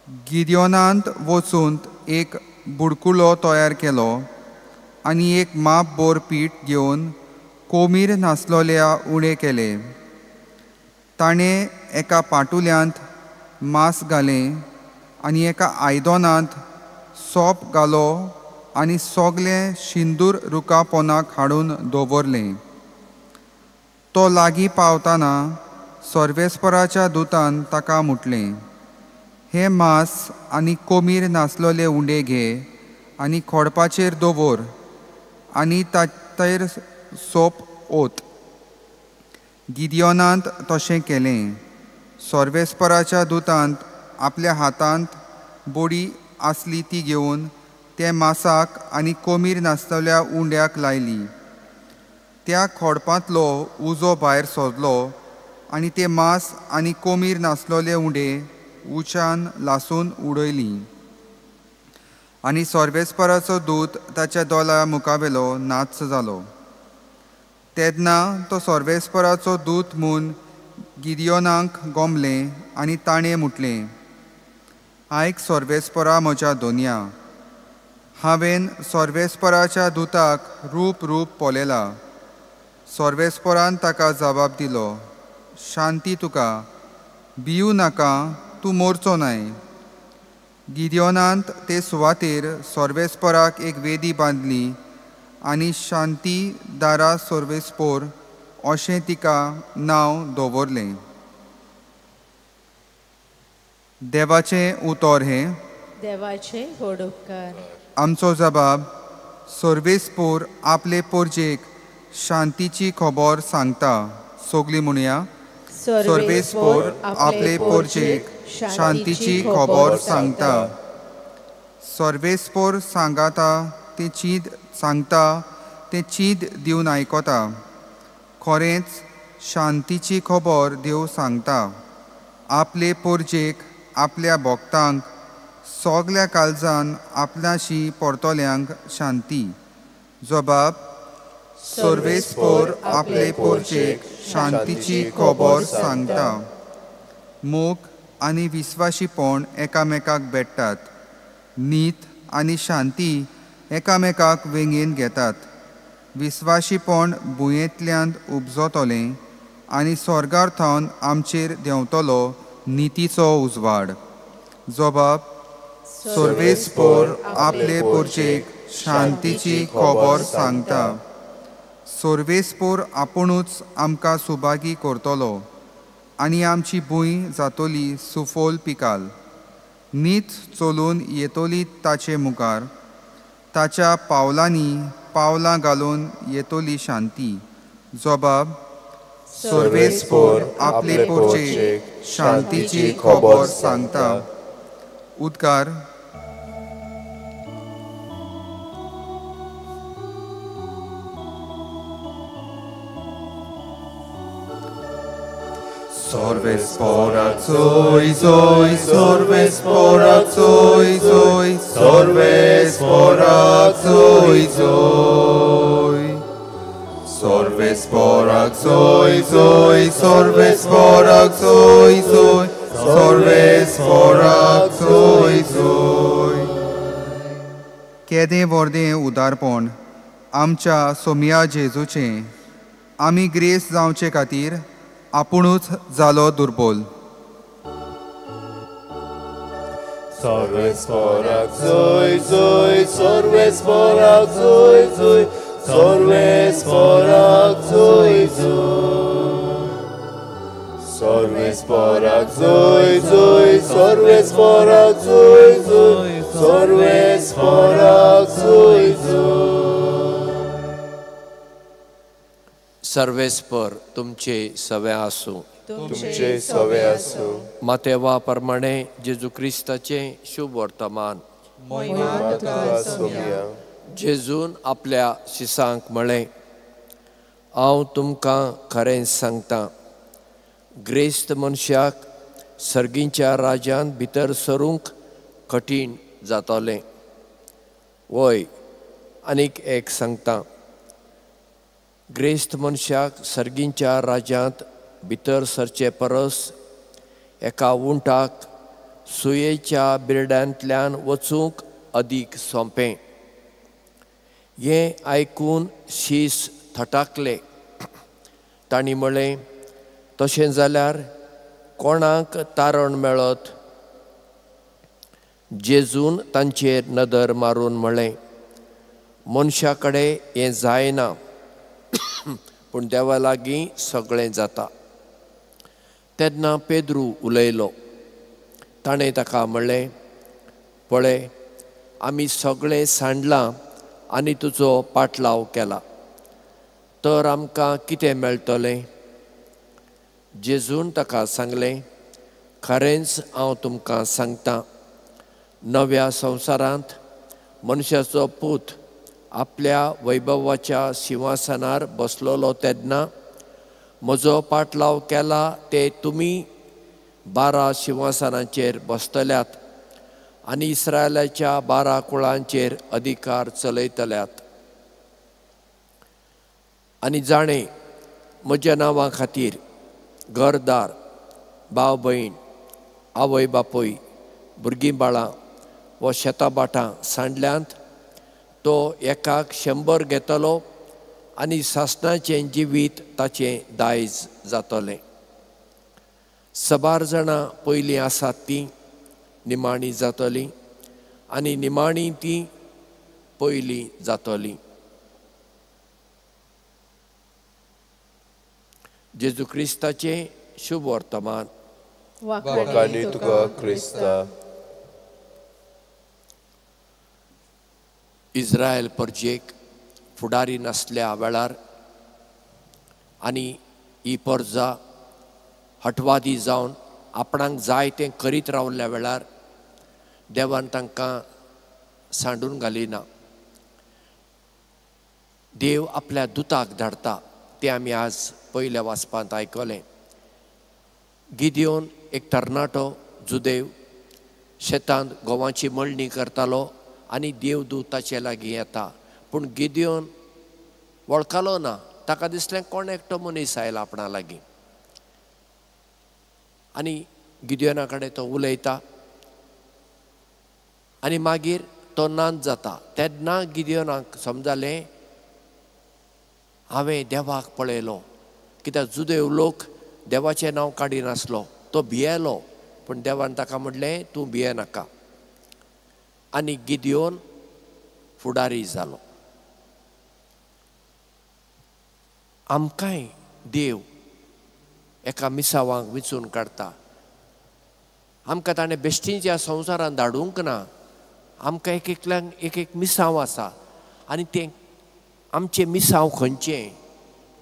गिदियोनांत वचून एक बुडकुलो तयार केलो आनी एक माप बोर पीठ घेवन कोमीर नासलोल्या उणे केले. ताणें एका पाटुल्यांत मांस घालें आनी एका आयदनांत सोप घालो आनी सगळें शिंदूर रुखा पोनाक हाडून दवरलें. तो लागीं पावतना सर्वेस्पराच्या दुतान ताका म्हटलें, हें मांस आनी कोमीर नासलोले उंडे घे आनी खोडपाचेर दवर आनी ताचेर सोप ओत. गिदियोनांत तशें केलें. सर्वेस्पराच्या दुतान आपल्या हातांत बोडी आसली ती घेवन ते मासाक आनी कोमीर नासतल्या उंड्याक लायली. त्या खोडपांतलो उजो भायर सोदलो आनी ते मांस आनी कोमीर नासलोले उंडे उच्यान लासून उडयली. आनी सर्वेस्पराचो दूत ताच्या दोळ्या मुखावेलो नाच जालो. तेन्ना तो सर्वेस्पराचो दूत म्हूण गिदियोनाक गोमलें आनी ताणें म्हटलें, आयक सर्वेस्परा म्हज्या दोनया, हांवें सर्वेस्पराच्या दुताक रूप रूप पळयला. सर्वेस्परान ताका जबाब दिलो, शांती तुका, भिवू नाका, तूं मोरचो नाय. गिदियोनांत ते सुवातेर सर्वेस्पराक एक वेदी बांदली आनी शांती दारा सर्वेस्पोर अशें तिका नांव दवरलें. देवाचें उतर हें. देवाचे व्हड उपकार. आमचो जबाब, सर्वेस्पोर आपले पोरजेक शांतीची खबर सांगता. सगळीं म्हणया, सर्वेस्पोर आपले पोरजेक शांतीची खबर सांगता. सर्वेस्पोर सांगाता तें चीद सांगता तें चीद दिवन आयकता. खरेंच शांतीची खबर देव सांगता आपले पोरजेक, आपल्या भक्तांक, सगल्या काळजान आपल्याशी परतल्यांक शांती. जबाब, सर्वेस्पोर आपले पोरजेक शांतीची खबर सांगता. मोग आनी विस्वाशीपण एकामेकाक भेट्टात. नीत आनी शांती एकामेकाक वेंगेन घेतात. विस्वाशीपण भुंयेंतल्यान उपजतलें आनी स्वर्गार थावन आमचेर देंवतलो नितीचो उजवाड. जबाब, सर्वेस्पोर आपले पोरजेक शांतीची खबर सांगता. सर्वेस्पोर आपुणूच आमकां सुभागी करतलो आनी आमची भूंय जातली सुफोल पिकाल. नीत चलून येतली ताचे मुखार, ताच्या पावलांनी पावलां घालून येतली शांती. जबाब, सर्वेस्पोर आपले पोरजेक शांतीची खबर सांगता. उद्गार. सर्वेस्पोराक जोय जोय, सर्वेस्पोराक जोय जोय, सर्वेस्पोराक जोय जोय. सर्वेस्पोराक जोय जोय, सर्वेस्पोराक जोय जोय, सर्वेस्पोराक जोय जोय. केदें व्हडलें उदारपण आमच्या सोमिया जेजूचें, आमी ग्रेस जावचे खातीर आपुणूच जालो दुर्बोल. सर्वेस्पोराक जोय जोय, सर्वेस्पोराक जोय जोय, सर्वेस्पोराक जोय जोय. सर्वेस्पोराक जोय जोय, सर्वेस्पोराक जोय जोय, सर्वेस्पोराक जोय जोय. सर्वेस्पर तुमचे सवे आसूं. तुमचे सवे आसूं. मातेवा प्रमाणे जेजू क्रिस्ताचें शुभ वर्तमान. जेजून आपल्या शिसांक म्हळें, हांव तुमकां खरें सांगता, ग्रेस्त मनशाक सर्गींच्या राज्यांत भितर सरूंक कठीण जातलें. वय, आनीक एक सांगता, ग्रेस्त मनशाक सर्गींच्या राज्यांत भितर सरचे परस एका उंटाक सुयेच्या बिरड्यांतल्यान वचूंक अदीक सोंपें. हें आयकून शीस थटाकले. तांणी म्हळें, तशें जाल्यार कोणाक तारण मेळत? जेजून तांचेर नदर मारून म्हळें, मनशा कडेन हें जायना, पूण देवा लागीं सगळें जाता. तेन्ना पेद्रू उलयलो. ताणें ताका म्हणलें, पळय, आमी सगळें सांडलां आनी तुजो पाटलाव केला, तर आमकां कितें मेळटलें? जेजून ताका सांगलें, खरेंच हांव तुमकां सांगतां, नव्या संवसारांत मनशाचो पूत आपल्या वैभवाच्या शिंवासनार बसलोलो तेन्ना म्हजो पाटलाव केला ते तुमी 12 शिंवासनाचेर बसतल्यात आनी इस्रायलाच्या 12 कुळांचेर अधिकार चलयतल्यात. आनी जाणें म्हज्या नांवा खातीर घरदार, भाव भयण, आवय बापूय, भुरगीं बाळां वा शेतां भाटां सांडल्यांत तो एकाक 100 घेतलो आनी सासणाचें जिवीत ताचें दायज जातलें. सबार जाणां पयलीं आसात तीं निमाणी जातलीं आनी निमाणी तीं पयलीं जातलीं. जेजू क्रिस्ताचें शुभ वर्तमान. वाखाणी तुका क्रिस्ता. इस्रायल परजेक फुडारी नासल्या वेळार आनी ही परजा हटवादी जावन आपणाक जाय तें करीत रावल्ल्या वेळार देवान तांकां सांडून घालिना. देव आपल्या दुताक धाडटा तें आमी आज पयल्या वाचपांत आयकलें. गिदियोन एक तरणाटो जुदेव शेतांत गोवाची मळणी करतालो आनी देवदूत ताचे लागीं येता, पूण गिदियोन वळखलो ना. ताका दिसलें कोण एकटो मनीस आयला आपणा लागीं आनी गिदियोना कडेन तो उलयता आनी मागीर तो नाच जाता. तेन्ना गिदियोनाक समजालें, हांवें देवाक पळयलो. कित्याक जुदेव लोक देवाचें नांव काडिनासलो, तो भियेलो, पूण देवान ताका म्हणलें तूं भियेनाका. आनी गिदियोन फुडारी जालो. आमकांय देव एका मिसावांक विचून काडटा. आमकां ताणें बेश्टींच्या संवसारांत धाडूंक ना. आमकां एक एकल्यांक एक एक मिसांव आसा आनी तें आमचें मिसांव खंयचें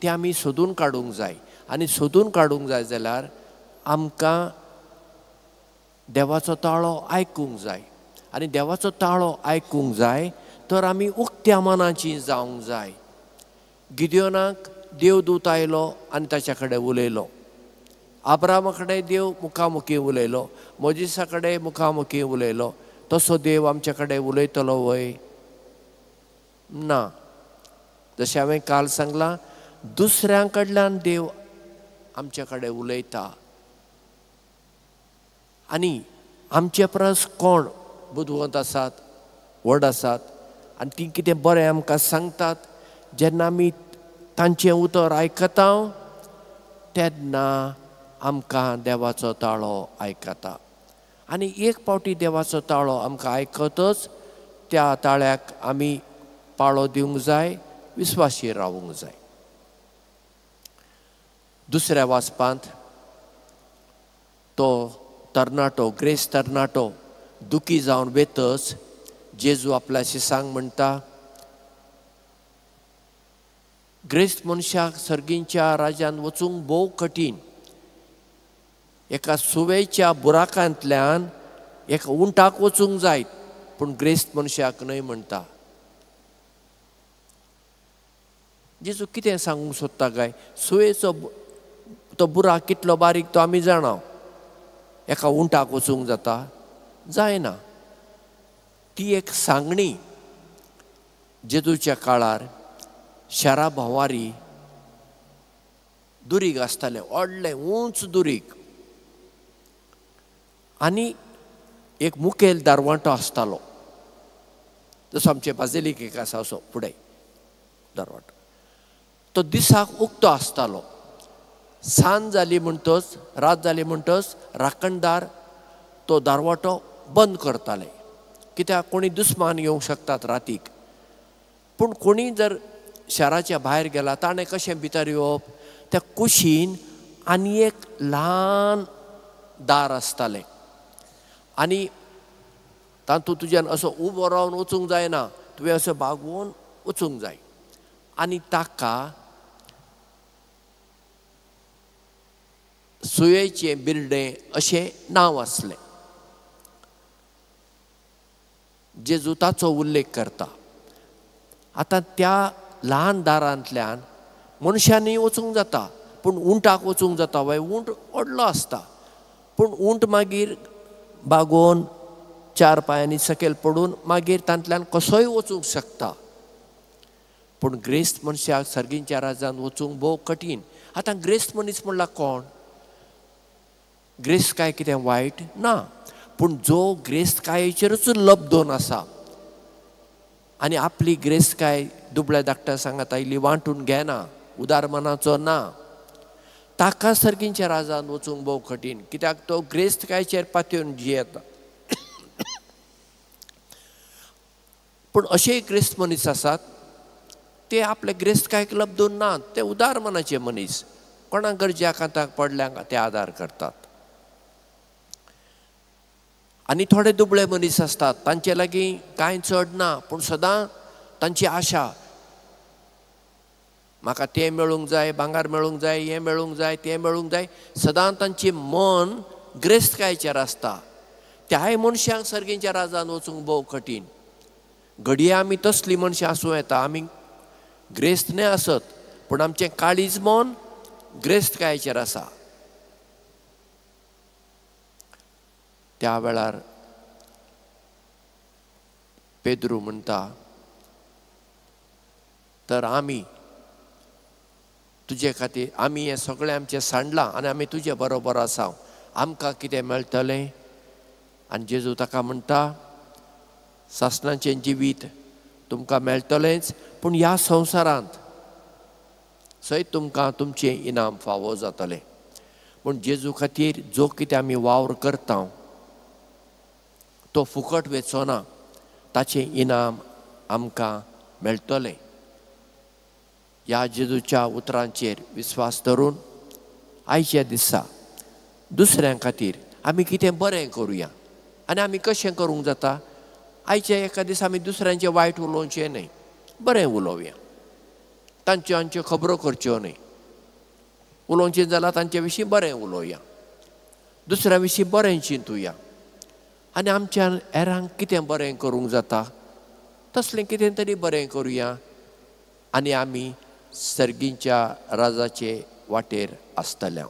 तें आमी सोदून काडूंक जाय. आनी सोदून काडूंक जाय जाल्यार आमकां देवाचो ताळो आयकूंक जाय. आनी देवाचो ताळो आयकूंक जाय तर आमी उक्त्या मनाची जावंक जाय. गिदियोनाक देवदूत आयलो आनी ताच्या कडेन उलयलो. आब्रामा कडेन देव मुखामुखी उलयलो, मोजिसा कडेन मुखामुखी उलयलो. तसो देव आमच्या कडेन उलयतलो वय? ना. जशें हांवें काल सांगलां, दुसऱ्यां कडल्यान देव आमच्या कडेन उलयता. आनी आमचे परस कोण बुदवंत आसात, व्हड आसात आनी तीं कितें बरें आमकां सांगतात, जेन्ना आमी तांचें उतर आयकता तेन्ना आमकां देवाचो ताळो आयकता. आनी एक पावटी देवाचो ताळो आमकां आयकतच त्या ताळ्याक आमी पाळो दिवंक जाय, विस्वाशी रावूंक जाय. दुसऱ्या वाचपांत तो तरणाटो, ग्रेस तरणाटो दुखी जावन वेतच जेजू आपल्या शिसांक म्हणटा, ग्रेस्त मनशाक सर्गींच्या राज्यांत वचूंक भोव कठीण. एका सुवेच्या बुराकांतल्यान एका उंटाक वचूंक जायत, पूण ग्रेस्त मनशाक न्हय म्हणटा. जेजू कितें सांगूंक सोदता काय? सुवेचो तो बुराक कितलो बारीक तो आमी जाणा. एका उंटाक वचूंक जाता? जायना. ती एक सांगणी जेजूच्या काळार शारा भोंवारी दुरीग आसतालें, व्हडलें उंच दुरीग. आनी एक मुखेल दारवांटो आसतालो, जसो आमचे बाजिलीक एक आसा असो फुडें दारवांटो. तो दिसाक उक्तो आसतालो. सांज जाली म्हणटच, रात जाली म्हणटच राखणदार तो दारवाटो बंद करताले, कित्याक कोणी दुस्मान येवंक शकतात रातीक. पूण कोणी जर शाराच्या भायर गेला ताणें कशें भितर येवप? त्या कुशीन आनी एक ल्हान दार आसतालें आनी तातूंत तुज्यान असो उबो रावन वचूंक जायना, तुवें असो बागोवन वचूंक जाय. आनी ताका सुयेचें बिर्डें अशें नांव आसलें. जेजू ताचो उल्लेख करता. आतां त्या ल्हान दारांतल्यान मनशांनी वचूंक जाता, पूण उंटाक वचूंक जाता वय? उंट व्हडलो आसता, पूण उंट मागीर बागोवन चार पांयांनी सकयल पडून मागीर तांतल्यान कसोय वचूंक शकता. पूण ग्रेस्त मनशाक सर्गींच्या राजान वचूंक भोव कठीण. आतां ग्रेस्त मनीस म्हणल्यार कोण? ग्रेस्तकाय कितें वायट ना, पूण जो ग्रेस्तकायेचेरूच लब्दोन आसा आनी आपली ग्रेस्तकाय दुबळ्या धाकट्या सांगात आयली वांटून घेना, उदार मनाचो ना, ताका सर्गींच्या राजान वचूंक भोव कठीण. कित्याक तो ग्रेस्तकायेचेर पातयेवन जियेता. पूण अशेय ग्रेस्त मनीस आसात ते आपले ग्रेस्तकायेक लब्दून ना, ते उदार मनाचे मनीस, कोणाक गरजे कांताक पडल्यांक ते आदार करतात. आनी थोडे दुबळे मनीस आसतात, तांचे लागीं कांय चड ना, पूण सदां तांची आशा, म्हाका तें मेळूंक जाय, भांगर मेळूंक जाय, हें मेळूंक जाय, तें मेळूंक जाय, सदां तांचें मन ग्रेस्तकायेचेर आसता. त्याय मनशांक सर्गींच्या राजान वचूंक भोव कठीण. घडये आमी तसलीं मनशां आसूं येता, आमी ग्रेस्त न्हय आसत, पूण आमचें काळीज मन ग्रेस्तकायेचेर आसा. त्या वेळार पेद्रू म्हणटा, तर आमी तुजे खातीर, आमी हें सगळें आमचें सांडलां आनी आमी तुजे बरोबर आसा, आमकां कितें मेळटलें? आनी जेजू ताका म्हणटा, सासणाचें जिवीत तुमकां मेळटलेंच, पूण ह्या संवसारांत सयत तुमकां तुमचें इनाम फावो जातलें. पूण जेजू खातीर जो कितें आमी वावर करता तो फुकट वेचो ना, ताचें इनाम आमकां मेळटलें. ह्या जेजूच्या उतरांचेर विस्वास धरून आयच्या दिसा दुसऱ्यां खातीर आमी कितें बरें करुया. आनी आमी कशें करूंक जाता? आयच्या एका दिसा आमी दुसऱ्यांचें वायट उलोवचें न्हय, बरें उलोवया, तांच्यो आमच्यो खबरो करच्यो न्हय, उलोवचें जाल्यार तांचे विशीं बरें उलोवया, दुसऱ्या विशीं बरें चिंतुया आनी आमच्या हेरांक कितें बरें करूंक जाता तसलें कितें तरी बरें करुया आनी आमी सर्गींच्या राजाचे वाटेर आसतल्या.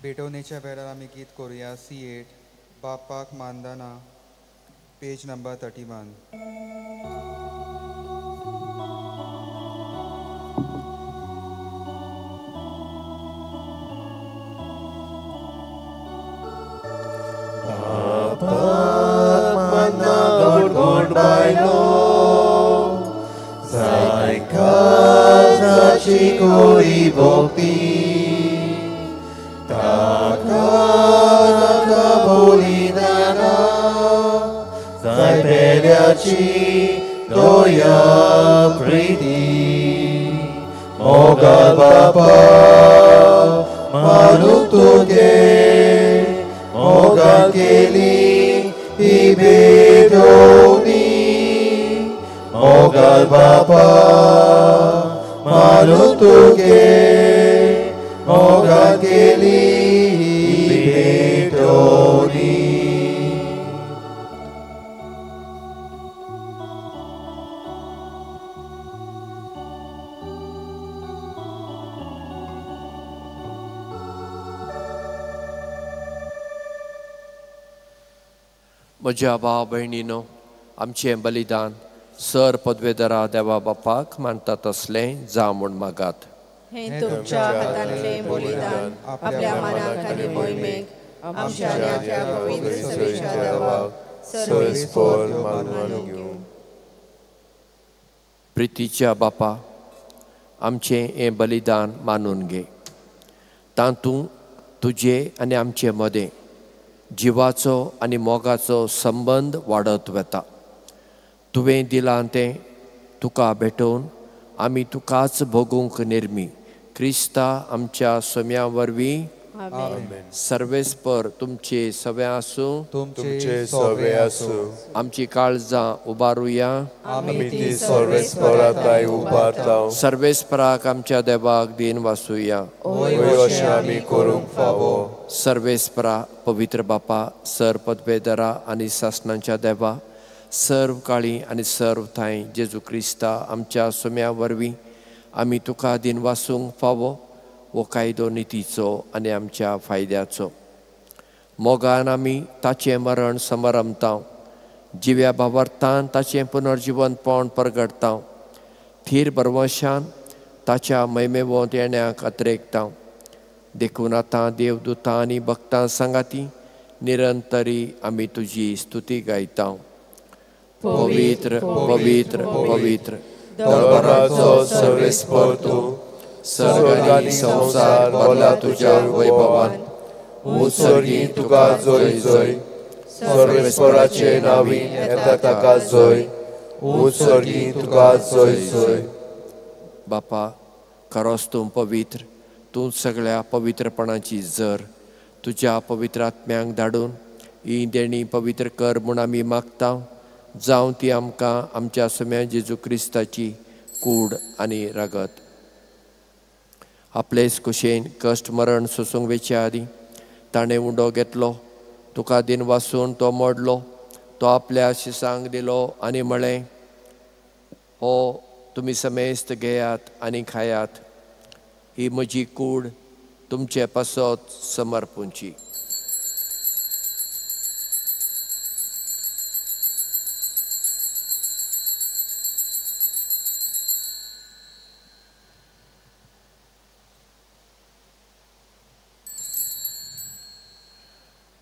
भेटवणेच्या वेळार आमी गीत करुया C8 बापाक मानदाना, पेज नंबर 31. बापाक मानना गोड गोड बायलो, जायकाजाची कोरी भक्ती, ताका नाका बोलिनाना, जाय पेल्याची दया प्रिती, मोगाल बापा मानू तुगे, मोगान केली ही भेटवणी, मोगाल बापा मानू तुगे, मोगान केली ही भेटवणी. म्हज्या भाव भयणीनो, आमचें बलिदान सर पदवेदरा देवा बापाक मानता तसलें जावं म्हूण मागात. हें तुमच्या हातांतलें बलिदान आपल्या मनाक आनी मोहिमेक आमच्या ह्या पवित्र सभेच्या देवाक सर्वेस्पोर मानून घेवं. प्रितीच्या बापा, आमचें हें बलिदान मानून घे. तातूंत तुजे आनी आमचे मदें जिवाचो आनी मोगाचो संबंद वाडत वता. तुवें दिलां तें तुका भेटोवन आमी तुकाच भोगूंक निर्मी क्रिस्ता आमच्या सोम्या वरवीं. सर्वेस्पर तुमचे सवे आसूं. तुमचे सवे आसूं. आमची काळजां उबारुया. आमी ती सर्वेस्पराक उबारता. सर्वेस्पराक आमच्या देवाक दीन वासुया. अशें आमी करूंक फावो. सर्वेस्परा पवित्र बापा, सर पदवेदरा आनी सासणांच्या देवा, सर्व काळी आनी सर्व थांय जेजू क्रिस्ता आमच्या सोम्या वरवीं आमी तुका दीन वासूंक फावो वो कायदो नितीचो आनी आमच्या फायद्याचो. मोगान आमी ताचें मरण समरमता, जिव्या भावार्थान ताचें पुनर्जिवनपण परगडता, थीर बरवशान ताच्या मैमेवोंत येण्याक अत्रेकता. देखून आतां देवदूतां आनी भक्तां सांगाती निरंतरी आमी तुजी स्तुती गायता. पवित्र पवित्र पवित्र दरबाराचो सर्वेस्पर तूं, सर्ग आनी संवसार भरला तुज्या वैभवान. उत्सर्गी तुका जय जय, सर्वेस्पराचे नांवी येता ताका जय. उत्सर्गी तुका जय जय. बापा, खरोच तूं पवित्र, तूं सगळ्या पवित्रपणाची जर. तुज्या पवित्र आत्म्यांक धाडून ही देणी पवित्र कर म्हूण आमी मागता. जावं ती आमकां आमच्या सम्या जेजू क्रिस्ताची कूड आनी रगत. आपलेच कुशेन कश्ट मरण सोसूंक वेचे आदीं ताणें उंडो घेतलो, तुका दिन वासून तो मोडलो, तो आपल्या शिसांक दिलो आनी म्हळें, हो तुमी समेस्त घेयात आनी खायात, ही म्हजी कूड तुमचे पासत समर्पूंची.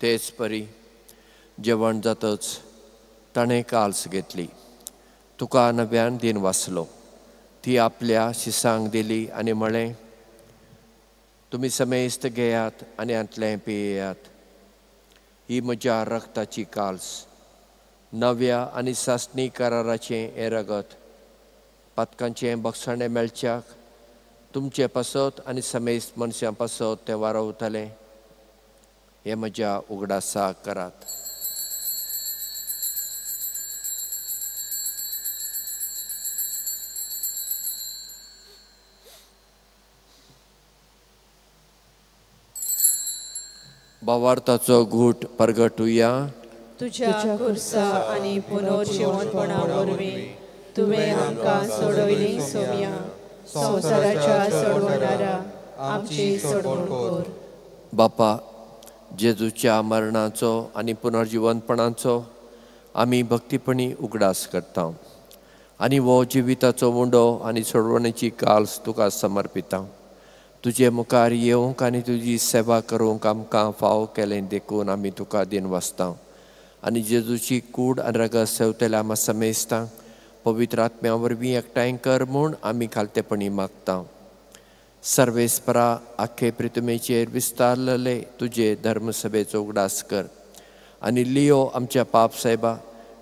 तेच परी जेवण जातच ताणें काल्स घेतली, तुका नव्यान दिन वाचलो, ती आपल्या शिसांक दिली आनी म्हळें, तुमी समेस्त घेयात आनी हांतलें पियेयात, ही म्हज्या रक्ताची काल्स, नव्या आनी सासणी कराराचें हें रगत, पातकांचें बक्षाणें मेळच्याक तुमचे पासत आनी समेस्त मनशां पासत तें वारवतलें. हे म्हज्या उगडासाक करात. भावार्थाचो घूट परगटुया. तुज्या खुर्सा आनी पुनर्जिवनपणा वरवीं तुवें आमकां सोडयली सोम्या, संवसाराच्या सोडवणारा आमची सोडवण कर. बापा, जेजूच्या मरणाचो आनी पुनर्जिवनपणाचो आमी भक्तीपणी उगडास करता आनी हो जिविताचो उंडो आनी सोडवणेची काल्स तुका समर्पिता. तुजे मुखार येवंक आनी तुजी सेवा करूंक आमकां फाव केलें देखून आमी तुका दिन वाचता आनी जेजूची कूड आनी रगत सेवतल्या आमा समेस्तां पवित्र आत्म्या वरवीं एकठांय कर म्हूण आमी खालतेपणी मागता. सर्वेस्परा, आख्खे प्रितमेचेर विस्तारलेले तुजे धर्मसभेचो उगडास कर आनी लियो आमच्या पाप साहेबा,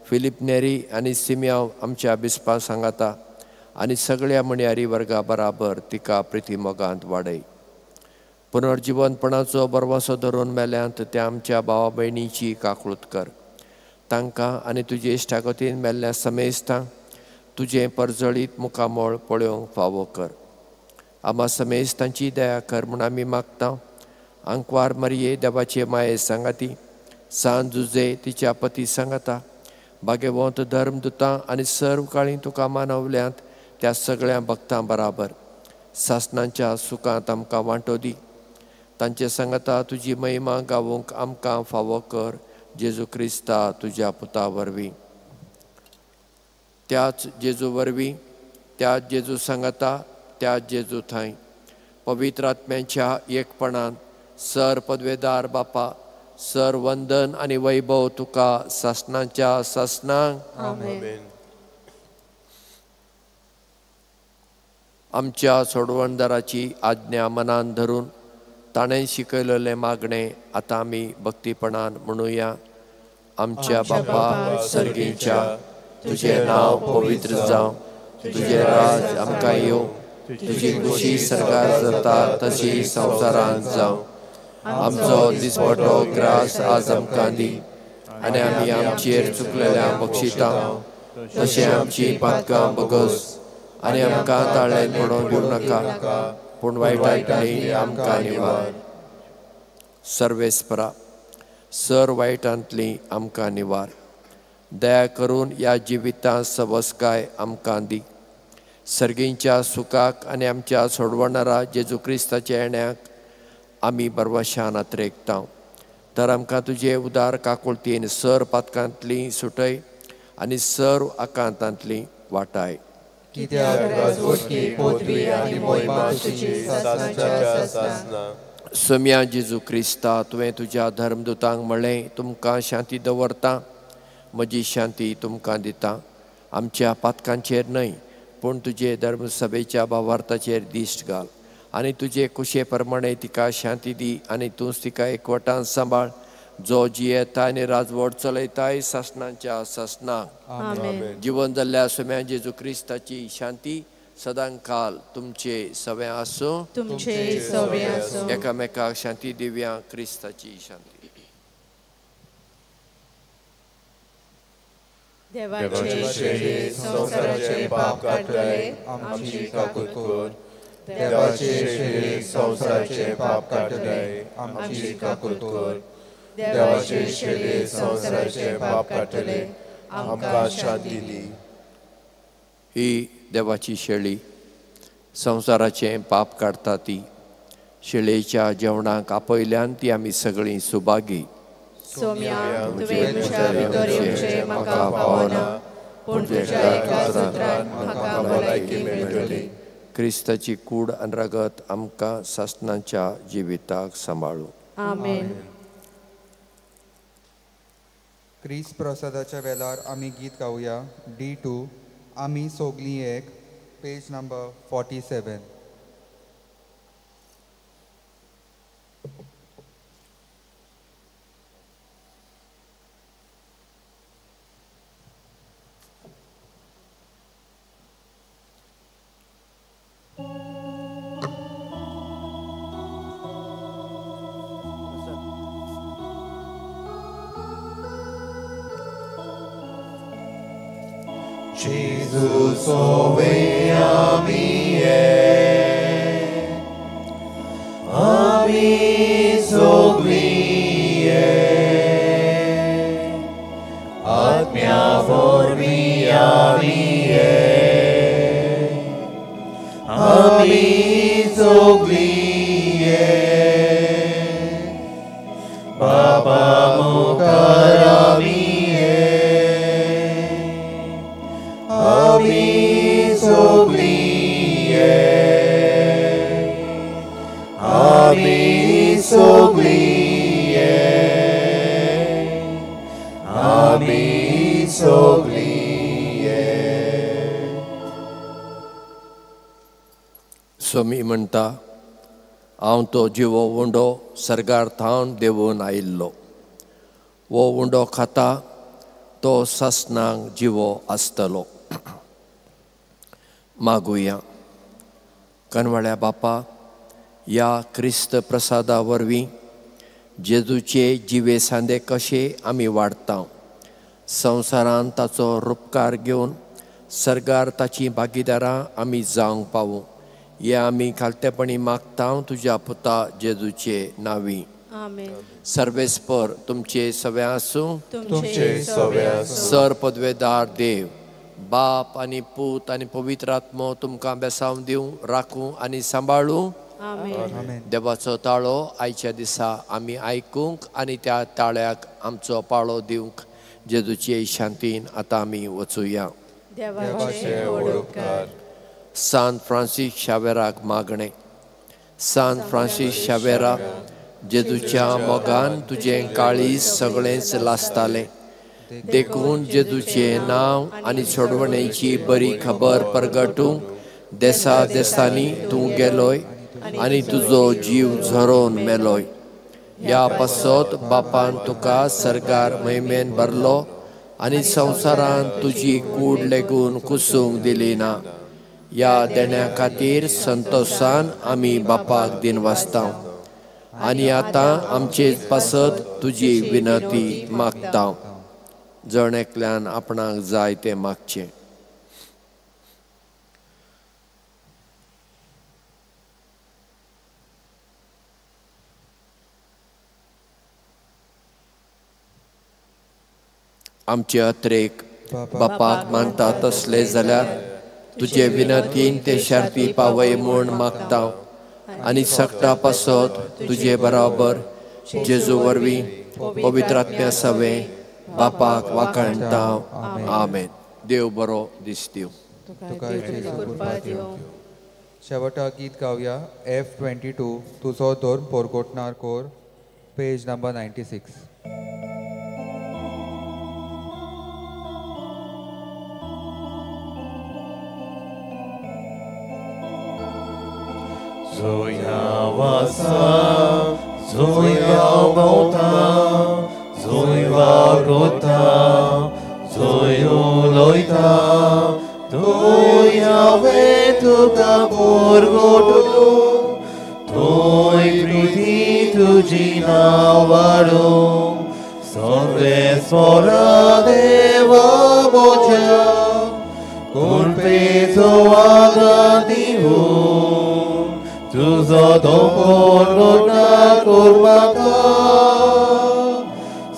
फिलीप नेरी आनी सिम्याव आमच्या बिस्पा सांगाता आनी सगळ्या म्हणयारी वर्गा बराबर तिका प्रिती मोगांत वाडय. पुनर्जिवनपणाचो बरवासो धरून मेल्यांत त्या आमच्या भावा भयणीची काकळूत कर. तांकां आनी तुजे इश्टागतीन मेल्ल्या समेस्तांक तुजें परजळीत मुखामळ पळोवंक फावो कर. आमा समेस्तांची दया कर म्हूण आमी मागता. आंकवार मरये देवाचे माये सांगाती, सान जुजे तिच्या पती सांगाता, भाग्यवंत धर्मदुतां आनी सर्व काळी तुका मानवल्यांत त्या सगळ्या भक्तां बराबर सासणांच्या सुखांत आमकां वांटो दी. तांचे सांगाता तुजी महिमा गावूंक आमकां फावो कर, जेजू क्रिस्ता तुज्या पुता वरवीं. त्याच जेजू वरवीं, त्याच जेजू सांगाता, त्याच जेजू थंय पवित्र आत्म्यांच्या एकपणान सर पदवेदार बापा सर वंदन आनी वैभव तुका सासणाच्या सासणाक. आमेन. आमच्या सोडवणदाराची आज्ञा मनान धरून ताणें शिकयलेलें मागणें आतां आमी भक्तीपणान म्हणुया. आमच्या बापा सर्गीच्या, तुजें नांव पवित्र जावं, तुजें राज आमकां येवं, तुजी खुशी सरकार जाता तशी संवसारांत जावं. आमचो दिसपटो ग्रास आज आमकां दी आनी आमी आमचेर चुकलेल्या बक्षिता तशें आमची पातकां बगस आनी आमकां ताळ्यान पडोवंक दिवं नाका, पूण वायटांतली आमकां निवार. सर्वेस्परा, सर वायटांतली आमकां निवार. दया करून ह्या जिवितांत सवसकाय आमकां दी. सर्गींच्या सुखाक आनी आमच्या सोडवणारा जेजू क्रिस्ताच्या येण्याक आमी बरवशान आत्रेकता. तर आमकां तुजे उदार काकुळतीन सर पातकांतली सुटय आनी सर आकांतांतली वाटाय. सोम्या जेजू क्रिस्ता, तुवें तुज्या धर्मदूतांक म्हळें, तुमकां शांती दवरता, म्हजी शांती तुमकां दिता. आमच्या पातकांचेर न्हय पूण तुजे धर्मसभेच्या भावार्थाचेर दिश्ट घाल आनी तुजे कुशे प्रमाणे तिका शांती दी आनी तूंच तिका एकवटान सांबाळ, जो जियेता आनी राजवट चलयताय सासणाच्या सासणाक. जिवन जाल्ल्या सोम्या जेजू क्रिस्ताची शांती सदांकाल तुमचे सवे आसूं. तुमचे सवे आसूं. एकामेकाक शांती दिव्या. क्रिस्ताची शांती. देवाचे संवसाराचे पाप काडटले आमची काकूत कर. देवाचे शेळये संवसाराचे पाप काडटले आमची काकूत कर. देवाचे शेळये संवसाराचे पाप काडटले आमकां शांती दी. ही देवाची शेळी संवसाराचें पाप काडटा. ती शेळयेच्या जेवणाक आपयल्यान ती आमी सगळीं सुभागी. सोम्या, तुवें म्हज्या भितर येवचें म्हाका पावना, पूण तुज्या एका सुत्रान म्हाका भलायकी मेळटली. क्रिस्ताची कूड आनी रगत आमकां सासणाच्या जिविताक सांबाळूं. आमेन. क्रिस्त प्रसादाच्या वेळार आमी गीत गावया D2, आमी सोगलीं एक, पेज number 47. Jesus ove ami ek, ami sogli ek, atmya formi ami ek, ami sogli ek, Baba mukar ami ek, ami sogli ek, ami sogli ek, ami sogli ek. स्वामी म्हणटा, हांव तो जिवो उंडो सर्गार थावन देवून आयिल्लो. हो उंडो खाता तो सासणाक जिवो आसतलो. मागुया. कनवाळ्या बापा, ह्या क्रिस्त प्रसादा वरवीं जेजूचे जिवे सांदे कशे आमी वाडटा, संवसारान ताचो रुपकार घेवन सर्गार ताची भागीदारां आमी जावंक पावूं, हे आमी खालतेपणी मागता तुज्या पुता जेजूचे नांवी. आमेन. सर्वेस्पर तुमचे सवे आसूं. तुमचे सवे आसूं. सर पदवेदार देव बाप आनी पूत आनी पवित्र आत्मो तुमकां बेसांव दिवं, राखूं आनी सांबाळूं. आमेन. देवाचो ताळो आयच्या दिसा आमी आयकूंक आनी त्या ताळ्याक आमचो पाळो दिवंक जेजूचे शांतीन आतां आमी वचुया. देवाचे व्हड उपकार. सांत फ्रांसीस शावेराक मागणें. सान फ्रांसीस शावेरा, जेजूच्या मोगान तुजें काळीज सगळेंच लासतालें, देखून जेजूचें नांव आनी सोडवणेची बरी खबर परगटूंक देसा देसांनी तूं गेलोय आनी तुजो जीव झरोवन मेलोय. ह्या पासत बापान तुका सरकार महिमेन भरलो आनी संवसारांत तुजी कूड लेगून कुसूंक दिली ना. ह्या देण्या खातीर संतोशान आमी बापाक दिनवासता आनी आतां आमचे पासत तुजी विनंती मागता. जण एकल्यान आपणाक जाय तें मागचें. आमचे अत्रेक बापाक मानता तसले जाल्यार तुजे विनंतीन ते शार्ती पावय म्हूण मागता आनी सगटा पासत तुजे बराबर जेजू वरवीं पवित्र आत्म्या सवें बापाक वाखाणता. आमेन. देव बरो दीस दिवं. शेवटा गीत गावया F22 तुजो धर्म पोरगोटणार कोर, पेज नंबर 96. जोया वासा जोया भोवता जोय वागोता जोय उलयता थंय हांवें तुका पोरगोटो थंय प्रिती तुजी नांव वाडोवंक सर्वेस्परा देवा म्हज्या कृपेचो आदार दिवूं तुजो दोपोर कोर म्हाका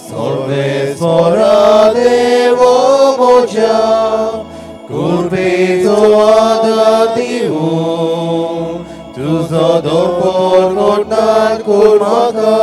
सर्वेस्परा देवा म्हज्या कृपेचो आदार दिवूं तुजो दोपोर कोर म्हाका.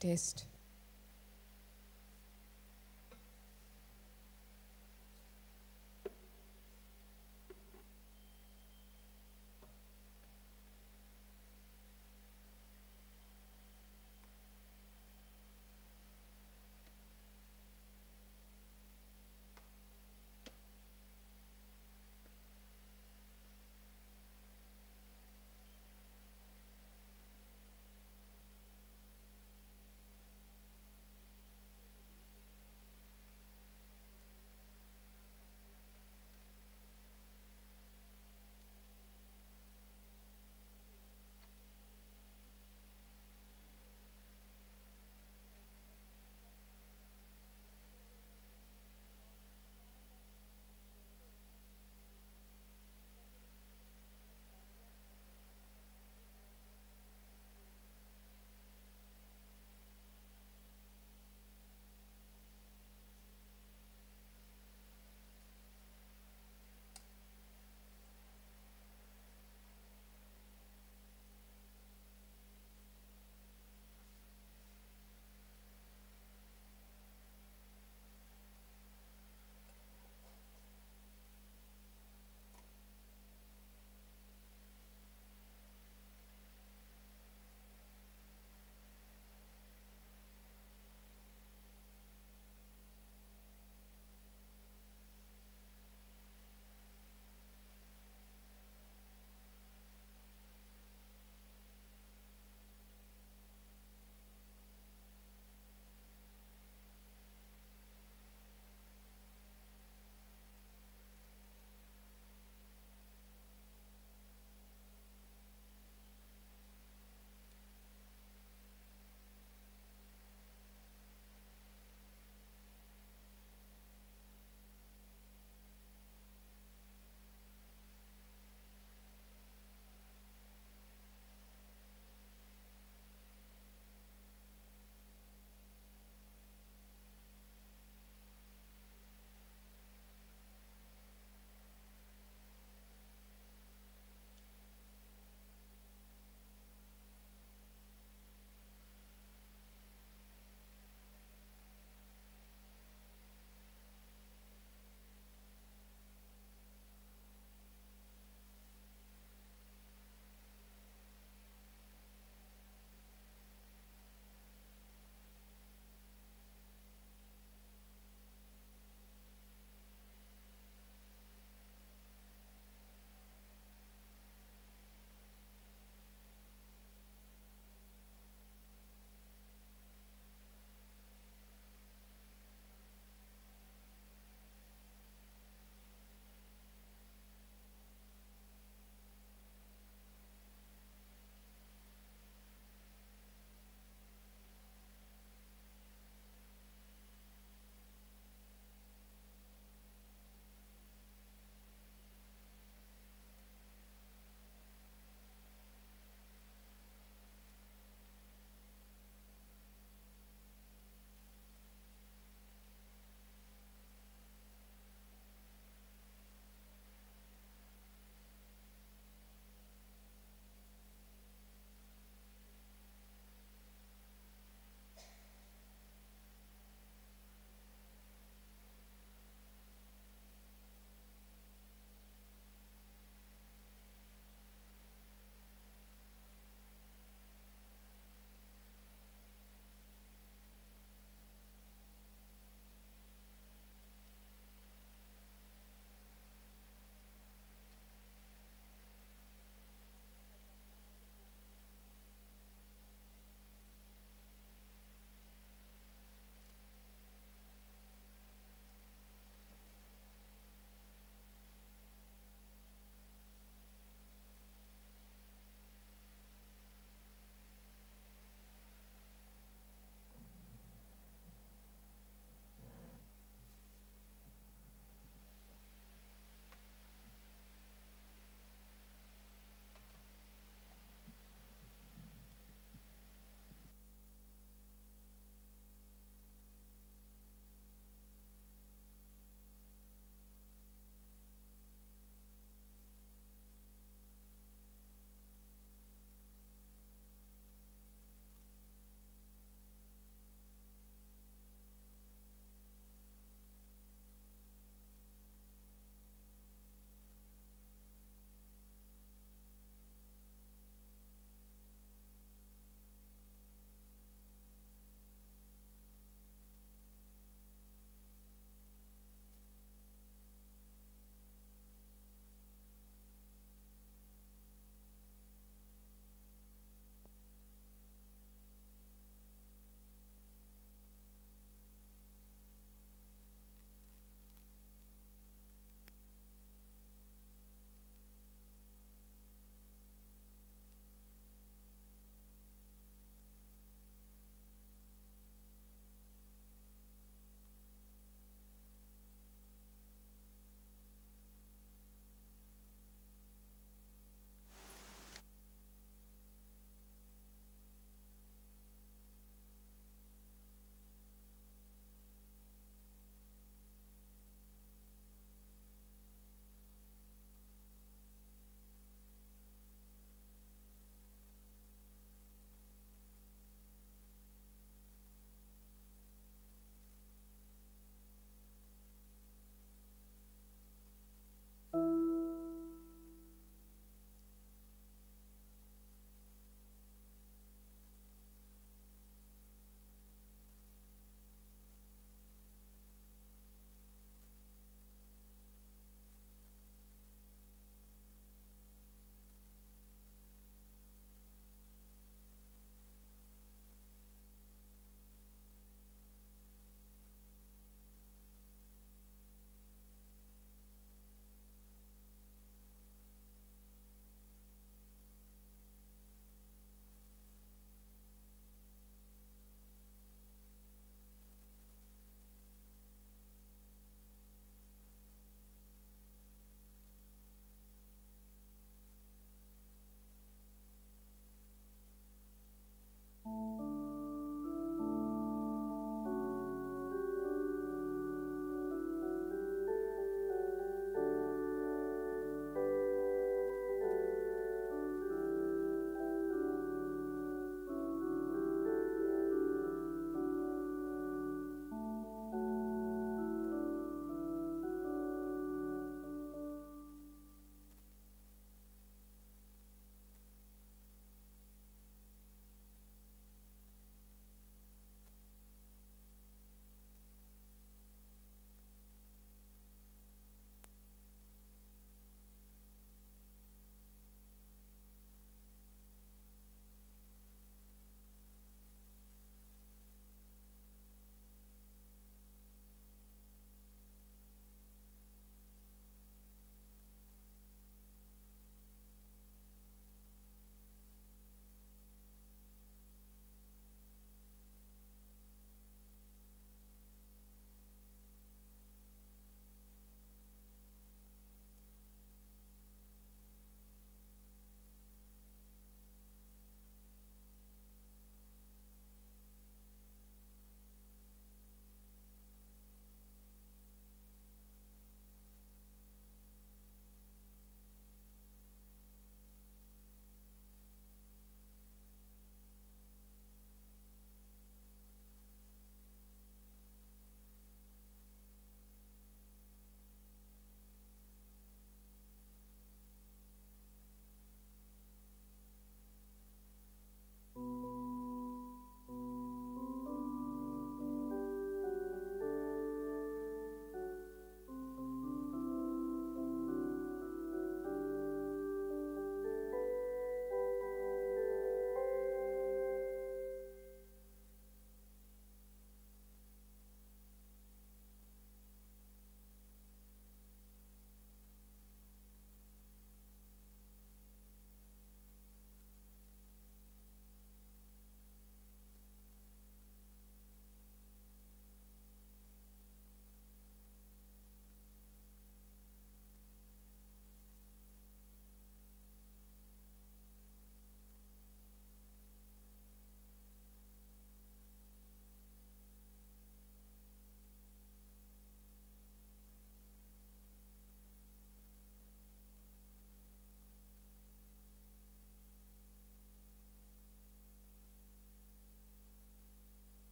Taste.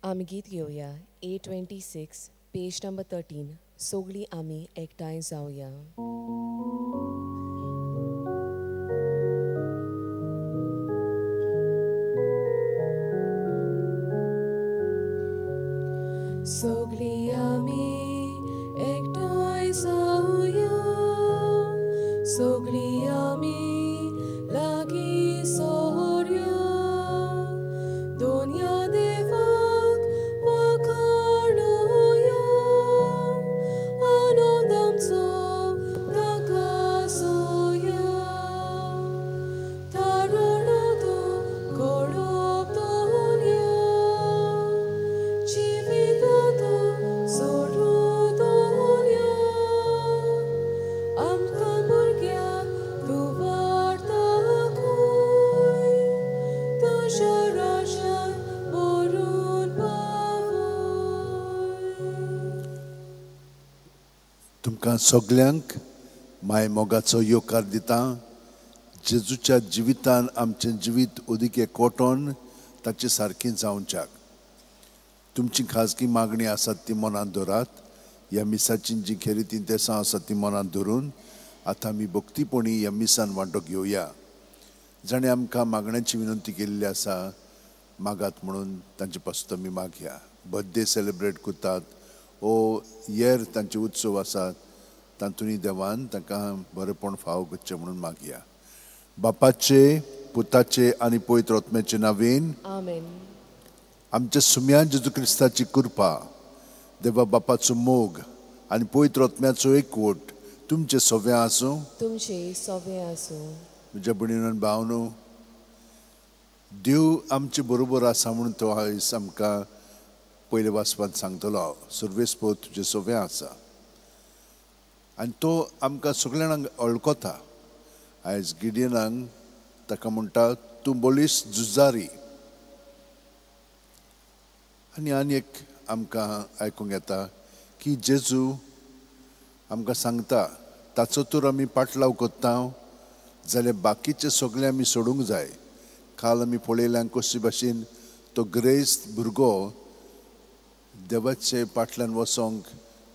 आमी गीत घेवया 826 पेज नंबर 13. सगळीं आमी एकठांय जावया. सगळीं आमी एकठांय जावया, सगळीं आमी लागीं सोरया, दोनया देवाक वाखाणुया, आनंद आमचो ताका सोया, तारणाचो कोळप दोनया, जिविताचो सोडू दोनया, आमकां भुरग्यांक तूं वाट दाखय, तुज्या राज्यांत व्हरून पावय. तुमकां सगल्यांक माय मोगाचो येवकार दिता. जेजूच्या जिवितान आमचें जिवीत अदीक एकवटोन ताचे सारकें जावच्याक तुमची खाजगी मागणी आसात ती मनांत धरात. ह्या मिसाची जी खेरीतीं तेसां आसात ती मनांत धरून आतां आमी भक्तीपणी ह्या मिसान वांटो घेवया. जाणें आमकां मागण्याची विनंती केल्ली आसा मागात म्हणून तांचे पासून आमी मागया. बर्थडे सेलिब्रेट करतात ओ येर तांचे उत्सव आसात तातूंत देवान तांकां बरेपण फावो करचें म्हणून मागया. बापाचे, पुताचे आनी पवित्र आत्म्याचे नांवेन आमेन. आमच्या सुम्या जेजू क्रिस्ताची कृपा, देवा बापाचो मोग आनी पवित्र आत्म्याचो एकवट तुमचे सव्या आसूं. तुमचे सवे आसूं. म्हज्या भयणीन भावनो, देव आमचे बरोबर आसा म्हणून तो आयज आमकां पयले वाचपांत सांगतलो. सर्वेस्पोर तुजे सव्या आसा आनी तो आमकां सगळ्या जाणांक वळखता. आयज गिडियनाक ताका म्हणटा तूं बळिश्ट झुजारी. आनी आनी एक आमकां आयकूंक येता की जेजू आमकां सांगता ताचो तर आमी पाटलाव करता जाल्यार बाकीचे सगळे आमी सोडूंक जाय. काल आमी पळयल्यान कशे भाशेन तो ग्रेस्त भुरगो देवाचे फाटल्यान वचोंक,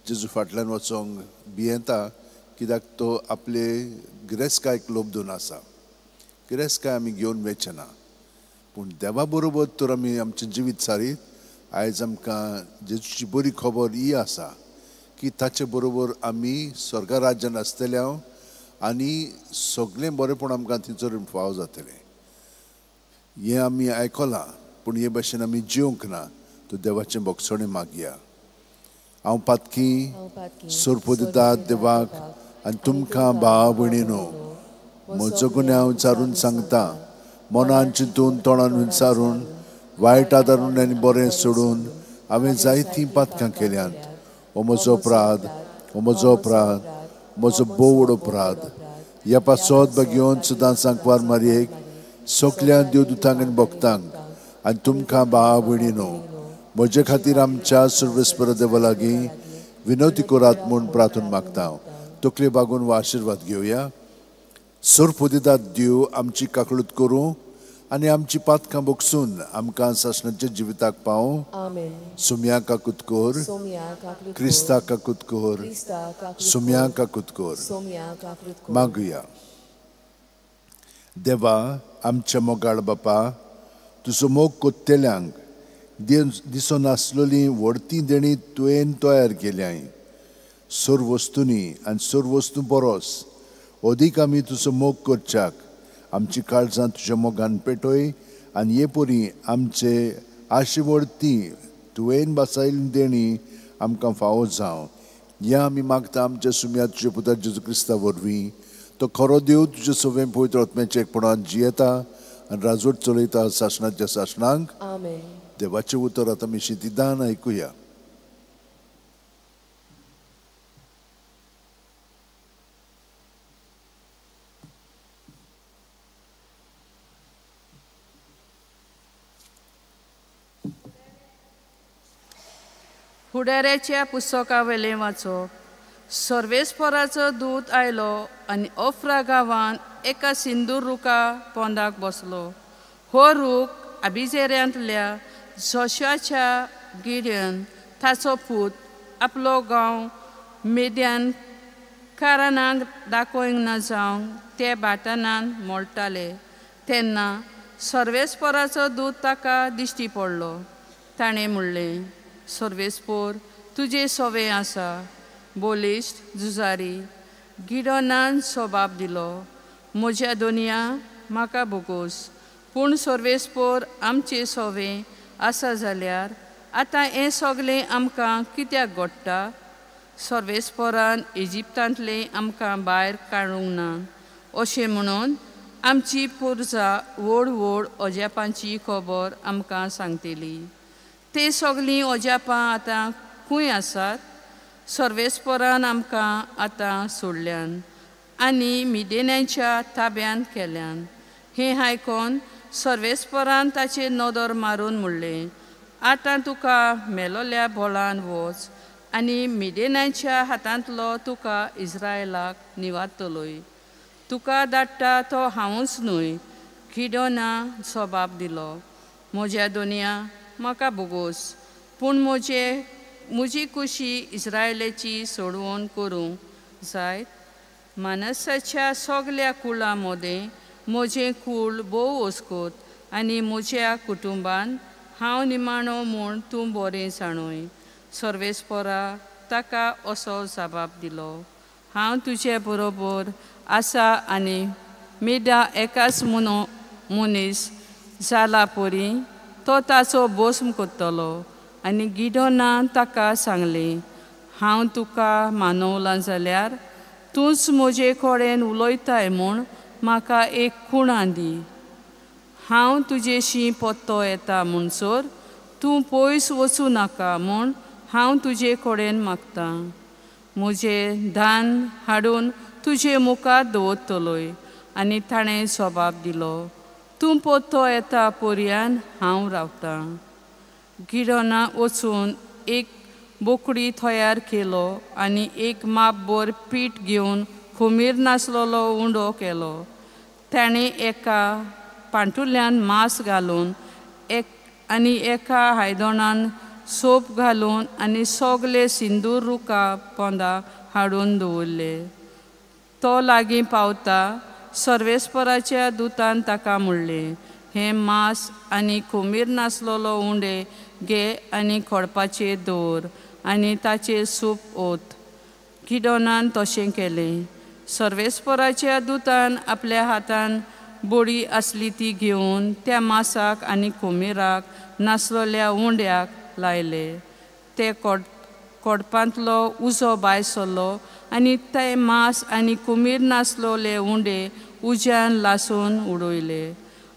जेजू फाटल्यान वचोंक भियेता कित्याक तो आपले गिरेस्तकायक लोभ आसा. गिरेस्तकाय आमी घेवन वचना ना, पूण देवा बरोबर तर आमी आमचें जिवीत सारीत. आयज आमकां जेजूची बरी खबर ही आसा की ताचे बरोबर आमी स्वर्गा राज्यान आसतले आनी सगळें बरेंपण आमकां थंयसर फावो जातलें. हें आमी आयकलां पूण हे भाशेन आमी जिवंक ना. तो देवाचें भोगसणें मागया. हांव पातकी सोरपोदितात देवाक आनी तुमकां भाव भयणीनो म्हजो गुन्यांव विचारून सांगता. मनान चिंतून तोंडान विचारून वायट आदारून आनी बरें सोडून हांवें जायतीं पातकां केल्यांत. हो म्हजो अपराध, हो म्हजो अपराध, म्हजो भोव व्हड अपराध. ह्या पासत बगेवन सदां सांकवार मारयेक सगल्या देवदुतांक आनी भक्तांक आनी तुमकां भाव भयणीनो म्हजे खातीर आमच्या सर्वेस्पर देवा लागीं विनवती करात म्हूण प्रार्थना मागता. तकले बागून वा आशिर्वाद घेवया. सर्वपुदितात देव आमची काकळूत करूं आनी आमची पातकां बगसून आमकां सासणाच्या जिविताक पावूं. सुम्या काकूत कर, क्रिस्ता काकूत कर, सुम्या काकूत कर. मागुया. देवा आमच्या मोगाळ बापा, तुजो मोग कोत्तेल्यांक दिसनासलेली व्हडती देणी तुवें तयार केल्याय. सर्व वस्तूंनी आनी सर्व वस्तू बरोस अदीक आमी तुजो मोग करच्याक आमची काळजां तुज्या मोगान पेटय आनी हे परी आमचे आशिवडती तुवें बसायल्ली देणी आमकां फावो जावं. ह्या आमी मागता आमच्या सुम्या तुज्या पुता जेजू क्रिस्ता वरवीं. तो खरो देव तुज्या सवें पवित्र आत्म्याच्या एकपणान जियेता आनी राजवट चलयता सासणाच्या सासणांक. देवाचें उतर आतां आमी शितिदान आयकुया. फुडाऱ्याच्या पुस्तकावेलें वाचप. सर्वेस्पराचो दूत आयलो आनी ओफ्रा गांवांत एका सिंदूर रुखा पोंदाक बसलो. हो रूख अबिजेऱ्यांतल्या जोशाच्या गिडियन ताचो पूत आपलो गांव मेद्यान कारणाक दाखोवंक ना जावंक ते भाटणान मोळटाले तेन्ना सर्वेस्पोराचो दूत ताका दिश्टी पडलो. ताणें म्हणलें, सर्वेस्पोर तुजे सवे आसा, बलिश्ट झुजारी. गिडोनान सोबाब दिलो, म्हज्या दोनया म्हाका भोगोस, पूण सर्वेस्पोर आमचे सवे आसा जाल्यार आतां हें सगळें आमकां कित्याक घडटा? सर्वेस्पोरान इजिप्तांतलें आमकां भायर काडूंक ना अशें म्हणून आमची पुर्जा व्हड व्हड अजापांची खबर आमकां सांगतली. ते सगळीं अजापां आतां खंय आसात? सर्वेस्पोरान आमकां आतां सोडल्यान आनी मिदेन्यांच्या ताब्यांत केल्यान. हें आयकून सर्वेस्पोरान ताचेर नदर मारून म्हणलें, आतां तुका मेलोल्या बोळान वच आनी मिदेन्यांच्या हातांतलो तुका इस्रायलाक निवारतलोय. तुका धाडटा तो हांवूच न्हय. गिडोना जबाब दिलो, म्हज्या दोनया म्हाका भोगोस, पूण म्हजी कुशी इस्रायलाची सोडवण करूंक जायत. मानसाच्या सगल्या कुळां मदें म्हजें कूळ भोव अस्कोत आनी म्हज्या कुटुंबान हांव निमाणो म्हूण तूं बरें जाणूय. सर्वेस्पोरा ताका असो जबाब दिलो, हांव तुजे बरोबर आसा आनी मेदा एकाच मनीस जाला परी तो ताचो भस्म करतलो. आनी गिडोनान ताका सांगलें, हांव तुका मानवलां जाल्यार तूंच म्हजे कडेन उलयताय म्हूण म्हाका एक खुणा दी. हांव तुजेशी पत्तो येता म्हणसर तूं पयस वचूं नाका म्हूण हांव तुजे कडेन मागतां. म्हजें धान हाडून तुजे मुखार दवरतलोय. आनी ताणें जबाब दिलो, तूं पत्तो येता पर्यान हांव रावतां. गिडोना वचून एक बोकडी तयार केलो आनी एक मापभर पीठ घेवन खमीर नासलेलो उंडो केलो. ताणें एका पांटुल्यान मांस घालून आनी एका आयदनान सोप घालून आनी सगळे सिंदूर रुखा पोंदा हाडून दवरले. तो लागीं पावता सर्वेस्पराच्या दुतान ताका म्हणलें, हें मांस आनी खमीर नासलेलो उंडे घे आनी खडपाचेर दवर आनी ताचेर सूप ओत. गिडोनान तशें केलें. सर्वेस्पराच्या दुतान आपल्या हातान बडी आसली ती घेवन त्या मांसाक आनी खमीराक नासलेल्या उंड्याक लायले. ते कोडपांतलो उजो भायर सरलो आनी ते मांस आनी खमीर नासलेले उंडे उज्यान लासून उडयले.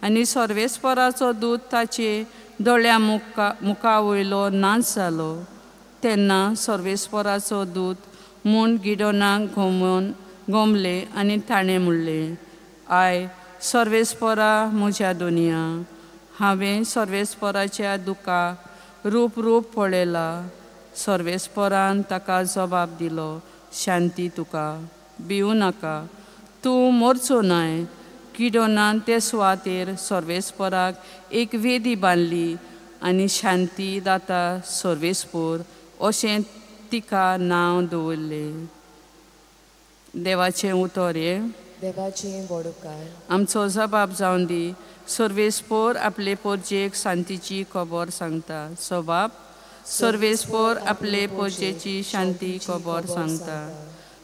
आनी सर्वेस्पराचो दूत ताचे दोळ्या मुखा वयलो नाच जालो. तेन्ना सर्वेस्पराचो दूत म्हूण गिडोनाक गोमले आनी ताणें म्हणलें, I सर्वेस्परा म्हज्या दोनया, हांवें सर्वेस्पराच्या दुका रूप रूप पळयला. सर्वेस्परान ताका जबाब दिलो, शांती तुका, भिवू नाका, तूं मरचो न्हय. गिडोनान ते सुवातेर सर्वेस्पराक एक वेदी बांदली आनी शांती दाता सर्वेस्पोर अशें तिका नांव दवरलें. देवाचें उतर हें. देवाचें व्हड उपकार. आमचो जबाब जावन दी. सर्वेस्पोर आपले पोरजेक शांतीची खबर सांगता. सबाब सर्वेस्पोर आपले पोरजेची शांती खबर सांगता.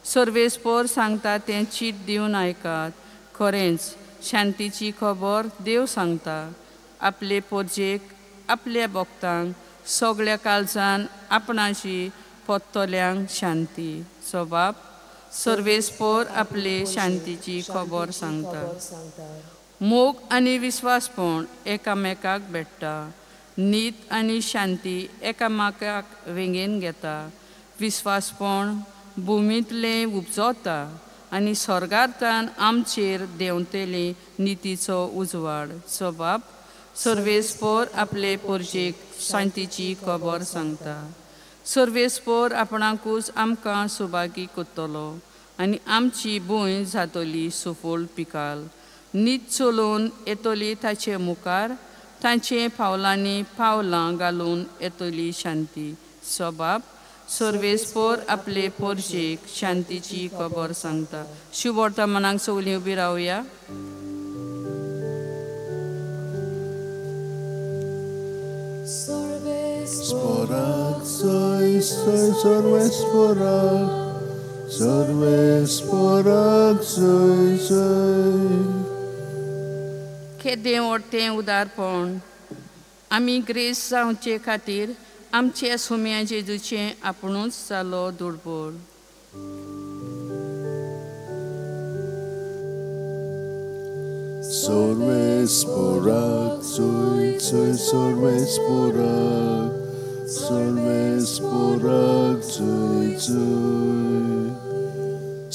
सर्वेस्पोर सांगता तें चीट दिवन आयकात. खरेंच शांतीची खबर देव सांगता. आपले पोरजेक आपल्या भक्तांक सगळ्या काळजान आपणाशी पत्तल्यांक शांती. सबाब सर्वेस्पोर आपले शांतीची खबर सांगता. मोग आनी विस्वासपण एकामेकाक भेट्टा. नीत आनी शांती एकामेकाक वेंगेन घेता. विस्वासपण भुमींतलें उपजता आनी स्वर्गांतल्यान आमचेर देंवतली नितीचो उजवाड. सबाब सर्वेस्पोर आपले पोरजेक शांतीची खबर सांगता. सर्वेस्पोर आपणाकूच आमकां सुभागी करतलो आनी आमची भूंय जातली सुफळ पिकाल. नीत चलोवन येतली ताचे मुखार, तांचे पावलांनी पावलां घालून येतली शांती. स्वबाब सर्वेस्पोर आपले पोरजेक शांतीची खबर सांगता. शुभवर्तमानाक सगळीं उबी रावया. Sporak, soy, soy, sorve sporak, sorve sporak, soy, soy. केदें व्हडलें उदारपण आमी ग्रेस जावचे खातीर आमच्या सुम्या जेजूचें आपुणूच जालो दुर्बळ. Sorve sporak, soy, soy, sorve sporak, sorve sporak, soy, soy.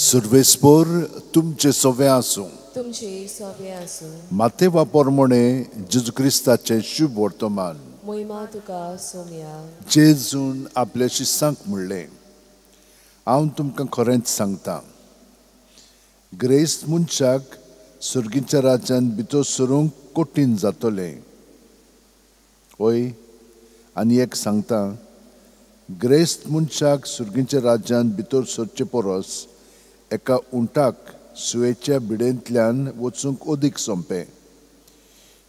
सर्वेस्पोर तुमचे सोवे आसूं. तुमचे सोवे आसूं. मातेवा प्रमाणे जेजू क्रिस्ताचें शुभ वर्तमान. मोहिमा तुका सोम्या. जेजून आपल्या शिसांक म्हणलें, हांव तुमकां खरेंच सांगता, ग्रेस्त मनशाक सर्गीच्या राज्यांत भितर सरूंक कठीण जातलें. हय, आनी एक सांगता, ग्रेस्त मनशाक सर्गीच्या राज्यांत भितर सरचे परस एका उंटाक सुयेच्या बिडेंतल्यान वचूंक अदीक सोंपें.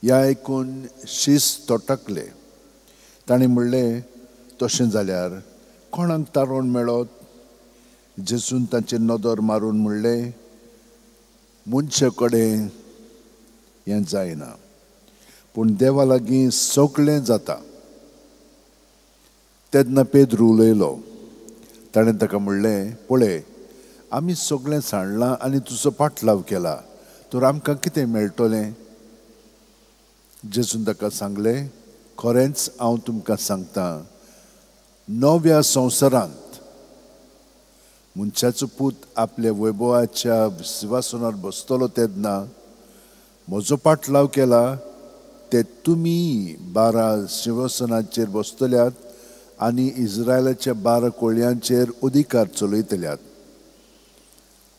ह्या आयकून शीस तोटकले. ताणें म्हणलें, तशें जाल्यार कोणाक तारण मेळत? जेजून तांचेर नदर मारून म्हणलें, मनशा कडेन हें जायना, पूण देवा लागीं सगळें जाता. तेन्ना पेद्रू उलयलो. ताणें ताका म्हणलें, पळय, आमी सगळें सांडलां आनी तुजो पाटलाव केला, तर आमकां कितें मेळटलें? जेजून ताका सांगलें, खरेंच हांव तुमकां सांगता, नव्या संवसारांत मनशाचो पूत आपल्या वैभवाच्या सिंहासनार बसतलो तेन्ना म्हजो पाटलाव केला ते तुमी 12 सिंहासनाचेर बसतल्यात आनी इस्रायलाच्या 12 कोळयांचेर अधिकार चलयतल्यात.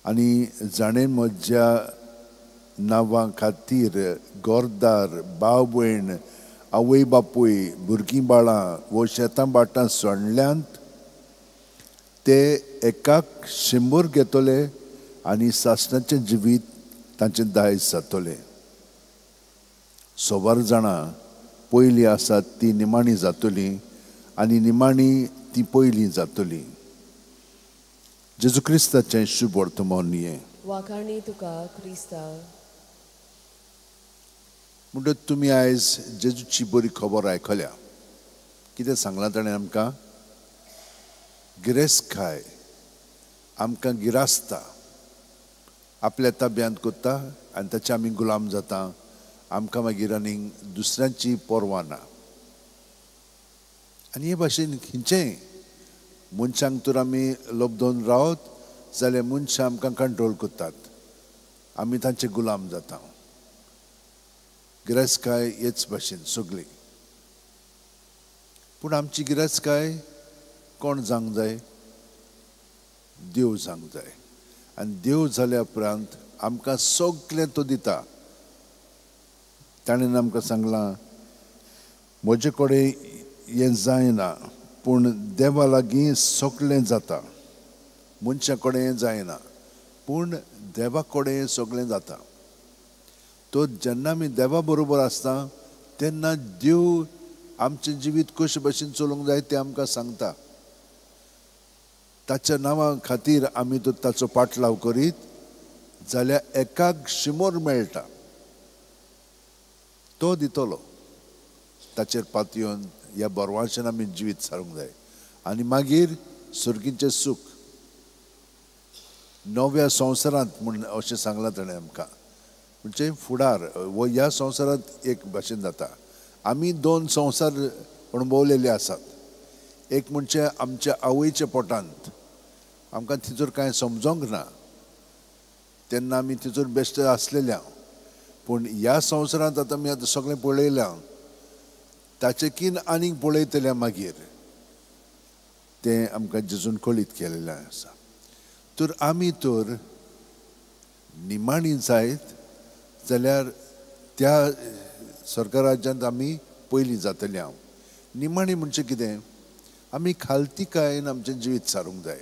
आनी जाणें म्हज्या नांवा खातीर घरदार, भाव भयण, आवय बापूय, भुरगीं बाळां वो शेतां भाटां सोडल्यांत ते एकाक 100 घेतले आनी सासणाचें जिवीत तांचें दायज जातलें. 100 जाणां पयलीं आसात ती निमाणी जातली आनी निमाणी ती पयलीं जातली. जेजू क्रिस्ताचें शुभ वर्तमान हें. वाखाणी तुका क्रिस्ता. म्हणटकच तुमी आयज जेजूची बरी खबर आयकल्या. कितें सांगलां ताणें आमकां? गिरेस्तकाय आमकां गिरासता, आपल्या ताब्यांत कोत्ता आनी ताचे आमी गुलाम जाता. आमकां मागीर आनीक दुसऱ्यांची पर्वा ना. आनी हे भाशेन खंयचेंय मनशांक तर आमी लब्दोन रावत जाल्यार मनशां आमकां कंट्रोल करतात, आमी तांचे गुलाम जाता. गिरेस्तकाय हेच भाशेन सगळी. पूण आमची गिरेस्तकाय कोण जावंक जाय? देव जावंक जाय. आनी देव जाल्या उपरांत आमकां सगळें तो दिता. ताणें आमकां सांगलां, म्हजे कडेन हें जायना, पूण देवा लागीं सगळें जाता. मनशा कडेन हें जायना, पूण देवा कडेन सगळें जाता. तो जेन्ना आमी देवा बरोबर आसता तेन्ना देव आमचें जिवीत कशे भशेन चलूंक जाय तें आमकां सांगता. ताच्या नांवा खातीर आमी तो ताचो पाटलाव करीत जाल्यार एकाक 100 मेळटा, तो दितलो. ताचेर पातयेवन ह्या बरवांशेन आमी जिवीत सारूंक जाय आनी मागीर सर्गीचें सूख नव्या संवसारांत म्हूण अशें सांगलां ताणें आमकां. म्हणजे फुडार वो ह्या संवसारांत एक भाशेन जाता. आमी 2 संवसार अणभवलेले आसात. एक म्हणजे आमच्या आवयच्या पोटांत आमकां थंयसर कांय समजोंक ना, तेन्ना आमी थंयसर बेश्टे आसलेले. पूण ह्या संवसारांत आतां आमी आतां सगळें पळयलां, ताचें कीन आनीक पळयतलें मागीर तें आमकां जेजून कळीत केलेलें आसा. तर आमी तर निमाणी जायत जाल्यार त्या स्वर्ग राज्यांत आमी पयलीं जातले. हांव निमाणी म्हणजे कितें, आमी खालतीकायेन आमचें जिवीत सारूंक जाय.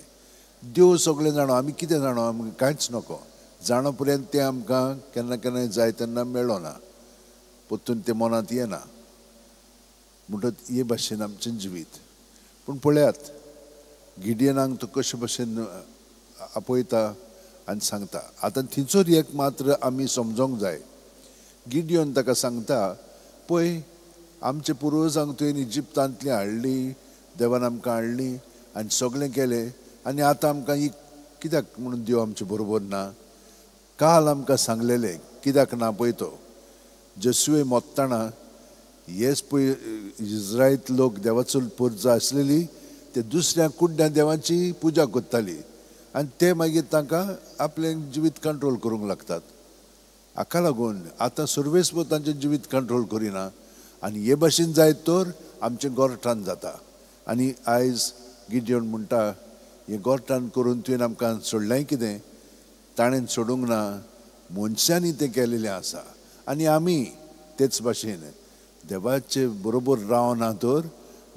देव सगळें जाणो, आमी कितें जाणो, आमकां कांयच नको. जाणो पर्यंत तें आमकां केन्ना केन्नाय जाय तेन्ना मेळना, परतून तें मनांत येना. म्हणटच हे भाशेन आमचें जिवीत. पूण पळयात गिडियनाक तो कशे भाशेन आपयता आनी सांगता. आतां थंयसर एक मात्र आमी समजोंक जाय. गिडियन ताका सांगता, पळय आमचे पुर्वजांक तुवें इजिप्तांतली हाडली, देवान आमकां हाडली आनी सगळें केलें, आनी आतां आमकां ही कित्याक म्हणून देव आमचे बरोबर ना? काल आमकां सांगलेलें कित्याक ना पळय तो जेसुवे मोत्ताना हेच पळय इज्रायत लोक देवाचो पुर्जा आसलेली ते दुसऱ्या कुड्ड्या देवांची पुजा करताली आनी ते मागीर तांकां आपलें जिवीत कंट्रोल करूंक लागतात. हाका लागून आतां सर्वेस्पर तांचें जिवीत कंट्रोल करिना आनी हे भाशेन जायत तर आमचें गोरठान जाता. आनी आयज गिडियन म्हणटा, हें गोरठान करून तुवें आमकां सोडलें कितें? ताणें सोडूंक ना, मनशांनी तें केलेलें आसा. आनी आमी तेच भाशेन देवाचे बरोबर रावना तर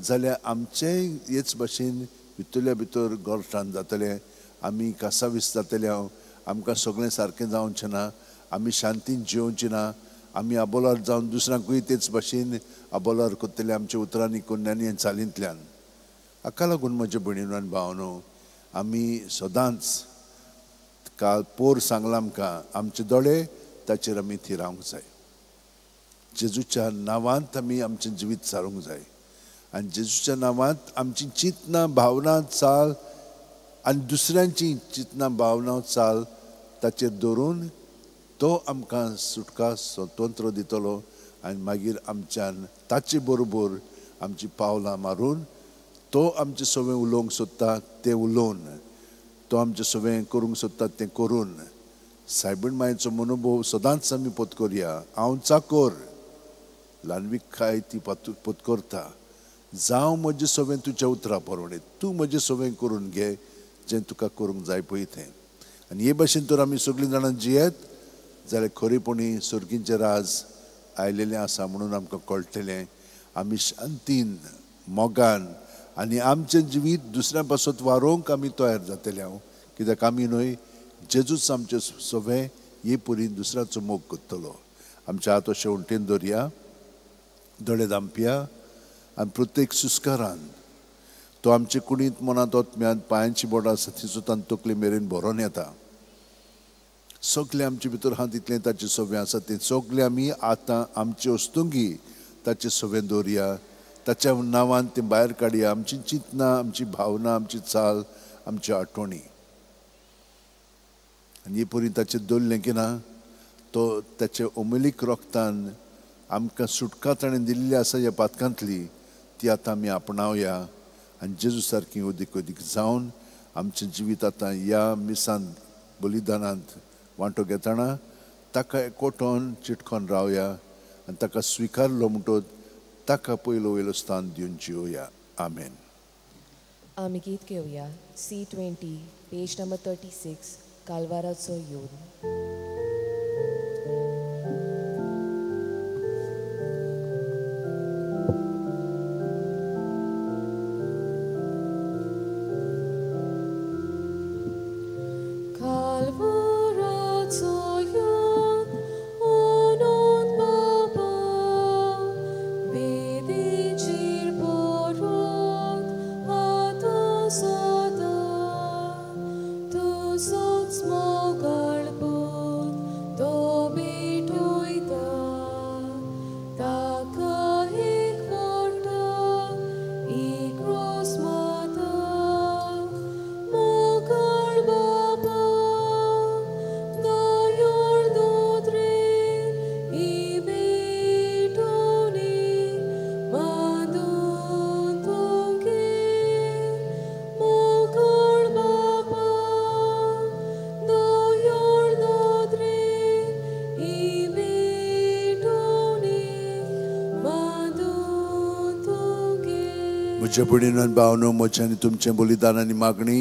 जाल्यार आमचेंय हेच भाशेन भितरल्या भितर गोरठान जातलें, आमी कासावीस जातले. हांव आमकां सगळें सारकें जावचें ना, आमी शांतीन जियोवचें ना, आमी आबोलार जावन दुसऱ्यांकूय तेच भाशेन आबोलार करतले आमच्या उतरांनी, कोन्यांनी आनी चालींतल्यान. हाका लागून म्हज्या भयणीनो आनी भावनो, आमी सदांच काल पोर सांगलां आमकां, आमचे दोळे ताचेर आमी थिरावंक जाय. जेजूच्या नांवांत आमी आमचें जिवीत सारूंक जाय आनी जेजूच्या नांवांत आमची चिंतनां, भावना, चाल आनी दुसऱ्यांची चिंतनां, भावना, चाल ताचेर दवरून तो आमकां सुटका, स्वतंत्र दितलो. आनी मागीर आमच्यान ताचे बरोबर आमची पावलां मारून तो आमचें सगळें उलोवंक सोदता तें उलोवन, तो आमचें सगळें करूंक सोदता तें करून सायबीण मायेचो मनोभोव सदांच आमी पोत करया. हांव चाकोर ल्हानवीक खाय ती पोत करता, जावं म्हजें सगळें तुज्या उतरा प्रमाणें, तूं म्हजें सगळें करून घे जें तुका करूंक जाय पळय तें. आनी हे भाशेन तर आमी सगळीं जाणां जियेत जाल्यार खरेपणी सर्गींचें राज आयलेलें आसा म्हणून आमकां कळटलें. आमी शांतीन, मोगान आनी आमचें जिवीत दुसऱ्या पासत वारोवंक आमी तयार जातले. हांव कित्याक आमी न्हय, जेजूच आमचें सगळें हे परीन दुसऱ्याचो मोग करतलो. आमच्या हात अशें उंटेन दवरया, दोळे धांपया आनी प्रत्येक सुस्कारान तो आमचे कुडींत, मनांत, ओतम्यांत, पांयांची बोटां आसा थंयसून तकले मेरेन भरोन येता. सगळें आमचे भितर आहा तितलें ताचें सगळें आसा तें सगळें आमी आतां आमचे वस्तुंगी ताचें सगळें दवरया, ताच्या नांवान तें भायर काडया. आमची चिंतनां, आमची भावना, आमची चाल, आमची आठवणी. आनी हे परी ताचें दवरलें की ना तो ताचे अमलीक रोगतान आमकां सुटका ताणें दिल्ली आसा ह्या पातकांतली, ती आतां आमी आपणावया आनी जेजू सारकी अदीक अदीक जावन आमचें जिवीत आतां ह्या मिसांत, बलिदानांत वांटो घेतना ताका एकवटोन चिटकोन रावया आनी ताका स्विकारलो म्हणटच ताका पयलो वयलो स्थान दिवन जियोया. आमेन. आमी गीत घेवया C20 page number 36, कालवाराचो योग. म्हज्या भयणीन भावनो, म्हजें आनी तुमचें बलिदान आनी मागणी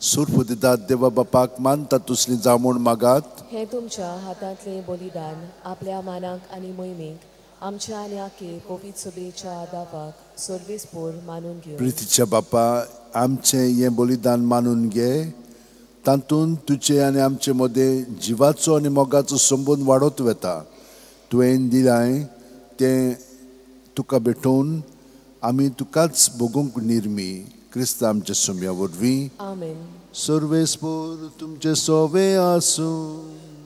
सुरफुदिदात देवा बापाक मानता तुसली जावं म्हूण मागात. हें तुमच्या हातांतलें बलिदान आपल्या मानाक आनी मोहिमेक आमच्या आनी आखे पवित्र सभेच्या दावाक सर्वेस्पोर मानून घेवन प्रितीच्या बापा, आमचें हें बलिदान मानून घे, तातूंत तुजे आनी आमचे मदें जिवाचो आनी मोगाचो संबंद वाडत वता. तुवें दिलाय तें तुका भेटोवन आमी तुकाच भोगूंक निर्मी क्रिस्त आमच्या सोम्या वरवीं. आमेन. सर्वेस्पोर तुमचे सोवे आसूं.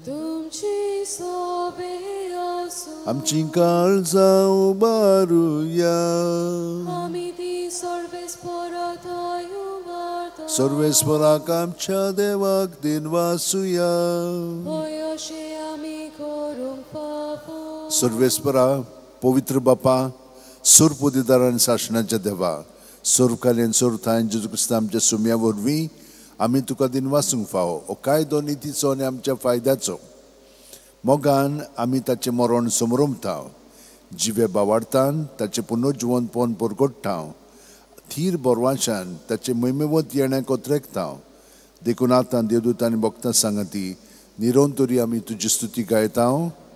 तुमचे सोवे आसूं. आमची काळजां उबारुया. आमी ती सर्वेस्पोरा थंय उबारता. सर्वेस्पोराक आमच्या देवाक दिनवासुया. हय अशें आमी करूंक फावो. सर्वेस्पोरा पवित्र बापा, सर्वपदिदार आनी सासणाच्या देवा, सर्वकालीन सर्वथाय जेजू क्रिस्त आमच्या सुम्या वरवीं आमी तुका दिनवासूंक फावो. हो कायदो नितीचो आनी आमच्या फायद्याचो. मोगान आमी ताचें मरण समरमता, जिवे बावाडतान ताचें पुनर्जिवनपण परगट्टा, थीर बरवाशान ताचें महिमेवत येणें कोत्रेकता. देखून आतां देवदूत आनी भक्तां सांगाती निरंतरी आमी तुजी स्तुती गायता.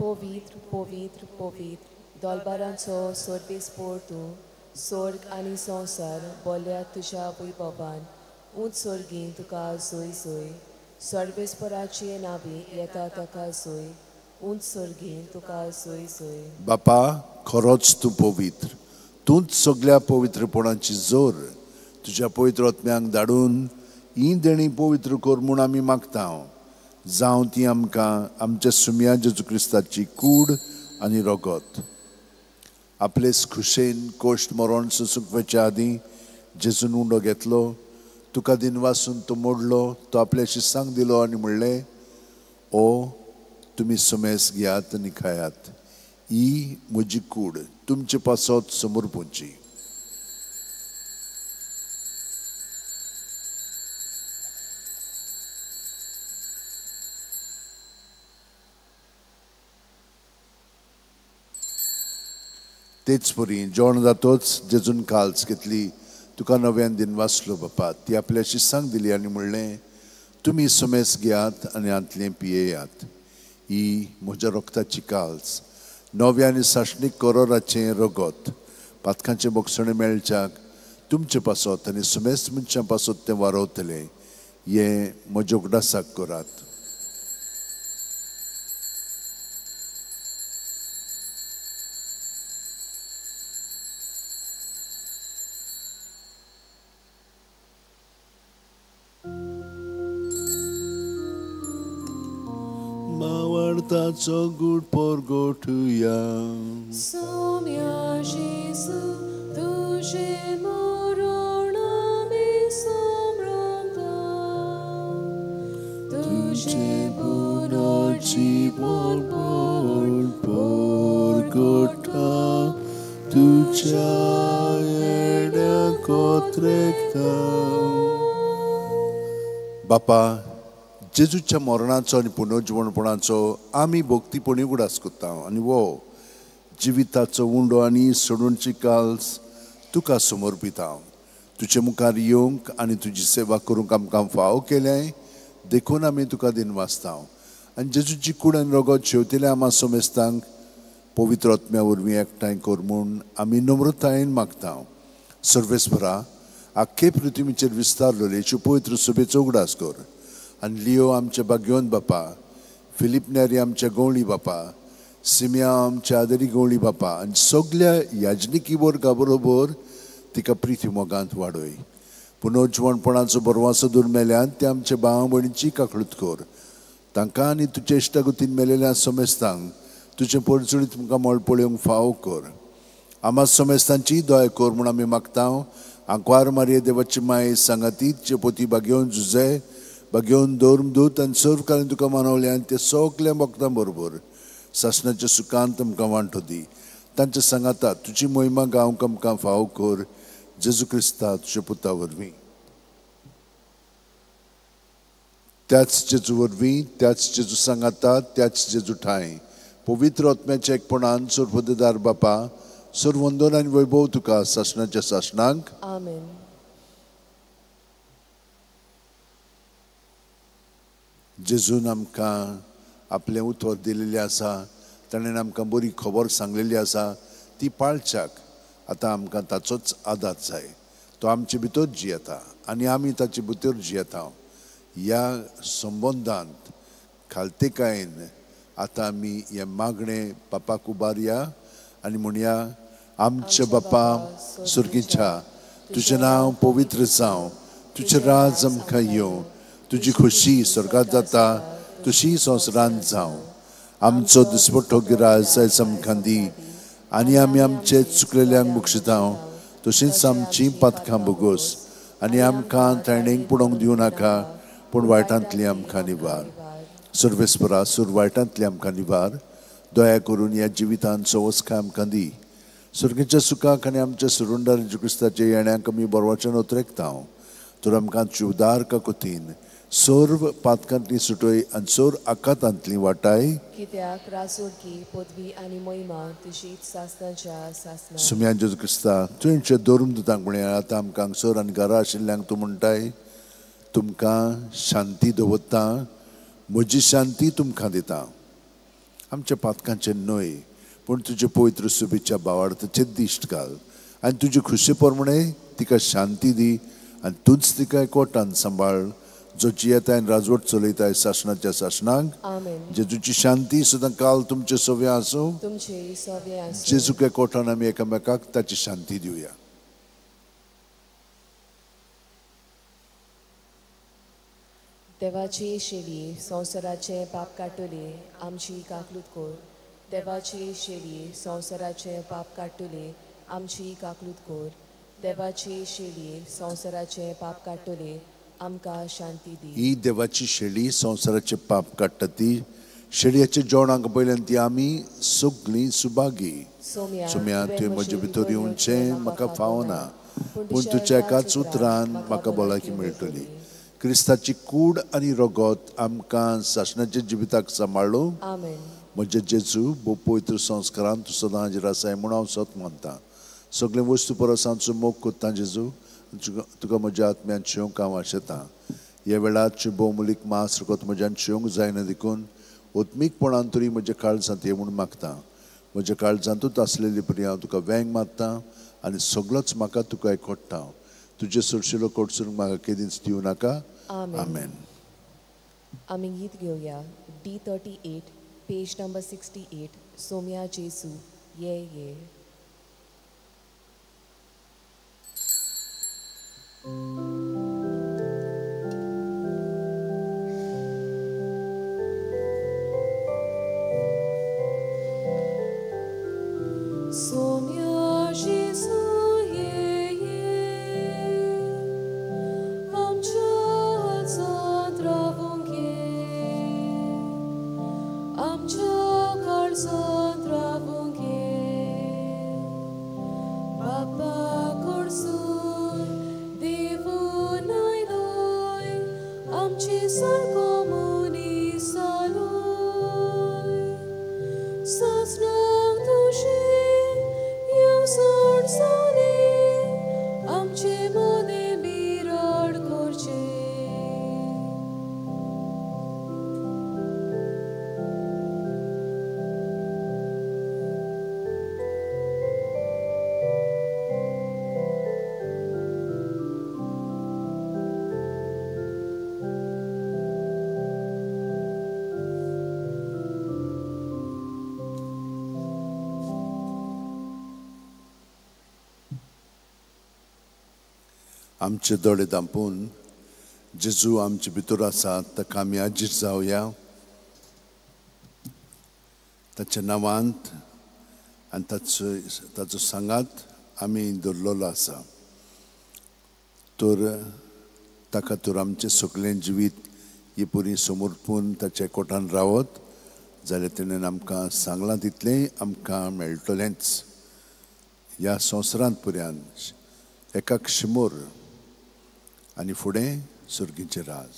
पवित्र पवित्र पवित्र दोलबारांचो सर्वेस्पोर तूं, स्वर्ग आनी संवसार बोल्या तुज्या वैभवान. उंच स्वर्गीं तुका जोय जोय, सर्वेस्पोराचे नावी येता ताका जोय, उंच स्वर्गीं तुका जोय जोय. बापा, खरोच तूं पवित्र, तूंच सगळ्या पवित्रपणाची जोर. तुज्या पवित्र आत्म्यांक धाडून ही देणी पवित्र कर म्हूण आमी मागता. जावं ती आमकां आमच्या सुम्या जेजू क्रिस्ताची कूड आनी रगत. आपलेच खुशेन कोश्ट मरण सोसूंक वचच्या आदीं जेजून उंडो घेतलो, तुका दिनवासून तो मोडलो, तो आपल्या शिसांक दिलो आनी म्हणलें, ओ तुमी सुमेस घेयात आनी खायात, ही म्हजी कूड तुमचे पासत समर्पूंची. तेच परी जेवण जातोच जेजून काल्स घेतली, तुका नव्यान दिनवासलो बापा, ती आपल्या शिसांक दिली आनी म्हणलें, तुमी सुमेस घेयात आनी हांतलें पियेयात, ही म्हज्या रक्ताची काल्स, नव्या आनी सासणीक करोराचें रगत, पातकांचें बोगसणें मेळच्याक तुमचे पासत आनी सुमेस मनशां पासत तें वारवतलें. हें म्हज्या उगडासाक करात. मावळताचो गूट परगोटुया. सोम्या जेजू तुजें मरण आमी समरमता, तुजें पुनर्जीवनपण परगोटा, तुज्या येण्या कोत्रेकता. बापा, जेजूच्या मरणाचो आनी पुनर्जिवणपणाचो आमी भक्तीपणी उगडास करता आनी वो जिविताचो उंडो आनी सोडूनची काल्स तुका समर्पिता. तुजे मुखार येवंक आनी तुजी सेवा करूंक आमकां फावो केलें देखून आमी तुका दिनवासता. आनी जेजूची कूड आनी रगत शेवतेल्या आमा समेस्तांक पवित्र आत्म्या वरवीं एकठांय कर म्हूण आमी नम्रतायेन मागता. सर्वेस्परा, आख्खे पृथ्वीचेर विस्तारलेले पवित्र सभेचो उगडास कर आनी लियो आमच्या बाग्योन बापा, फिलीप नेरी आमच्या गवळी बापा, सिमिया आमच्या आदरी गवळी बापा आनी सगल्या याजनिकी वर्गा बरोबर तिका प्रिती मोगांत वाडय. पुनर्जिवणपणाचो बरवासो दूर मेल्यान ते आमच्या भाव भयणीची काकळूत कर. तांकां आनी तुजे इश्टागतीन मेलेल्या समेस्तांक तुजें परजळीत तुमकां मळ पळोवंक फावो कर. आमा समेस्तांची दया कर म्हूण आमी मागता. आंकवार मारये देवाची माये सांगाती चेपोती बागेवन झुजे बागेवन धर्मदूत आनी सर्वकालीन तुका मानवले आनी ते सगल्या भक्तां बरोबर सासणाच्या सुखान तुमकां वांटो दी. तांच्या सांगाता तुजी मोहिमा गावंक आमकां फावो कर. जेजू क्रिस्ता तुज्या पुता वरवीं. त्याच जेजू वरवीं, त्याच जेजू सांगाता, त्याच जेजू ठांय पवित्र आत्म्याच्या एकपणान सर्वपदेदार बापा, सर्वंदन आनी वैभव तुका सासणाच्या सासणांक. आमेन. जेजून आमकां आपलें उतर दिलेलें आसा ताणें आमकां बरी खबर सांगलेली आसा ती पाळच्याक आतां आमकां ताचोच आदार जाय. तो आमचे भितर जियेता आनी आमी ताचे भितर जियेता. ह्या संबंदांत खालतेकायेन आतां आमी हें मागणें बापाक उबारया आनी म्हणया, आमचे बापा सुर्गीच्या, तुजें नांव पवित्र जावं, तुजें राज आमकां येवं, तुजी खोशी स्वर्गांत जाता तशी संवसारांत जावं. आमचो दिसपट्टो गिरास आयज आमकां दी आनी आमी आमचे चुकलेल्यांक बक्षिता तशींच आमचीं पातकां भोगोस आनी आमकां ताणेंक पडोवंक दिवं नाका, पूण वायटांतली आमकां निवार. सर्वेस्परा सुर वायटांतली आमकां निवार. दया करून ह्या जिवितांत सवस्काय आमकां दी. सुर्गेच्या सुखाक आनी आमच्या सुरुंडार जेजू क्रिस्ताच्या येण्याक आमी बरवाचें उतरेकता. तर आमकां उदार काकुतीन सर्व पातकांतली सुटय आनी सर्व आकातांतली वाटाय. कित्याक रासोडकी पदवी आनी महिमा तुजीच सासणाच्या सासणा. सुम्या जेजू क्रिस्ता, तुवें धर्म दुतांक म्हळें आतां आमकां हांगसर आनी घरा आशिल्ल्यांक तूं म्हणटाय, तुमकां शांती दवरता, म्हजी शांती तुमकां दिता. आमच्या पातकांचें न्हय पूण तुजे पवित्र सुबेच्या भावार्थाचेर दिश्ट घाल आनी तुजे खुशे प्रमाणे तिका शांती दी आनी तूंच तिका एकवटान सांबाळ, जो जियेताय आनी राजवट चलयताय सासणाच्या सासणाक. जेजूची शांती सुद्दां काल तुमचे सव्या आसूं. जेजूक एकवटान आमी एकामेकाक ताची शांती दिवया. देवाची शेली संवसाराचे पाप काडटले आमची काकलूत कर. देवाची शेली संवसाराचे पाप काडटले आमची काकलूत कर. देवाची शेली संवसाराचे पाप काडटले आमकां शांती दी. ही देवाची शेळी संवसाराचे पाप काडटा ती शेळयेच्या जेवणाक पयल्यान ती आमी सगळीं सुभागी. सोम्या, तुवें म्हजे भितर येवचें म्हाका फावना, पूण तुज्या एकाच उतरान म्हाका भलायकी मेळटली. क्रिस्ताची कूड आनी रगत आमकां सासणाच्या जिविताक सांबाळ्ळो. म्हजे जेजू, भोव पवित्र संस्कारान तूं सदां हाजीर आसाय म्हूण हांव सत मानतां. सगळे वस्तू परस हांचो मोग कोत्ता जेजू, तुका म्हज्या आत्म्यान शिवंक हांव आशेतां. ह्या वेळार भोवमुलीक मास रगत म्हज्यान शिवंक जायना देखून ओत्मीकपणान तरी म्हज्या काळजांत ये म्हूण मागता. म्हज्या काळजांतूच आसलेली परी हांव तुका वेंग मारता आनी सगळोच म्हाका तुका एकवट्टा. तुजे सरशिलो कोटसून म्हाका केदींच दिवं नाका. आमेन. आमी गीत घेवया D38 page number 68. Somya जेजू ये ये. Somya Jesu ye ye, आमच्या काळजांत रावूंक ये, आमच्या काळजांत रावूंक ये. बापा कडसून देवून आयलोय, आमचे सारको मनीस जालोय. सासणाक तुजें येवजण जाली, आमचे मदें बिराड करचें. आमचे दोळे धांपून जेजू आमचे भितर आसा ताका आमी आजीर जावया. ताच्या नांवांत आनी ताचो सांगात आमी दवरलेलो आसा. तर ताका तर आमचें सगळें जिवीत ही पुरी समर्पून ताच्या कोटान रावत जाल्यार तेणें आमकां सांगलां तितलें आमकां मेळटलेंच. ह्या संवसारांत पुऱ्यान एकाक शिमोर आनी फुडें सुर्गीचें राज.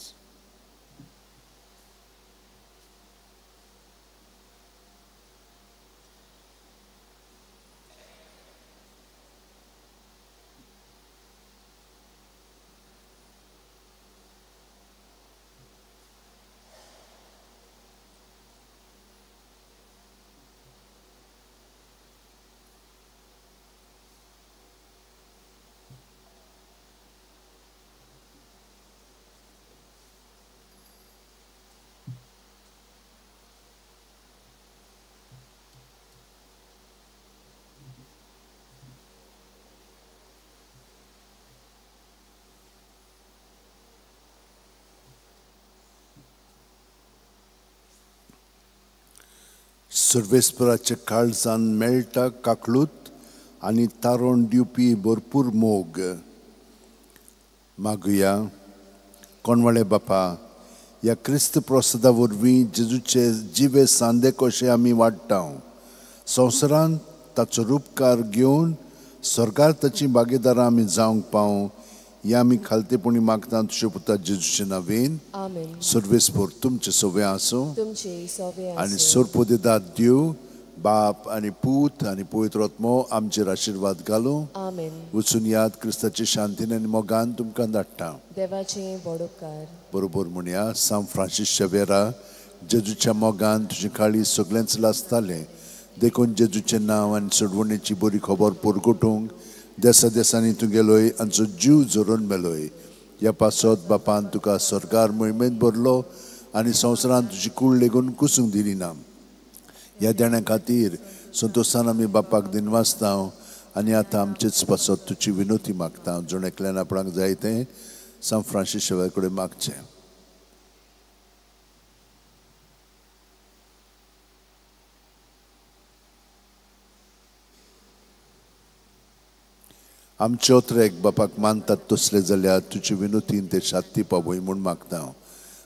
सर्वेस्पराच्या काळजान मेळटा काकळूत आनी तारण दिवपी भरपूर मोग. मागुया कोणवाळे बापा, ह्या क्रिस्त प्रसादा वरवीं जेजूचे जिवे सांदे कशे आमी वाडटा, संवसारांत ताचो रुपकार घेवन स्वर्गार ताची भागीदारां आमी जावंक पावूं ह्या आमी खालतेपणी मागता तुज्या पुता जेजूचे नांवेन. सर्वेस्पोर तुमचे सवे आसूं आनी सरपोदेदाद देव बाप आनी पूत आनी पवित्र आत्मो आमचेर आशिर्वाद घालूं. वचून याद क्रिस्ताचे शांतीन आनी मोगान तुमकां धाडटा. देवाचे व्हड उपकार. बरोबर म्हणया. सांत फ्रांसीस शेवेरा, जेजूच्या मोगान तुजें काळीज सगळेंच लासतालें, देखून जेजूचें नांव आनी सोडवणेची बरी खबर परगटूंक देसा देसांनी तूं गेलोय आमचो जीव झरोवन मेलोय. ह्या पासत बापान तुका सरकार मोहिमेंत भरलो आनी संवसारांत तुजी कूड लेगून कुसूंक दिली ना. ह्या देण्या खातीर संतोशान आमी बापाक दिनवासता आनी आतां आमचेच पासत तुजी विनोती मागता. जण एकल्यान आपणाक जाय तें सांत फ्रांसीस शेवेर कडेन मागचें. आमचे ओत्रेक बापाक मानतात तसले जाल्यार तुजे विनोतीन ते शांती पावय म्हूण मागता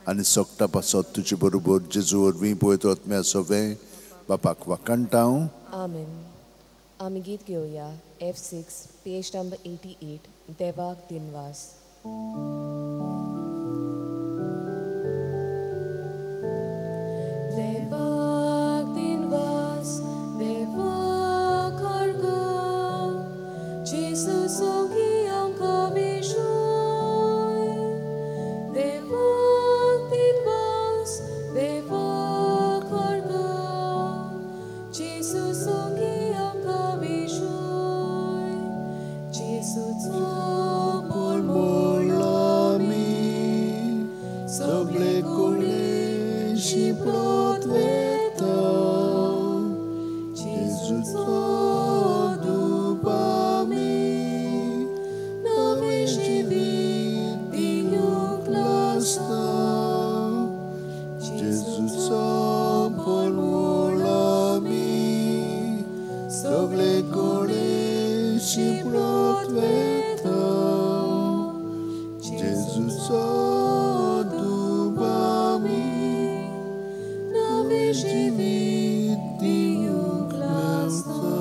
आनी सोगटा पासत तुजे बरोबर जेजू वरवीं पवित्र आत्म्या सोवें बापाक वाखाणटा. आमेन. आमी गीत घेवया F6 page number 88 देवाक दिनवास. देवाक दिनवास, देवाक अर्गां, जेजू सोगी आमकां विशय. देवाक दिनवास, देवाक अर्गां, जेजू सोगी आमकां विशय. जेजूचो परमळ आमी सगळे कडेन शिंपडत वता, जेजूचो धूप आमी नवें जिवीत दिवंक लागता. जेजूचो परमळ आमी सगळे कडेन शिंपडत वता, जेजूचो धूप आमी नवें जिवीत दिवंक लागता.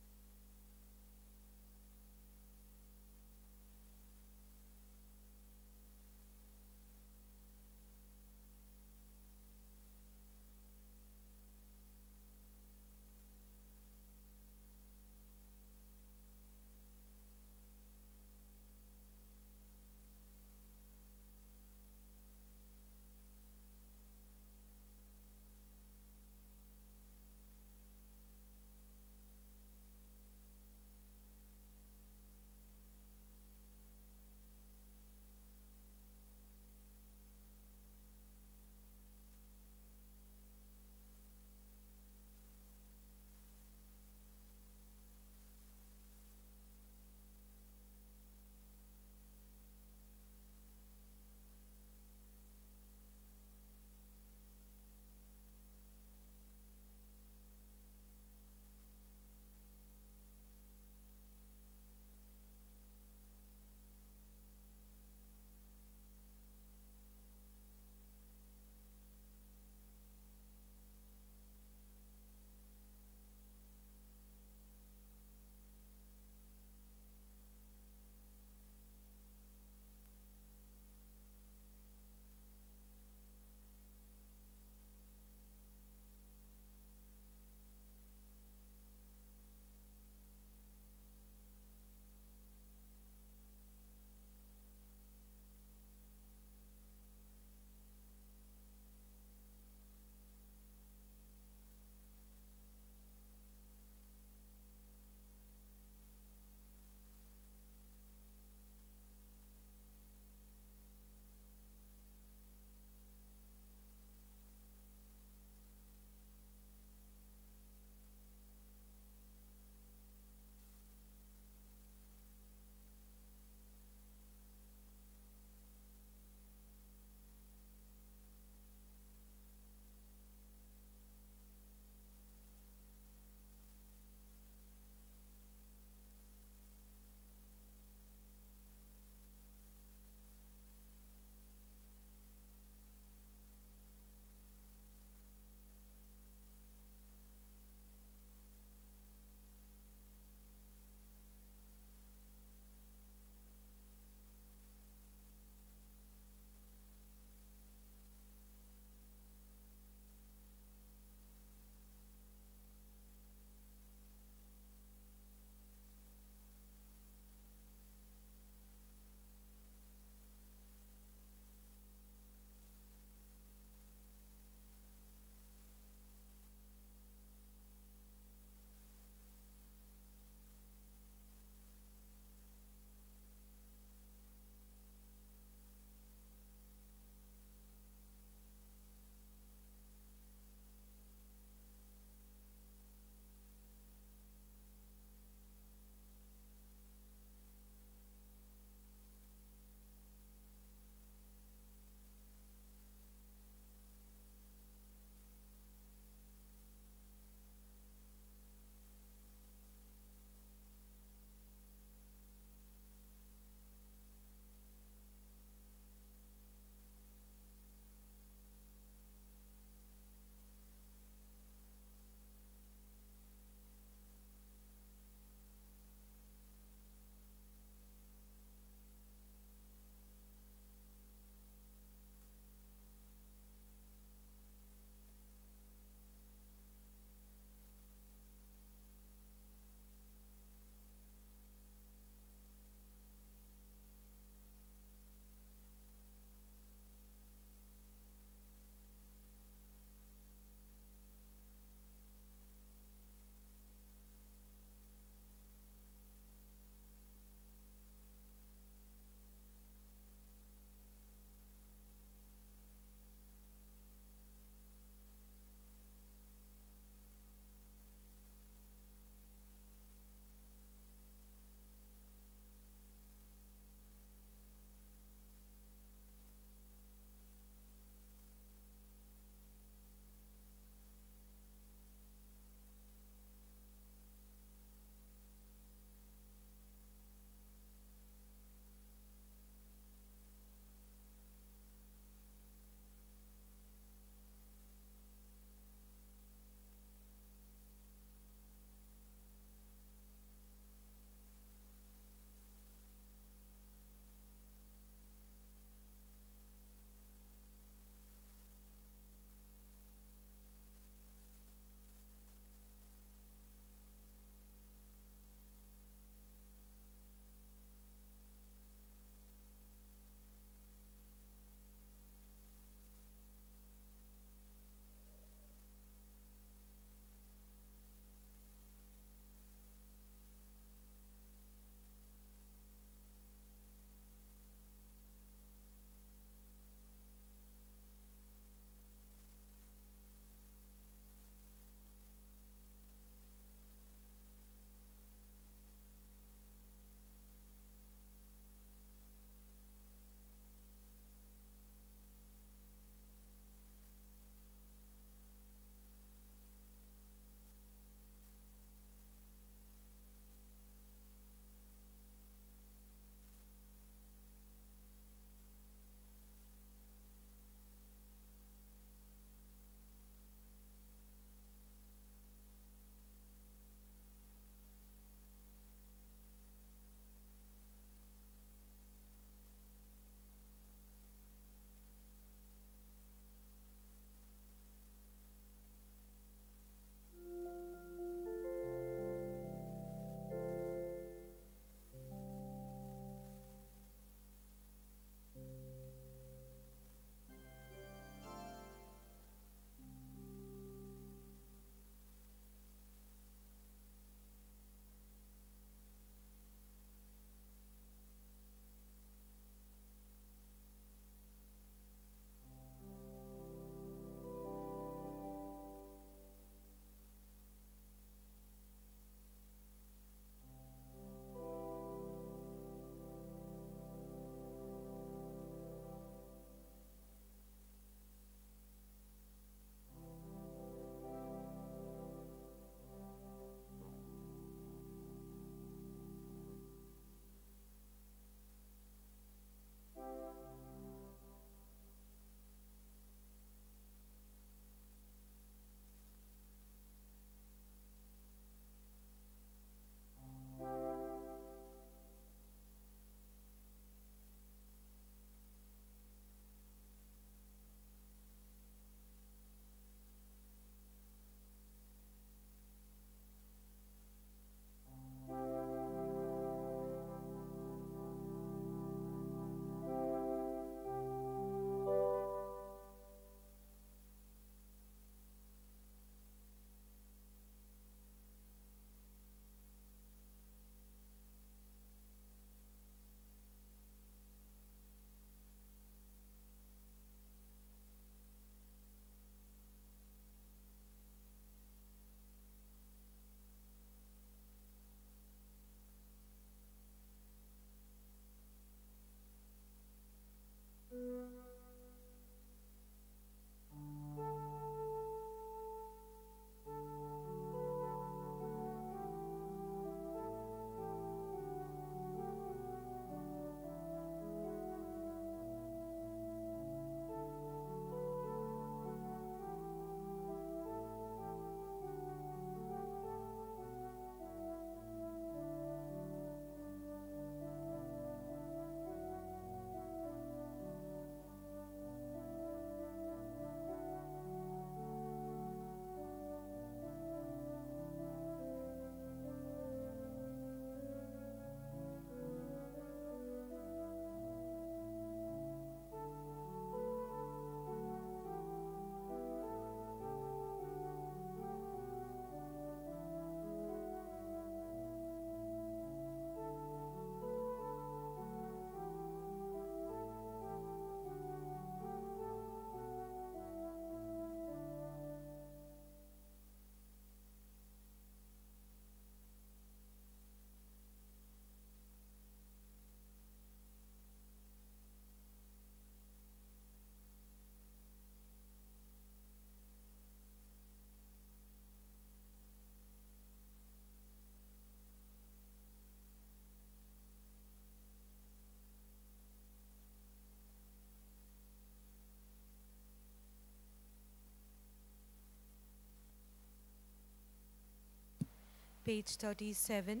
page 37.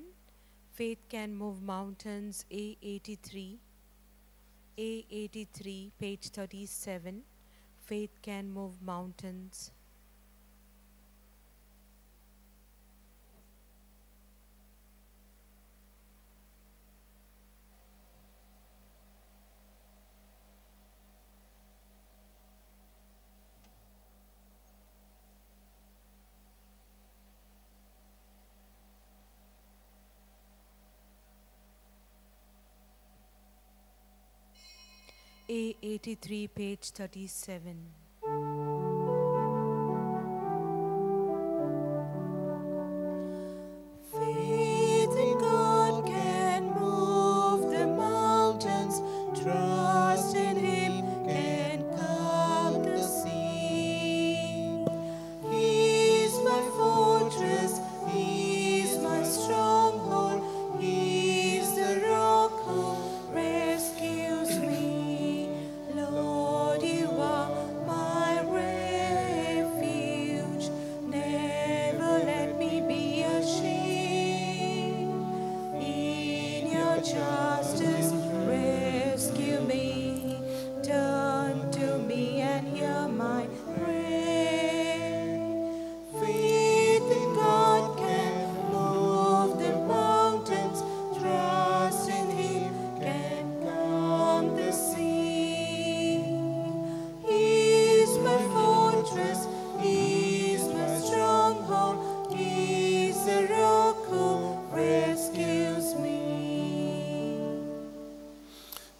Faith Can Move Mountains, A83. A83, page 37. Faith Can Move Mountains. A83, page 37. Faith in God can move the mountains, trust in Him can calm the sea. He is my fortress, He is my stronghold, He is the rock who rescues me. Lord, you are my refuge, never let me be ashamed. In your justice, rescue me. Turn to me and hear my prayer. Faith in God can move the mountains, trust in Him can calm the sea. He is my fortress, He is my stronghold, He is the rock who rescues me.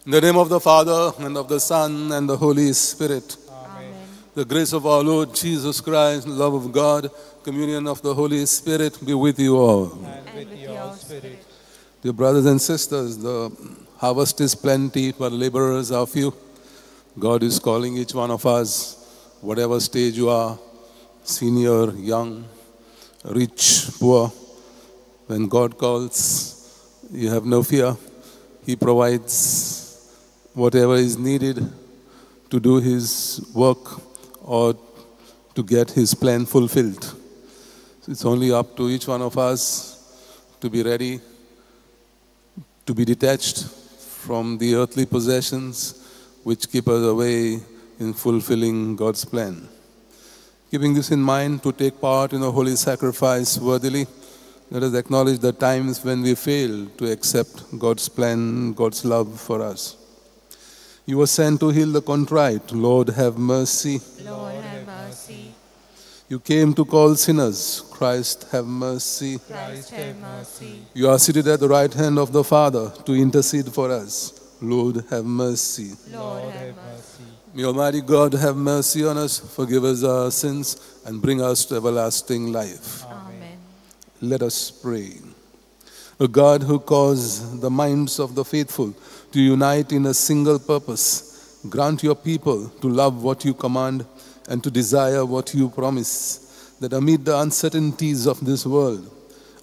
In the name of the Father, and of the Son, and the Holy Spirit. Amen. The grace of our Lord Jesus Christ, the love of God, communion of the Holy Spirit be with you all. And with your spirit. Dear brothers and sisters, the harvest is plenty, but laborers are few. God is calling each one of us, whatever stage you are, senior, young, rich, poor. When God calls, you have no fear. He provides whatever is needed to do His work or to get His plan fulfilled. So it's only up to each one of us to be ready, to be detached from the earthly possessions which keep us away in fulfilling God's plan. Keeping this in mind, to take part in the holy sacrifice worthily, let us acknowledge the times when we fail to accept God's plan, God's love for us. You were sent to heal the contrite. Lord, have mercy. Lord, have mercy. You came to call sinners. Christ, have mercy. Christ, have mercy. You are seated at the right hand of the Father to intercede for us. Lord, have mercy. Lord, have mercy. May Almighty God have mercy on us, forgive us our sins, and bring us to everlasting life. Amen. Let us pray. A God who caused the minds of the faithful to unite in a single purpose, grant your people to love what you command and to desire what you promise, that amid the uncertainties of this world,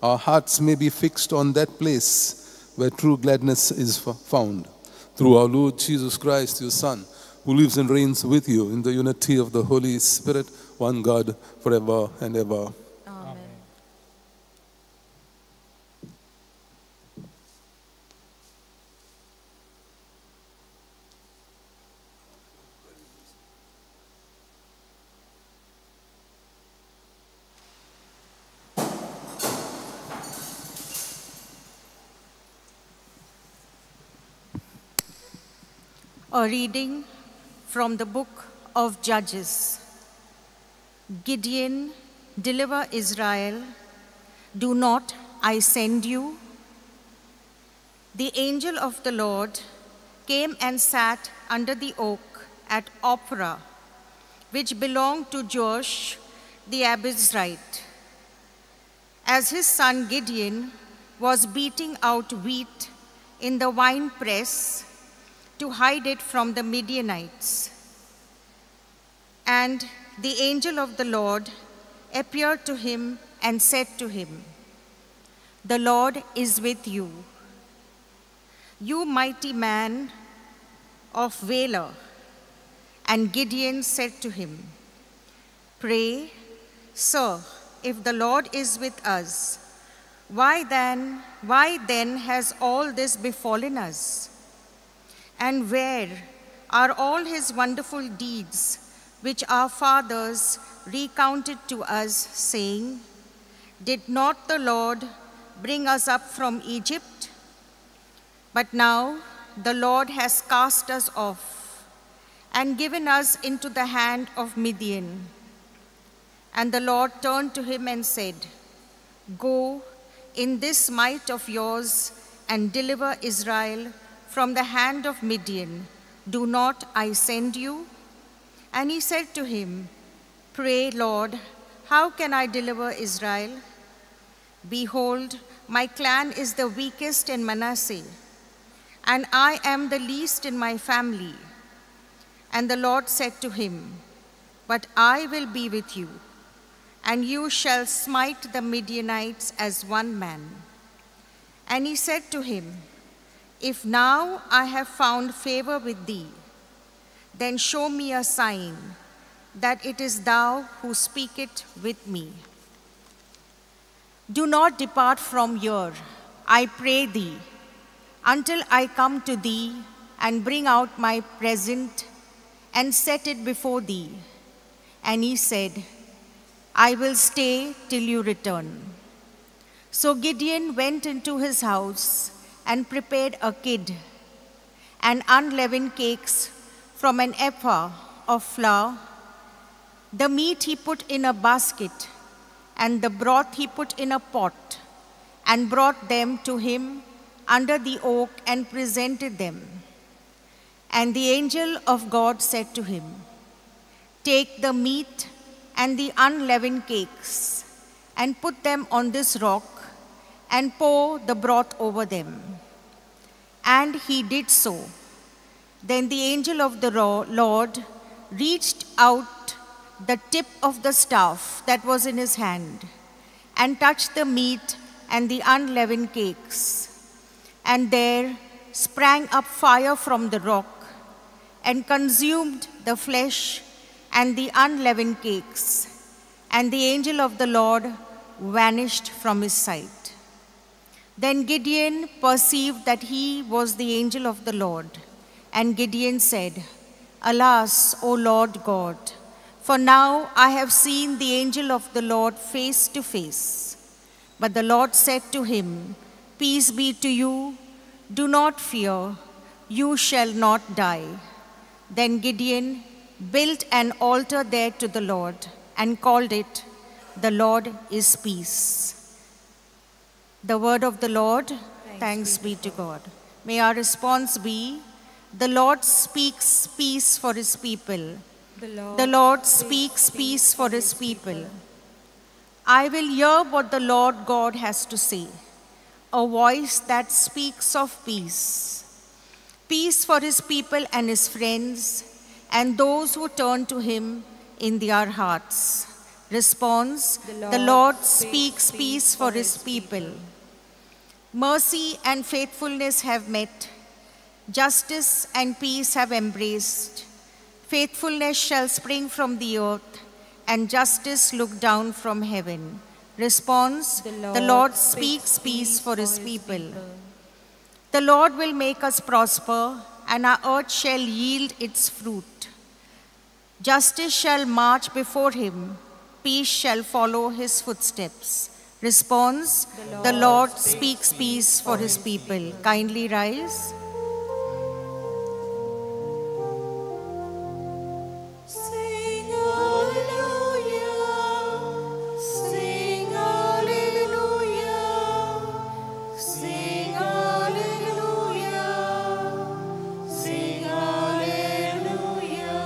our hearts may be fixed on that place where true gladness is found. Through our Lord Jesus Christ, your Son, who lives and reigns with you in the unity of the Holy Spirit, one God, forever and ever. Amen. A reading from the book of Judges. Gideon, deliver Israel. Do not I send you? The angel of the Lord came and sat under the oak at Ophrah, which belonged to Joash the Abiezrite, as his son Gideon was beating out wheat in the winepress to hide it from the Midianites. And the angel of the Lord appeared to him and said to him, "The Lord is with you, you mighty man of valor." And Gideon said to him, "Pray, sir, if the Lord is with us, Why then has all this befallen us? And where are all his wonderful deeds which our fathers recounted to us, saying, 'Did not the Lord bring us up from Egypt?' But now the Lord has cast us off and given us into the hand of Midian." And the Lord turned to him and said, "Go in this might of yours and deliver Israel from the hand of Midian. Do not I send you?" And he said to him, "Pray, Lord, how can I deliver Israel? Behold, my clan is the weakest in Manasseh, and I am the least in my family." And the Lord said to him, "But I will be with you, and you shall smite the Midianites as one man." And he said to him, "If now I have found favor with thee, then show me a sign that it is thou who speakest with me. Do not depart from here, I pray thee, until I come to thee and bring out my present and set it before thee." And he said, "I will stay till you return." So Gideon went into his house and prepared a kid and unleavened cakes from an ephah of flour. The meat he put in a basket, and the broth he put in a pot, and brought them to him under the oak and presented them. And the angel of God said to him, "Take the meat and the unleavened cakes, and put them on this rock, and pour the broth over them." And he did so. Then the angel of the Lord reached out the tip of the staff that was in his hand, and touched the meat and the unleavened cakes. And there sprang up fire from the rock, and consumed the flesh and the unleavened cakes. And the angel of the Lord vanished from his sight. Then Gideon perceived that he was the angel of the Lord. And Gideon said, "Alas, O Lord God, for now I have seen the angel of the Lord face to face." But the Lord said to him, "Peace be to you, do not fear, you shall not die." Then Gideon built an altar there to the Lord and called it, "The Lord is Peace." The word of the Lord. Thanks be to God. May our response be, the Lord speaks peace for his people. The Lord speaks peace for his people. I will hear what the Lord God has to say, a voice that speaks of peace. Peace for his people and his friends, and those who turn to him in their hearts. Response, the Lord speaks peace for his people. Mercy and faithfulness have met. Justice and peace have embraced. Faithfulness shall spring from the earth, and justice look down from heaven. Response, the Lord speaks peace for his people. The Lord will make us prosper, and our earth shall yield its fruit. Justice shall march before him, peace shall follow his footsteps. Response, the Lord speaks peace for his people. Kindly rise. Sing alleluia, sing alleluia, sing alleluia, sing alleluia.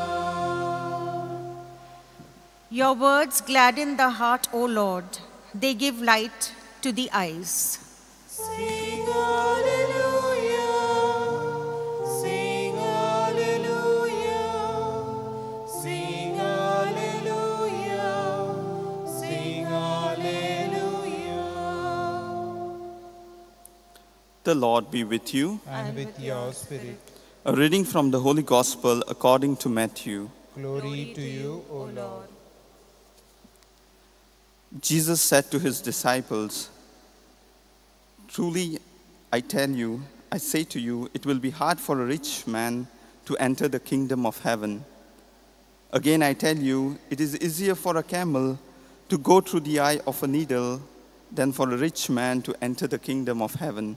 Your words gladden the heart, O Lord. They give light to the eyes. Sing alleluia, sing alleluia, sing alleluia, sing alleluia. The Lord be with you. And with your spirit. A reading from the Holy Gospel according to Matthew. Glory to you, O Lord. Jesus said to his disciples, Truly, I tell you, I say to you, it will be hard for a rich man to enter the kingdom of heaven. Again, I tell you, it is easier for a camel to go through the eye of a needle than for a rich man to enter the kingdom of heaven.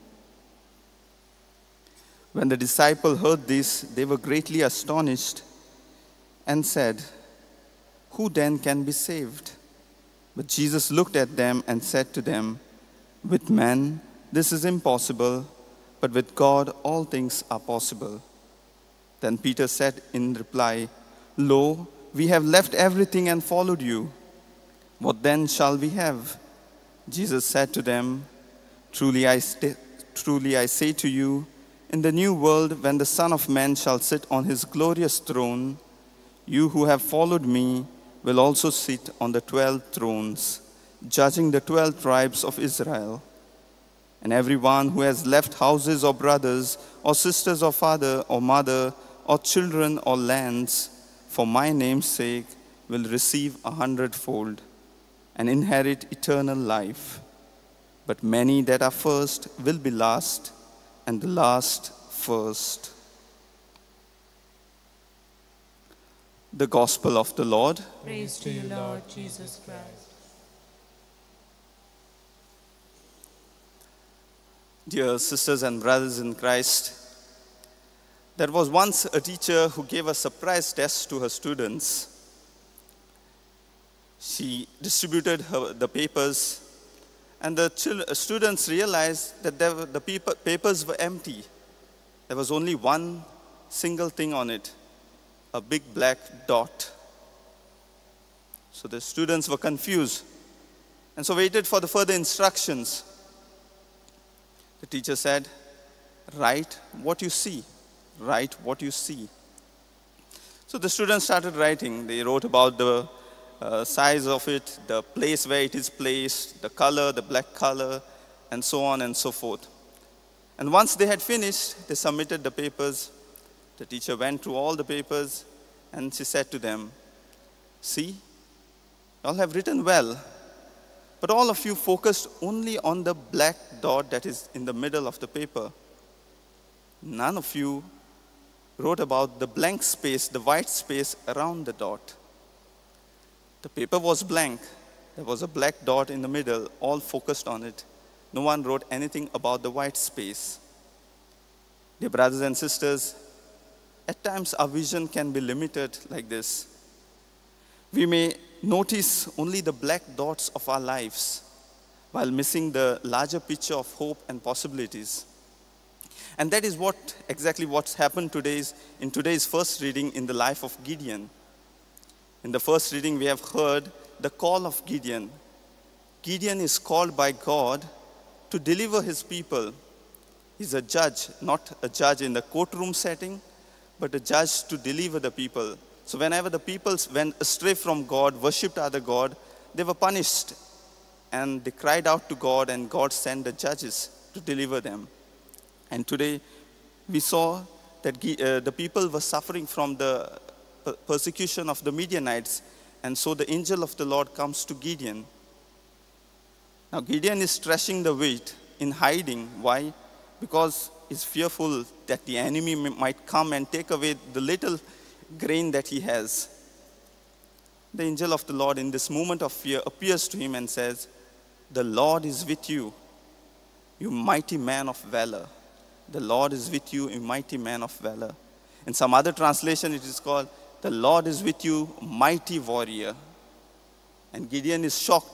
When the disciples heard this, they were greatly astonished and said, Who then can be saved? But Jesus looked at them and said to them, With men this is impossible, but with God all things are possible. Then Peter said in reply, Lo, we have left everything and followed you. What then shall we have? Jesus said to them, Truly I say to you, in the new world, when the Son of Man shall sit on his glorious throne, you who have followed me will also sit on the 12 thrones, judging the 12 tribes of Israel. And everyone who has left houses or brothers or sisters or father or mother or children or lands for my name's sake will receive 100-fold and inherit eternal life. But many that are first will be last, and the last first. The Gospel of the Lord. Praise to you, Lord Jesus Christ. Dear sisters and brothers in Christ, there was once a teacher who gave a surprise test to her students. She distributed the papers, and the students realized that the papers were empty. There was only one single thing on it, a big black dot. So the students were confused and so waited for the further instructions. The teacher said, "Write what you see, write what you see." So the students started writing. They wrote about the size of it, the place where it is placed, the color, the black color, and so on and so forth. And once they had finished, they submitted the papers. The teacher went through all the papers and she said to them, "See, you all have written well, but all of you focused only on the black dot that is in the middle of the paper. None of you wrote about the blank space, the white space around the dot. The paper was blank. There was a black dot in the middle, all focused on it. No one wrote anything about the white space." Dear brothers and sisters, at times our vision can be limited like this. We may notice only the black dots of our lives while missing the larger picture of hope and possibilities. And that is exactly what's happened in today's first reading in the life of Gideon. In the first reading, we have heard the call of Gideon. Gideon is called by God to deliver his people. He's a judge, not a judge in the courtroom setting, but a judge to deliver the people. So whenever the people went astray from God, worshipped other God, they were punished. And they cried out to God, and God sent the judges to deliver them. And today, we saw that the people were suffering from the persecution of the Midianites, and so the angel of the Lord comes to Gideon. Now Gideon is threshing the wheat in hiding. Why? Because he's fearful that the enemy might come and take away the little grain that he has. The angel of the Lord in this moment of fear appears to him and says, "The Lord is with you, you mighty man of valor. The Lord is with you, you mighty man of valor." In some other translation, it is called, "The Lord is with you, mighty warrior." And Gideon is shocked.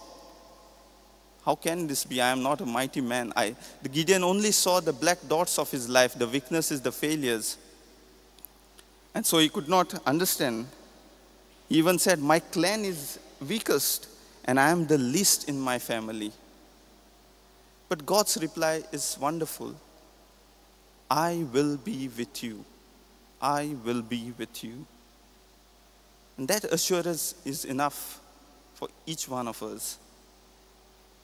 How can this be? I am not a mighty man. The Gideon only saw the black dots of his life, the weaknesses, the failures. And so he could not understand. He even said, "My clan is weakest and I am the least in my family." But God's reply is wonderful. "I will be with you. I will be with you." And that assurance is enough for each one of us.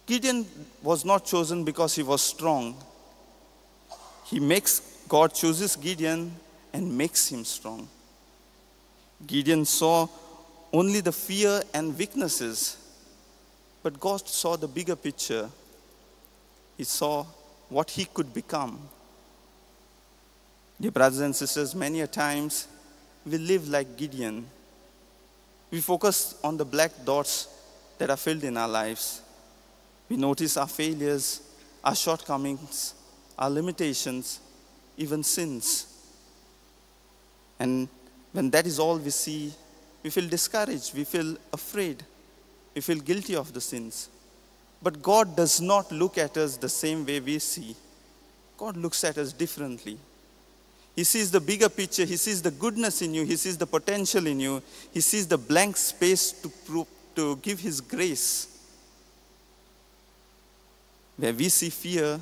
Gideon was not chosen because he was strong. God chooses Gideon and makes him strong. Gideon saw only the fear and weaknesses, but God saw the bigger picture. He saw what he could become. Dear brothers and sisters, many a times we live like Gideon. We focus on the black dots that are filled in our lives. We notice our failures, our shortcomings, our limitations, even sins. And when that is all we see, we feel discouraged, we feel afraid, we feel guilty of the sins. But God does not look at us the same way we see. God looks at us differently. He sees the bigger picture. He sees the goodness in you. He sees the potential in you. He sees the blank space to give His grace. Where we see fear,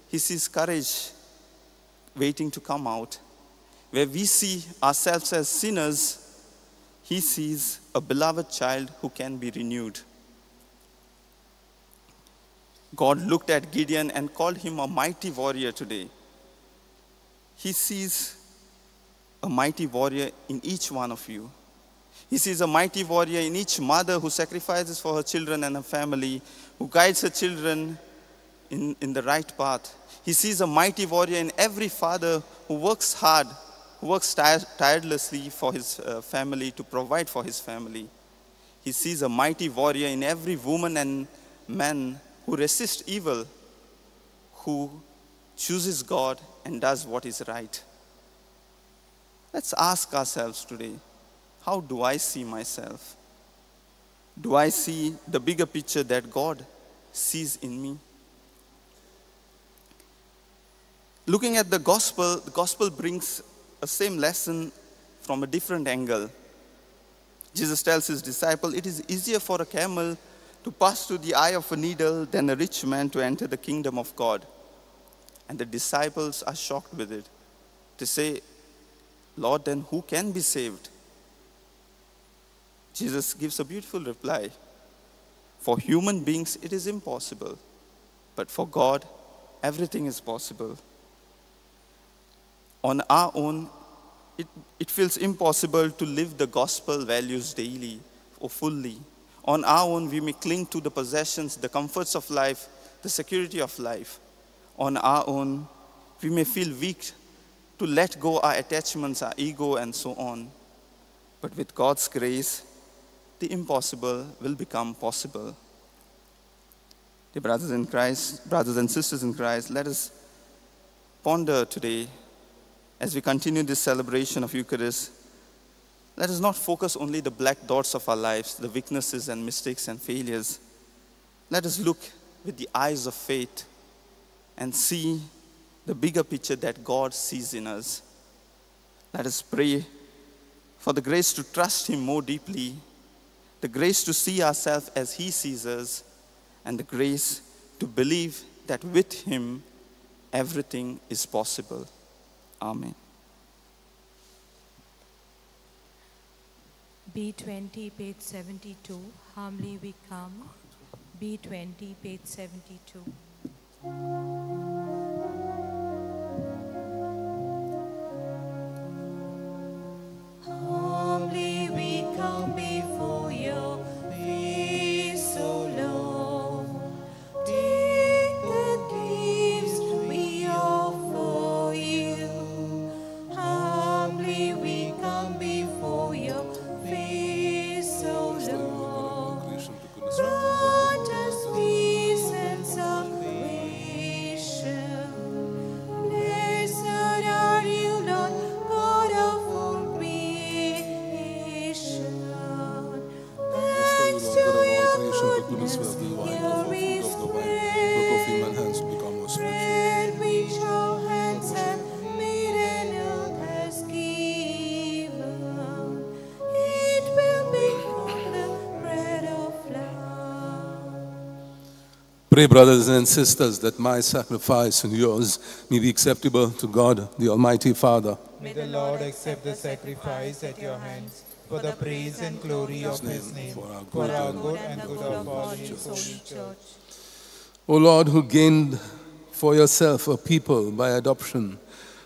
He sees courage waiting to come out. Where we see ourselves as sinners, He sees a beloved child who can be renewed. God looked at Gideon and called him a mighty warrior today. He sees a mighty warrior in each one of you. He sees a mighty warrior in each mother who sacrifices for her children and her family, who guides her children in the right path. He sees a mighty warrior in every father who works hard, who works tirelessly for his family, to provide for his family. He sees a mighty warrior in every woman and man who resists evil, who chooses God and does what is right. Let's ask ourselves today, how do I see myself? Do I see the bigger picture that God sees in me? Looking at the gospel brings the same lesson from a different angle. Jesus tells his disciple, it is easier for a camel to pass through the eye of a needle than a rich man to enter the kingdom of God. And the disciples are shocked with it. They say, Lord, then who can be saved? Jesus gives a beautiful reply. For human beings, it is impossible. But for God, everything is possible. On our own, it feels impossible to live the gospel values daily or fully. On our own, we may cling to the possessions, the comforts of life, the security of life. On our own, we may feel weak to let go our attachments, our ego, and so on. But with God's grace, the impossible will become possible. Dear brothers in Christ, brothers and sisters in Christ, let us ponder today as we continue this celebration of Eucharist. Let us not focus only the black dots of our lives, the weaknesses and mistakes and failures. Let us look with the eyes of faith and see the bigger picture that God sees in us. Let us pray for the grace to trust Him more deeply, the grace to see ourselves as He sees us, and the grace to believe that with Him, everything is possible. Amen. B20, page 72, Humbly We Come. B20, page 72. Humbly we come before your face, O Lord. Take the gifts we offer you. Humbly we come before your face, O Lord. Grant us peace and salvation. Blessed are you, Lord, God of all creation. Thanks to your goodness, here is bread which our hands have made and earth has given. It will become the bread of life. Pray, brothers and sisters, that my sacrifice and yours may be acceptable to God, the Almighty Father. May the Lord accept the sacrifice at your hands for the praise and glory of his name, for our good and good of all his holy church. O Lord, who gained for yourself a people by adoption,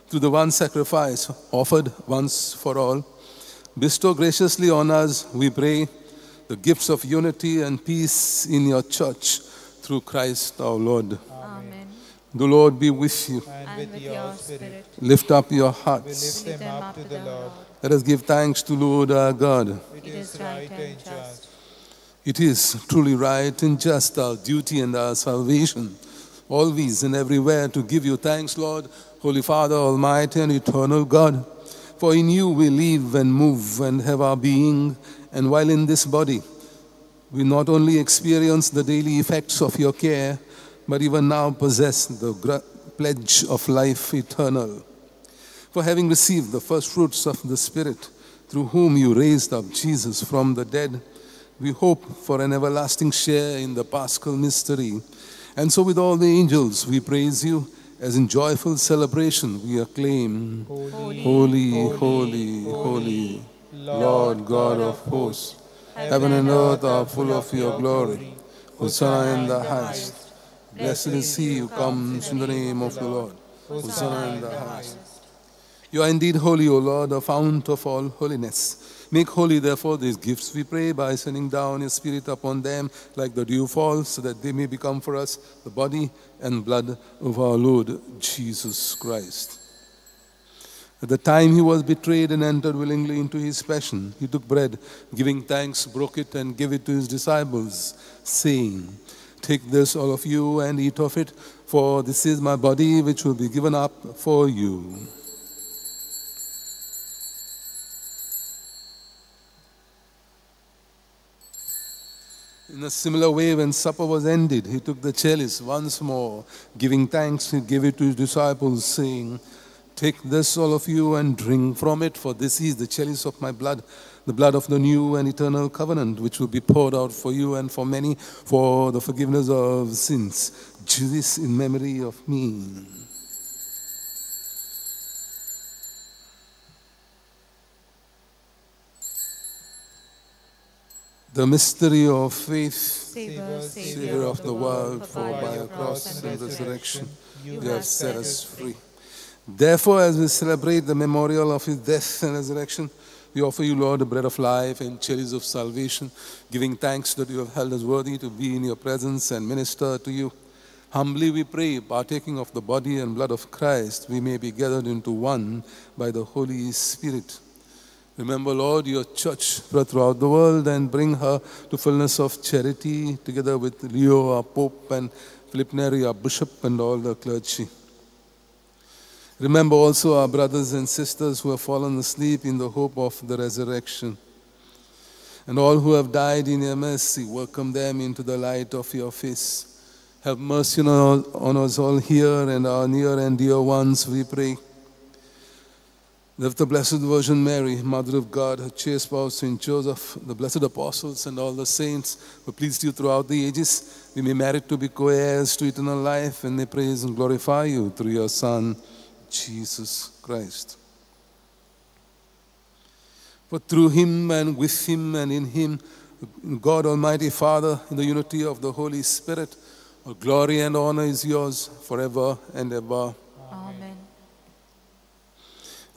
through the one sacrifice offered once for all, bestow graciously on us, we pray, the gifts of unity and peace in your church, through Christ our Lord. Amen. The Lord be with you. And with your spirit. Lift up your hearts. We lift them up to the Lord. Let us give thanks to Lord our God. It is right and just. It is truly right and just, our duty and our salvation, always and everywhere to give you thanks, Lord, Holy Father, Almighty and eternal God. For in you we live and move and have our being, and while in this body, we not only experience the daily effects of your care, but even now possess the pledge of life eternal. For having received the first fruits of the Spirit, through whom you raised up Jesus from the dead, we hope for an everlasting share in the Paschal mystery. And so with all the angels we praise you, as in joyful celebration we acclaim, Holy, holy, holy, holy, Lord God of hosts. Heaven and earth are full of your glory. Hosanna in the highest. Blessed is he who comes in the name of the Lord. Hosanna in the highest. You are indeed holy, O Lord, the fount of all holiness. Make holy, therefore, these gifts, we pray, by sending down your Spirit upon them like the dew falls, so that they may become for us the body and blood of our Lord Jesus Christ. At the time he was betrayed and entered willingly into his passion, he took bread, giving thanks, broke it, and gave it to his disciples, saying, "Take this, all of you, and eat of it, for this is my body, which will be given up for you." In a similar way, when supper was ended, he took the chalice once more, giving thanks, he gave it to his disciples, saying, "Take this, all of you, and drink from it, for this is the chalice of my blood, the blood of the new and eternal covenant, which will be poured out for you and for many for the forgiveness of sins. Do this in memory of me." The mystery of faith. Savior, Savior of the world, for by your cross and resurrection you have set us free. Therefore, as we celebrate the memorial of his death and resurrection, we offer you, Lord, the bread of life and chalice of salvation, giving thanks that you have held us worthy to be in your presence and minister to you. Humbly we pray, partaking of the body and blood of Christ, we may be gathered into one by the Holy Spirit. Remember, Lord, your church spread throughout the world and bring her to fullness of charity, together with Leo, our Pope, and Philip Neri, our Bishop, and all the clergy. Remember also our brothers and sisters who have fallen asleep in the hope of the resurrection. And all who have died in your mercy, welcome them into the light of your face. Have mercy on us all here and our near and dear ones, we pray. Lift the Blessed Virgin Mary, Mother of God, her chaste spouse, Saint Joseph, the blessed apostles, and all the saints who pleased you throughout the ages, we may merit to be co-heirs to eternal life, and may praise and glorify you through your Son, Jesus Christ. For through him and with him and in him, God Almighty Father, in the unity of the Holy Spirit, all glory and honor is yours forever and ever. Amen.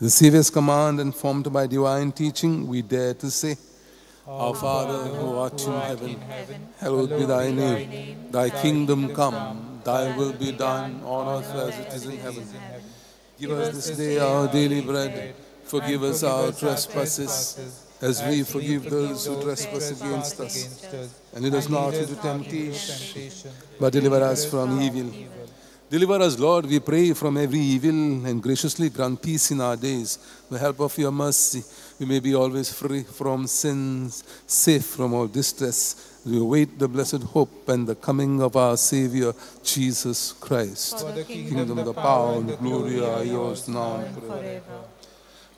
The Saviour's command and formed by divine teaching, we dare to say, Our Father who art in heaven, hallowed be thy name. Thy kingdom come, thy will be done on earth as it is in heaven. Give us this day our daily bread. Forgive us our trespasses, as we forgive those who trespass against us. And lead us not into temptation, but deliver us from evil. Deliver us, Lord, we pray, from every evil, and graciously grant peace in our days. With the help of your mercy, we may be always free from sins, safe from all distress. We await the blessed hope and the coming of our Savior, Jesus Christ. For the kingdom, the power, and the glory are yours now and forever. forever.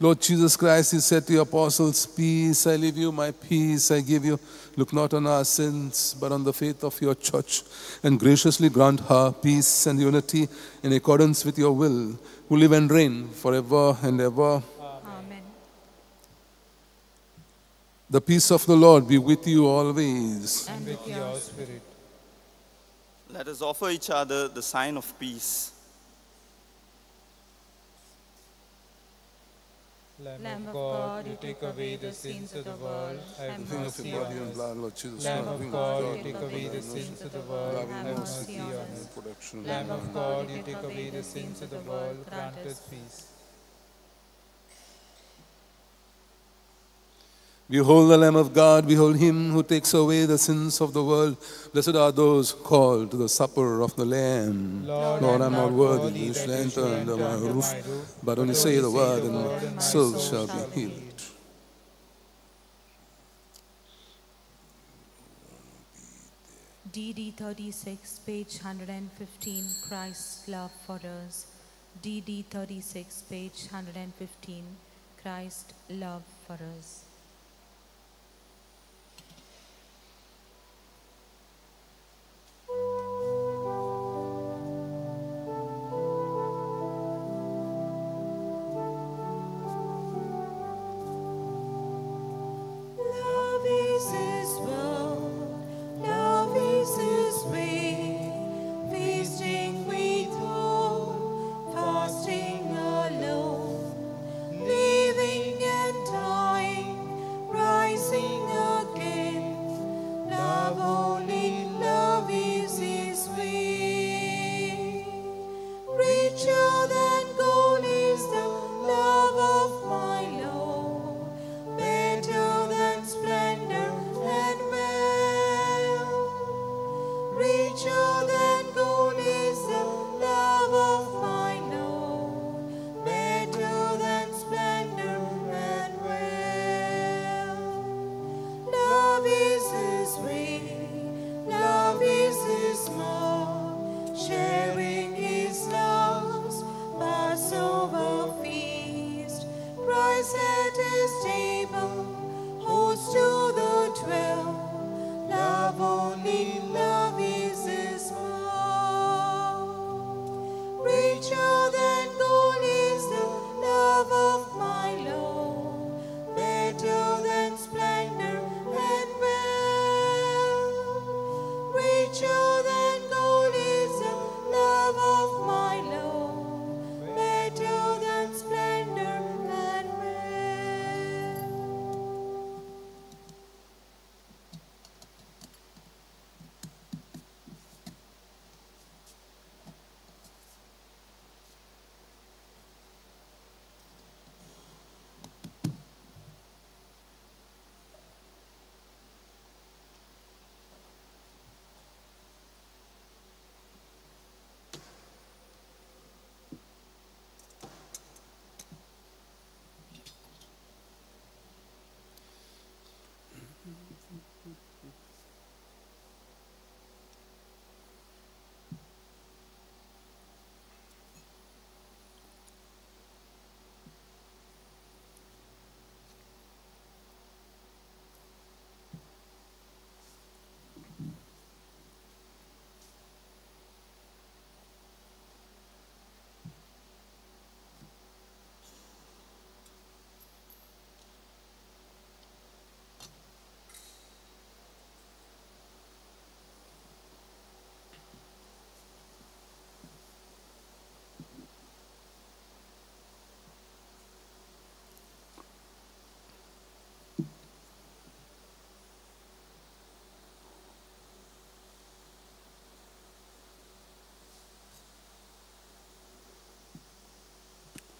Lord Jesus Christ, you said to your apostles, "Peace I leave you, my peace I give you. Look not on our sins, but on the faith of your church, and graciously grant her peace and unity in accordance with your will, who live and reign forever and ever." Amen. The peace of the Lord be with you always. And with your spirit. Let us offer each other the sign of peace. Lamb of God, you take away the sins of the world, have Think of mercy your on body and us. blood, Lord Jesus Lamb Christ. of God, you take away the sins of the world, have mercy on us. Lamb of God, you take away the sins of the world, grant us peace. Behold the Lamb of God, behold him who takes away the sins of the world. Blessed are those called to the supper of the Lamb. Lord, I am not worthy that you should enter under my roof, but only say the word, and my soul shall be healed. DD 36, page 115, Christ's love for us. DD 36, page 115, Christ's love for us. Love is His world, love is His way, feasting with all, fasting alone, living and dying, rising again. Love only, love is His way. Richer than gold is the love of my Lord, better than splendor and wealth. Richer than gold is the love of my Lord, better than splendor and wealth. Love is His way, love is His mark, sharing His love's Passover feast. Christ at His table, host to the 12. Love only, love is His mark. Richer than gold is the love of my Lord, better than splendor and wealth. Richer than gold is the love of my Lord, better than splendor and wealth.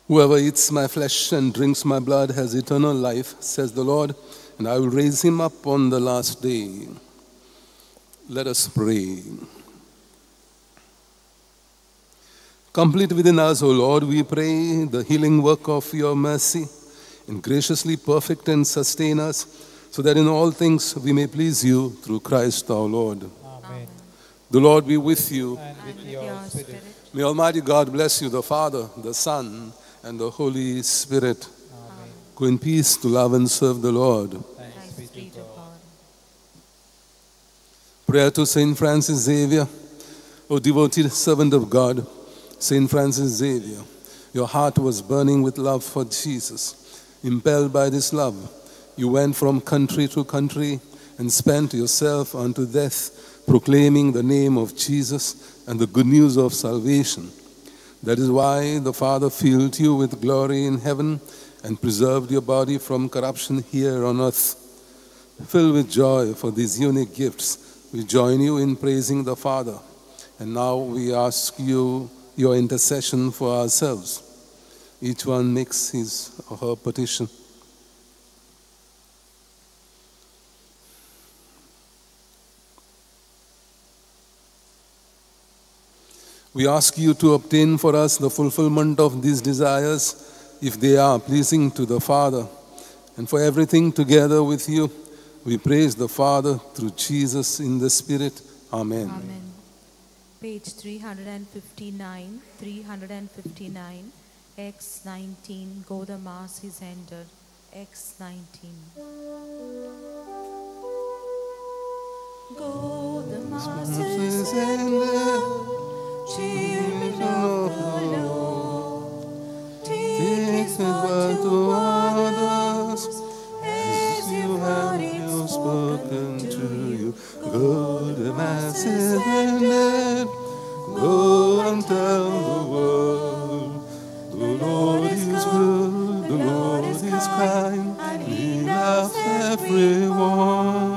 Whoever eats my flesh and drinks my blood has eternal life, says the Lord, and I will raise him up on the last day. Let us pray. Complete within us, O Lord, we pray, the healing work of your mercy, and graciously perfect and sustain us, so that in all things we may please you through Christ our Lord. Amen. The Lord be with you. And with your spirit. May Almighty God bless you, the Father, the Son, and the Holy Spirit. Amen. Go in peace to love and serve the Lord. Thanks be to God. Prayer to Saint Francis Xavier. O devoted servant of God, Saint Francis Xavier, your heart was burning with love for Jesus. Impelled by this love, you went from country to country and spent yourself unto death, proclaiming the name of Jesus and the good news of salvation. That is why the Father filled you with glory in heaven and preserved your body from corruption here on earth. Filled with joy for these unique gifts, we join you in praising the Father And now we ask you your intercession for ourselves. Each one makes his or her petition. We ask you to obtain for us the fulfillment of these desires, if they are pleasing to the Father. And for everything together with you, we praise the Father through Jesus in the Spirit. Amen. Amen. Page 359, 359, X19, Go the Mass is ended, X19. Go the Mass is ended, children of the Lord, take His word to others, as you have it spoken to you. Go, the Mass is ended, go and tell the world. The Lord is good, the Lord is kind, and He loves everyone.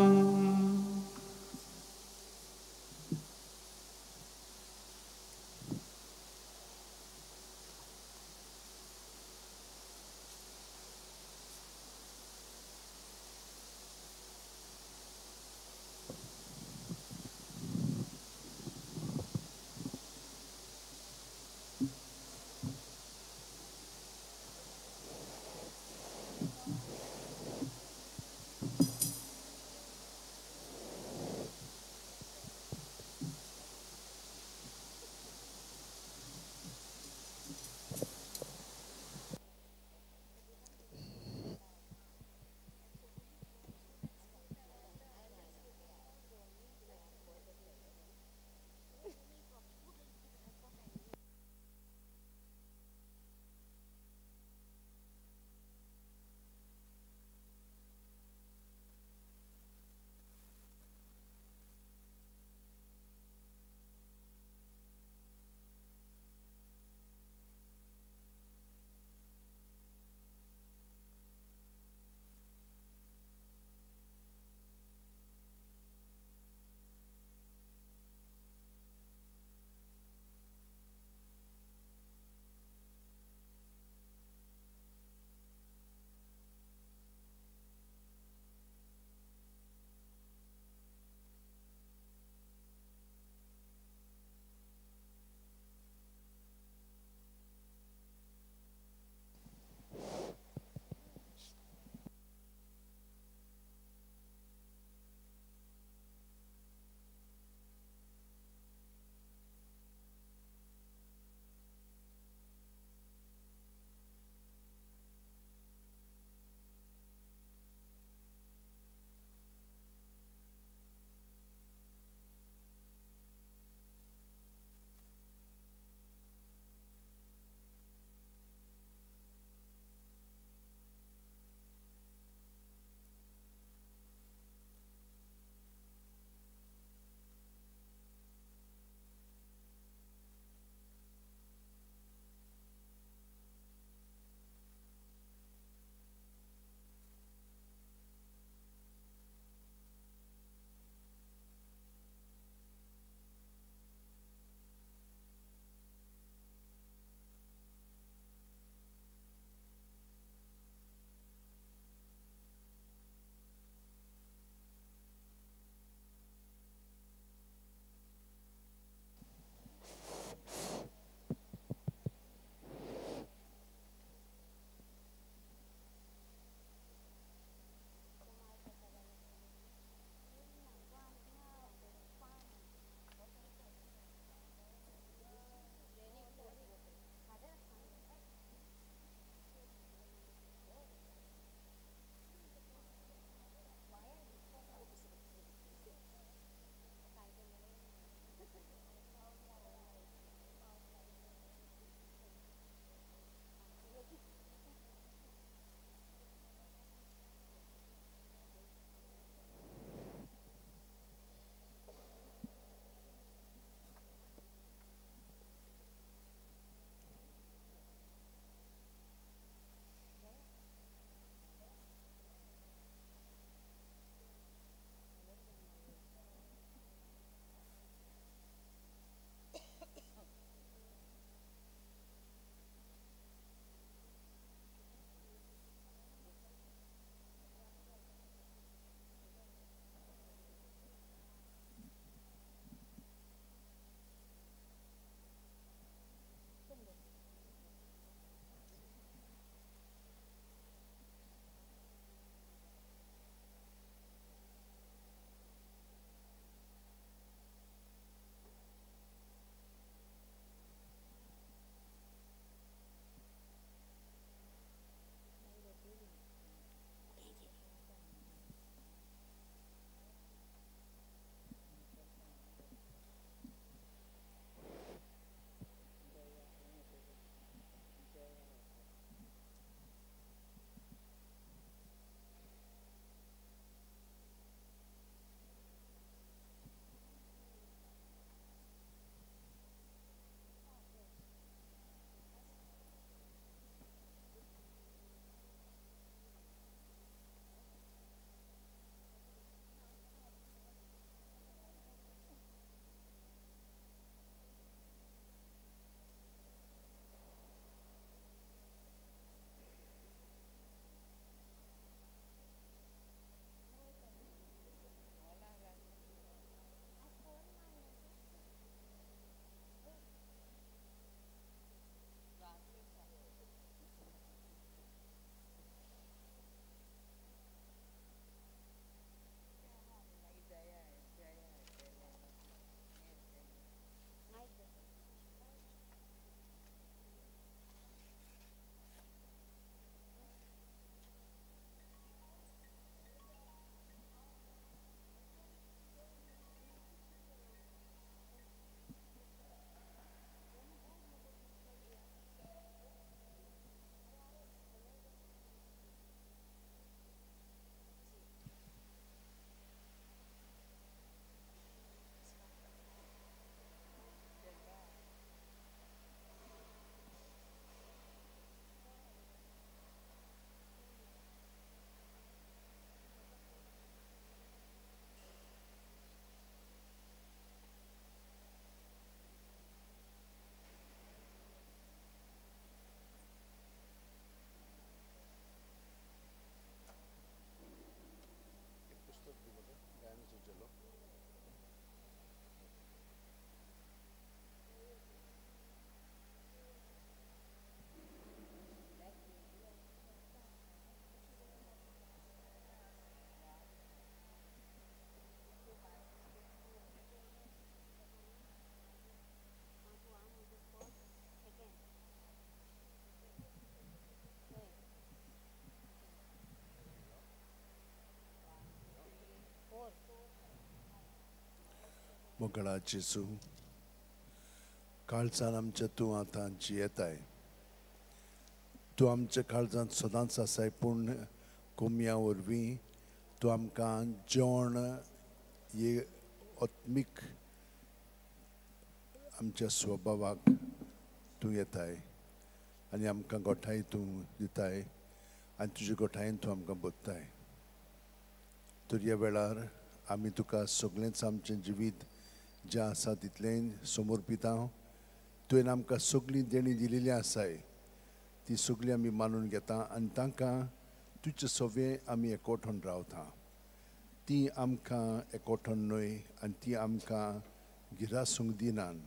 मोगळा जेजू, काळजान आमच्या तूं आतां जियेताय. तूं आमच्या काळजांत सदांच आसाय, पूण कोमया वरवीं तूं आमकां जेवण हे आत्मीक आमच्या स्वभावाक तूं येताय आनी आमकां गोठाय तूं दिताय आनी तुजे गोठायेन तूं आमकां बदताय. तर ह्या वेळार आमी तुका सगळेंच आमचें जिवीत जें आसा तितलें समर्पिता. तुवें आमकां सगळीं देणी दिलेली आसाय, ती सगळी आमी मानून घेता आनी तांकां तुजे सवे आमी एकवटून रावता. ती आमकां एकवटून न्हय आनी ती आमकां गिरासूंक दिनान,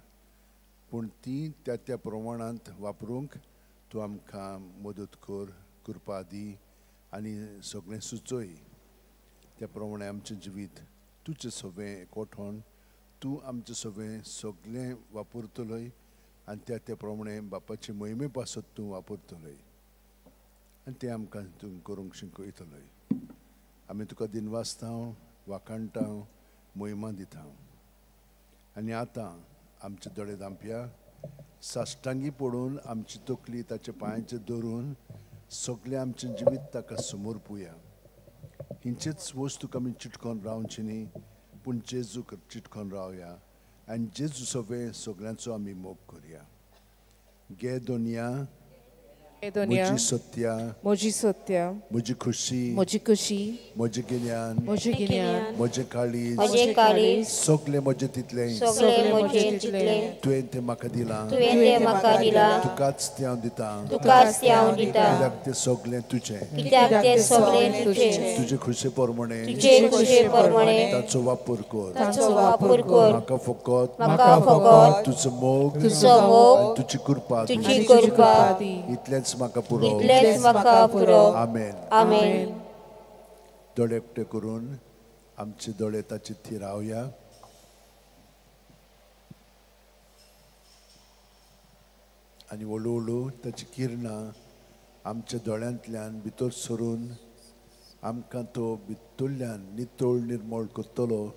पूण ती त्या त्या प्रमाणांत वापरूंक तूं आमकां मदत कर, कृपा दी आनी सगळें सुचय. त्या प्रमाणे आमचें जिवीत तुजें सवें एकवटून तूं आमचें सवें सगळें वापरतलोय आनी त्या त्या प्रमाणे बापाचे मोहिमे पासत तूं वापरतलोय आनी तें आमकां तूं करूंक शिकयतलोय. आमी तुका दिनवासता, वाखाणटा, मोहिमा दिता. आनी आतां आमचे दोळे धांपया, साश्टांगी पडून आमची तकली ताच्या पांयांचेर धरून सगळें आमचें जिवीत ताका समर्पुया. हिंचेच वस्तूक आमी चिटकोन रावची न्ही, पूण जेजूक चिटकोन रावया आनी जेजू सगळें सगळ्यांचो आमी मोग करया. गे दोनया म्हजी सत्या, म्हजी सत्या, म्हजी खुशी, म्हजी खुशी, म्हजें गिन्यान, म्हजें गिन्यान, म्हजें काळीज, म्हजें काळीज, सगळें म्हजें तितलें, सगळें म्हजें तितलें तुवें तें म्हाका दिलां, तुवें तें म्हाका दिलां, तुकाच तें हांव दितां, तुकाच तें हांव दितां, कित्याक तें सगळें तुजें, कित्याक तें सगळें तुजें, तुजे खुशे प्रमाणे, तुजे खुशे प्रमाणे ताचो वापर कर, ताचो वापर कर, म्हाका फकत, म्हाका फकत तुजो मोग, तुजो मोग, तुजी कृपा, तुजी कृपा, इतलेंच म्हाका पुरो, इतलेंच म्हाका पुरो. आमेन. आमेन. दोळे एकटे करून आमचे दोळे ताचे थिरावया. आनी हळू हळू ताची किरणां आमच्या दोळ्यांतल्यान भितर सरून आमकां तो भितरल्यान नितळ निर्मळ करतलो.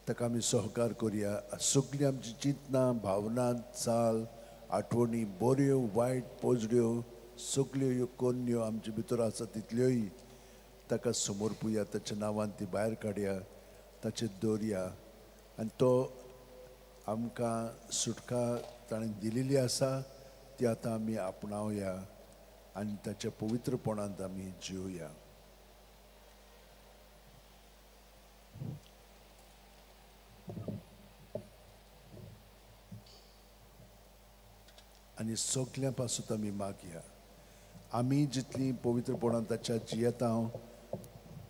ताका आमी सहकार करया. सगळीं आमची चिंतनां, भावना, चाल, आठवणी, बऱ्यो वायट पोजड्यो सगळ्यो ह्यो कोन्यो आमचे भितर आसा तितल्योय ताका समर्पुया. ताच्या नांवान ती भायर काडया, ताचेर दवरया आनी तो आमकां सुटका ताणें दिलेली आसा ती आतां आमी आपणावया आनी ताच्या पवित्रपणांत आमी जिवया. आनी सगळ्यां पासून आमी मागया. आमी जितलीं पवित्रपणान ताच्या जियेता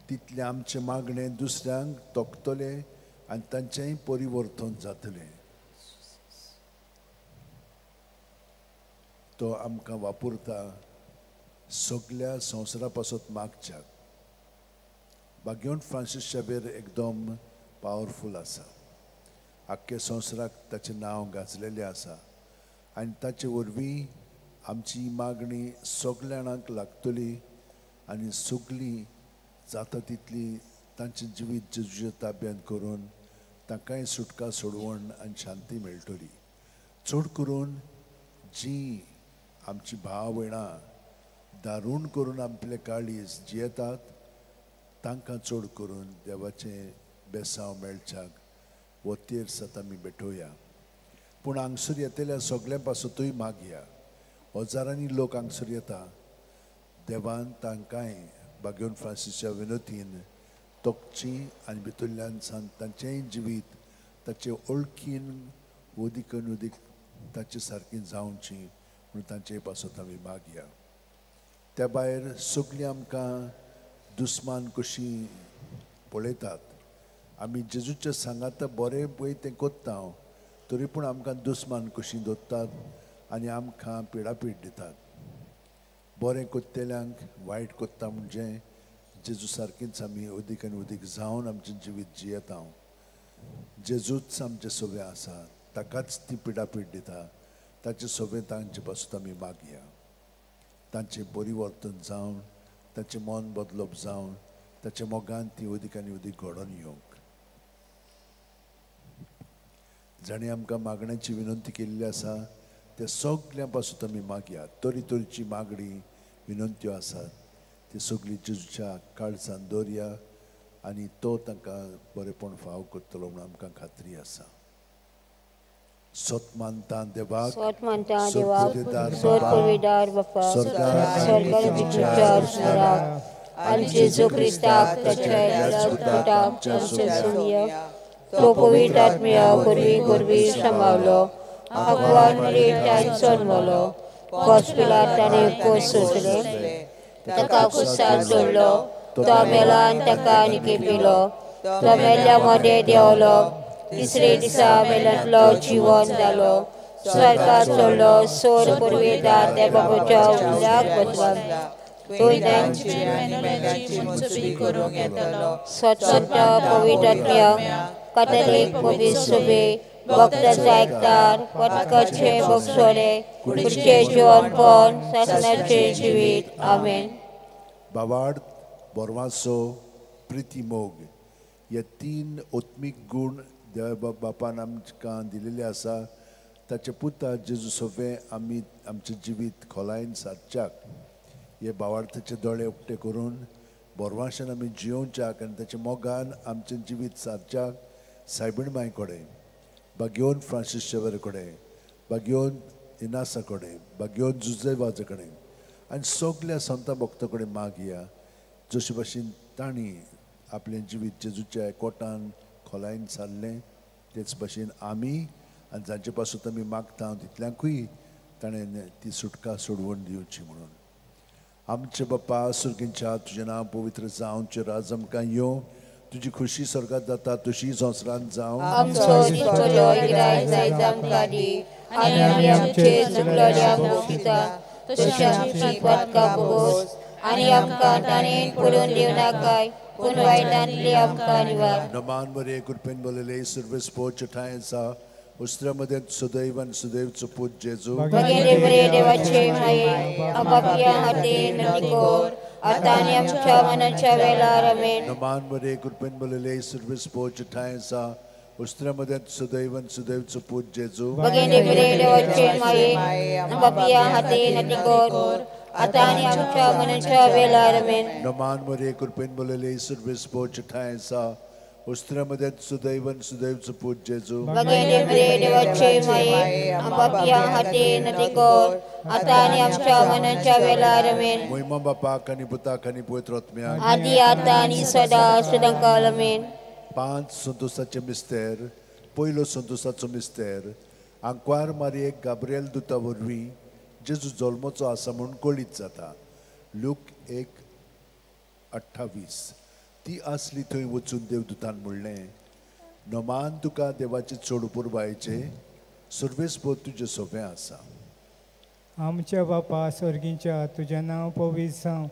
तितलें आमचें मागणें दुसऱ्यांक तोखतलें आनी तांचेंय परिवर्तन जातलें. तो आमकां वापरता सगळ्या संवसारा पासत मागच्याक. बागेवन फ्रांसीस शाबेर एकदम पावरफूल आसा. आख्खे संवसाराक ताचें नांव गाजलेलें आसा आनी ताचे वरवीं आमची मागणी सगल्या जाणांक लागतली आनी सगळीं जाता तितली तांचें जिवीत जेजूच्या ताब्यांत करून तांकांय सुटका, सोडवण आनी शांती मेळटली. चड करून जी आमची भाव भयणां दारूण करून आपले काळीज जियेतात तांकां चड करून देवाचें बेसांव मेळच्याक हो तेर्स आतां आमी भेटोवया. पूण हांगसर येतल्या सगळ्यां पासतूय मागया. हजारांनी लोक हांगसर येता. देवान तांकांय बागेवन फ्रांसीसच्या विनोतीन तोखची आनी भितरल्यान सान तांचेंय जिवीत ताचे ओळखीन वदीक वदीक ताचे सारकी जावची म्हणून तांचे पासत आमी मागया. त्या भायर सगळीं आमकां दुस्मान कशीं पळयतात. आमी जेजूच्या सांगाता बरें पळय तें कोत्ता तरी पूण आमकां दुस्मान कशीं दवरतात आनी आमकां पिडापीड दितात. बरें कोत्तेल्यांक वायट कोत्ता म्हणजे जेजू सारकीच आमी अदीक आनी अदीक जावन आमचें जिवीत जियेता. जेजूच आमचें सगळें आसा, ताकाच ती पिडापीड दिता. ताचें सगळें तांचे पासून आमी मागया. तांचें परिवर्तन जावन, ताचें मन बदलप जावन, ताच्या मोगान ती अदीक आनी अदीक घडोवन येवंक. जाणें आमकां मागण्याची विनंती केल्ली आसा त्या सगल्यां पासून आमी मागया. तरी तरेची मागणी विनंत्यो आसात ती सगळी जेजूच्या काळजान दवरया आनी तो तांकां बरेपण फाव करतलो म्हूण आमकां खात्री आसा. सत मानता देवाक, सत मानता देवाक, सोरपुरवेदार बापा, स्वर्गाच्या स्मराक आनी जेजू क्रिस्ताक ताच्या पुताक आमच्या सोमया तो पवित्र आत्म्या वरवीं गोरवीं सांबाळलो, आगवान मरेतान जल्मलो, हॉस्पिटलांत ताणें कोस सोंसले, ताका कुसार जोडलो, तो मेलो आनी ताका निकेपिलो, तो मेल्ल्या मदें देंवलो, तिसरे दिसा मेल्यांतलो जिवन जालो, स्वर्गार चडलो, सोर पुर्वेदार त्या बाबाच्या उल्याक बसला, स्वतंत्र पवित्र आत्म्या कातलीक पवित्र सभे भक्ताचा एकतार पथकाचे बक्षोले कुडचे जीवनपण सासनाचे जिवीत. आमेन. बाबाड बोरवासो प्रिती मोग हे तीन आत्मीक गुण देव बापान आमकां दिलेले आसा. ताचे पुता जेजू सोफे आमी आमचें जिवीत खोलायेन सादच्याक हे बावार्थाचे दोळे उक्ते करून बोरवाशान आमी जियोवच्याक आनी ताच्या मोगान आमचें जिवीत सादच्याक सायबीण माय कडेन, बागयोन फ्रांसीस शेवर कडेन, बागयोन इनासा कडेन, बागयोन जुजे वाजा कडेन आनी सगल्या संता भक्ता कडेन मागया जशे भाशेन तांणी आपलें जिवीत जेजूच्या एकवटान खोलायेन सारलें तेच भाशेन आमी आनी जांचे पासून आमी मागता तितल्यांकूय ताणें ती सुटका सोडवण दिवची म्हणून. आमचे बापा सुर्गींच्या, तुजें नांव पवित्र जावं, तुजें राज आमकां येवं, तुजी खुशी स्वर्गात जाता तशी संवसारांत जावं. आमचो दिसपडो गिरायक जायत आमकां दी आनी आमी आमचे चुकलेल्यांक भोगशिता तशी आमची पातकां भोगोस आनी आमकां ताणें पडून दिवं नाकाय पूण वायटांतली आमकां निवार. नमान बरे कृपेन बोलले सर्वेस पोच ठांय आसा उस्त्रा मध्ये सदैव आनी सदैवचो पूत जेजू. भगिनी बरे देवाचे माये आपापल्या हातीन निकोर आतां आनी आमच्या मनाच्या वेळार. आमेन. नमान बरे कृपेन बोलले सर्वेस पोच ठांय आसा उस्त्रा मध्ये सदैव आनी सदैवचो पूत जेजू. भगिनी बरे देवाचे माये आपापल्या हातीन निकोर आतां आनी आमच्या मनाच्या वेळार. आमेन. नमान बरे कृपेन बोलले सर्वेस पोच ठांय आसा उस्त्रा मध्ये सदैव आनी सदैवचो पूत जेजू. भगिनी बरे देवाचे माये आपापल्या हातीन निकोर आतां आनी आमच्या मनाच्या वेळार. आमेन. मोहिमा बापाक आनी पुताक आनी पवित्र आत्म्याक आदी आतां आनी सदा सदांकाळ. आमेन. 5 संतोसाचे मिस्तेर. पयलो संतोसाचो मिस्तेर आंकवार मारयेक गाब्रिएल दुता वरवीं जेजू जल्मचो आसा म्हूण कळीत जाता. लूक 1:28. ती आसली थंय वचून देवदूतान म्हणलें, नमान तुका देवाचे चड पुरबायेचे सर्वेस्पोर तुजें सोंपें आसा. आमच्या बापा स्वर्गीच्या, तुजें नांव पवित्र जावं,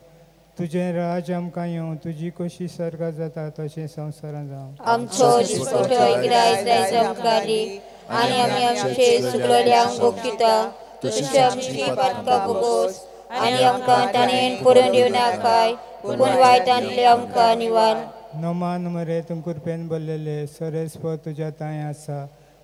तुजें राज आमकां येवं, तुजी खोशी स्वर्गात जाता तशें संवसारांत जावं. आमचो दिसपडो गिरायक जायत आमकां दी आनी आमी आमचे चुकलेल्यांक भोगशिता तशी आमची पातकां भोगोस आनी आमकां ताणें पडून दिवं नाकाय पूण वायटांतले आमकां निवार. नमान मरे तूं कृपेन भरलेले सर्वेस्पोर तुज्या तांय आसा,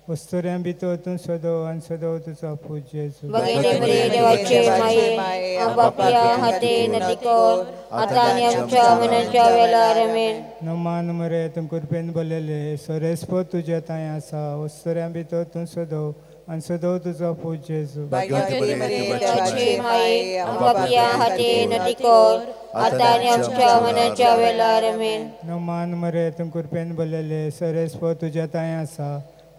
वस्तुऱ्यां भितर तूं सदो आनी सदो तुजो पूत जेजू. भगिनी बरे देवाचे माये आपापल्या हातीन निकोर आतां आनी आमच्या मनाच्या वेळार. आमेन. नमान मरे तूं कृपेन भरलेले सर्वेस्पोर तुज्या तांय आसा, वस्तुऱ्यां भितर तूं सदो आनी सदो तुजो पूत जेजू. देवाचे माये आपापल्या हातीन निकोर आतां आनी आमच्या मनाच्या वेळार. आमेन. नमान मरे तूं कृपेन भरलेले सर्वेस्पोर तुज्या तांय आसा,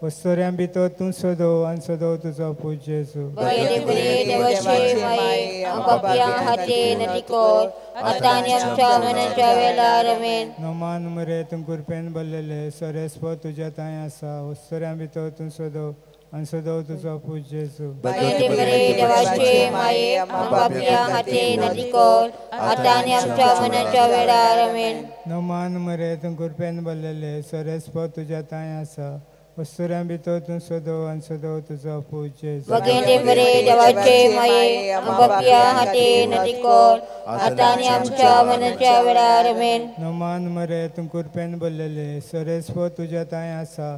वस्तुऱ्यां भितर तूं सदो आनी सदो तुजो पूत जेजू. भगिनी बरे देवाचे माये आपापल्या हातीन निकोर आतां आनी आमच्या मनाच्या वेळार. आमेन. नमान मरे तूं कृपेन भरलेले सर्वेस्पोर तुज्या तांय आसा, वस्तुऱ्यां भितर तूं सदो आनी सदो तुजो पूत जेजू. भगिनी बरे देवाचे माये आपापल्या हातीन निकोर आतां आनी आमच्या मनाच्या वेळार. आमेन. नमान मरे तूं कृपेन भरलेले सर्वेस्पोर तुज्या तांय आसा, वस्तुऱ्यां भितर तूं सदो आनी सदो तुजो पूत जेजू. भगिनी बरे देवाचे माये आपापल्या हातीन निकोर आतां आनी आमच्या मनाच्या वेळार. आमेन. नमान मरे तूं कृपेन भरलेले सर्वेस्पोर तुज्या तांय आसा,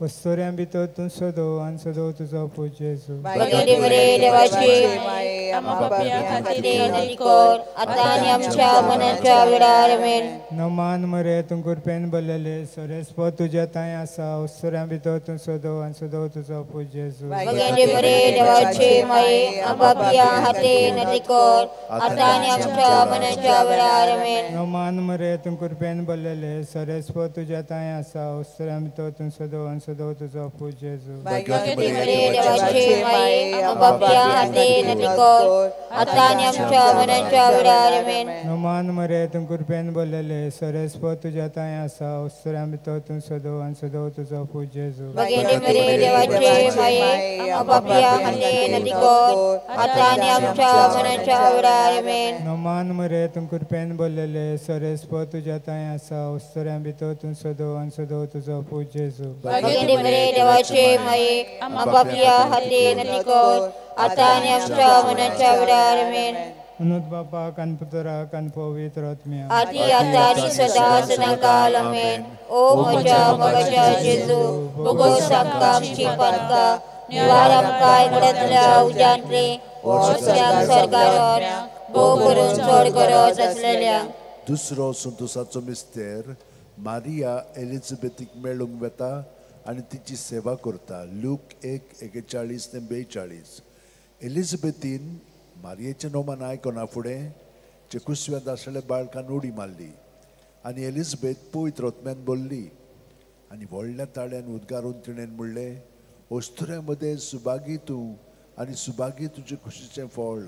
अस्तोऱ्यां भितर तूं सदो आनी सदो तुजो पूत जेजू. भाग्यवती मरिये देवाची माये, आमकां पापयां खातीर विनंती कर, आतां आनी आमच्या मरणाच्या वेळार. आमेन. नमान मरे, तूं कृपेन भरलेले, सर्वेस्पर तुज्या तांय आसा, अस्तोऱ्यां भितर तूं सदो आनी सदो तुजो पूत जेजू. भाग्यवती मरिये देवाची माये, आमकां पापयां खातीर विनंती कर, आतां आनी आमच्या मरणाच्या वेळार. आमेन. नमान मरे, तूं कृपेन भरलेले, सर्वेस्पर तुज्या तांय आसा, अस्तोऱ्यां भितर तूं सदो आनी सदो तुजो पूत जेजू. भाग्यवती मरिये देवाची माये, आमकां पापयां खातीर विनंती कर, आतां आनी आमच्या मरणाच्या वेळार. आमेन. नमान मरे, तूं कृपेन भरलेले, सर्वेस्पर तुज्या तांय आसा, अस्तोऱ्यां भितर तूं सदो आनी सदो तुजो पूत जेजू. भाग्यवती मरिये देवाची माये, आमकां पापयां खातीर विनंती कर, आतां आनी आमच्या मरणाच्या वेळार. आमेन. नमान मरे, तूं कृपेन भरलेले, सर्वेस्पर तुज्या तांय आसा, अस्तोऱ्यां भितर तूं सदो आनी सदो तुजो पूत जेजू. भाग्यवती मरिये देवाची माये, आमकां पापयां खातीर विनंती कर, आतां आनी आमच्या मरणाच्या वेळार. आमेन. अनूत बापाक आनी पुत्राक आनी पवित्र आत्म्याक, आदी आतां आनी सदां सदांकाल. आमेन. ओ म्हज्या मोगाच्या जेजू, बोगोस आमकां आमची पातकां, निवार आमकां इकडांतल्या उज्यांतली, वचप्यांक स्वर्गार भोव करून चड गरज आसलेल्या. दुसरो संतोसाचो मिस्तेर मारिया एलिझाबेथीक मेळूंक वता आनी तिची सेवा करता. लूक 1:41 ते 42. एलिझाबेथीन मारियेचें नोमान आयकना फुडें चेकुसव्यांत आसलेल्या बाळकान उडी मारली आनी एलिझाबेथ पवित्र आत्म्यान भरली आनी व्हडल्या ताळ्यान उद्गारून तिणें म्हणलें, अस्तुऱ्यां मदें सुभागी तूं आनी सुभागी तुजे खुशीचें फळ.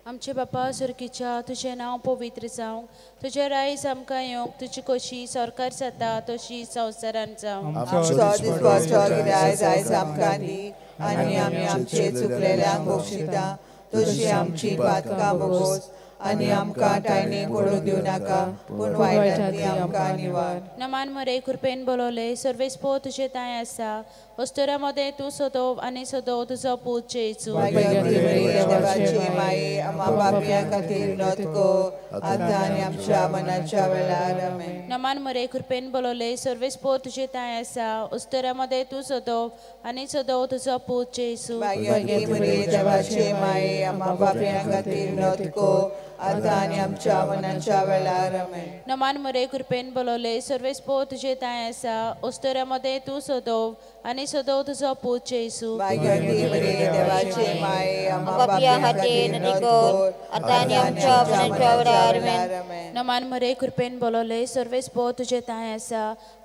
आमचे बापा सुर्गीच्या, तुजें नांव पवित्र जावं, तुजें रायज आमकां येवंक, तुजी कशी सरकार जाता तशी संवसारान जावं. आमचो दिसपडचो गिरायज आयज आमकां दी आनी आमी आमचे चुकलेल्यांक बक्षिता तशी आमची पातकां बोगोस आनी आमकां टायणी पडूं दिवं नाका, पूण वायटांतली आमकां निवार. नमान मरे, कृपेन बोलवले, सर्वेस्पर तुजे तांय आसा, अस्तुऱ्यां मदें तूं सदो आनी सदो तुजो पूत जेजू. भाग्यवती मरिये देवाची माये, आमकां पापयां खातीर विनंती कर, आतां आनी आमच्या मरणाच्या वेळार. आमेन. नमान मरे, कृपेन बोलवले, सर्वेस्पर तुजे तांय आसा, अस्तुऱ्यां मदें तूं सदो आनी सदो तुजो पूत जेजू. भाग्यवती मरिये देवाची माये, आमकां पापयां खातीर विनंती कर, आतां आनी आमच्या मरणाच्या वेळार. आमेन. नमान मरे, कृपेन बोलवले, सर्वेस्पर तुजे तांय आसा, अस्तुऱ्यां मदें तूं सदो आनी सदो तुजो पूत जेजू. भाग्यवती मरिये देवाची माये, आमकां पापयां खातीर विनंती कर, आतां आनी आमच्या मरणाच्या वेळार. आमेन. नमान मरे, कृपेन बोलवले, सर्वेस्पर तुजे तांय आसा,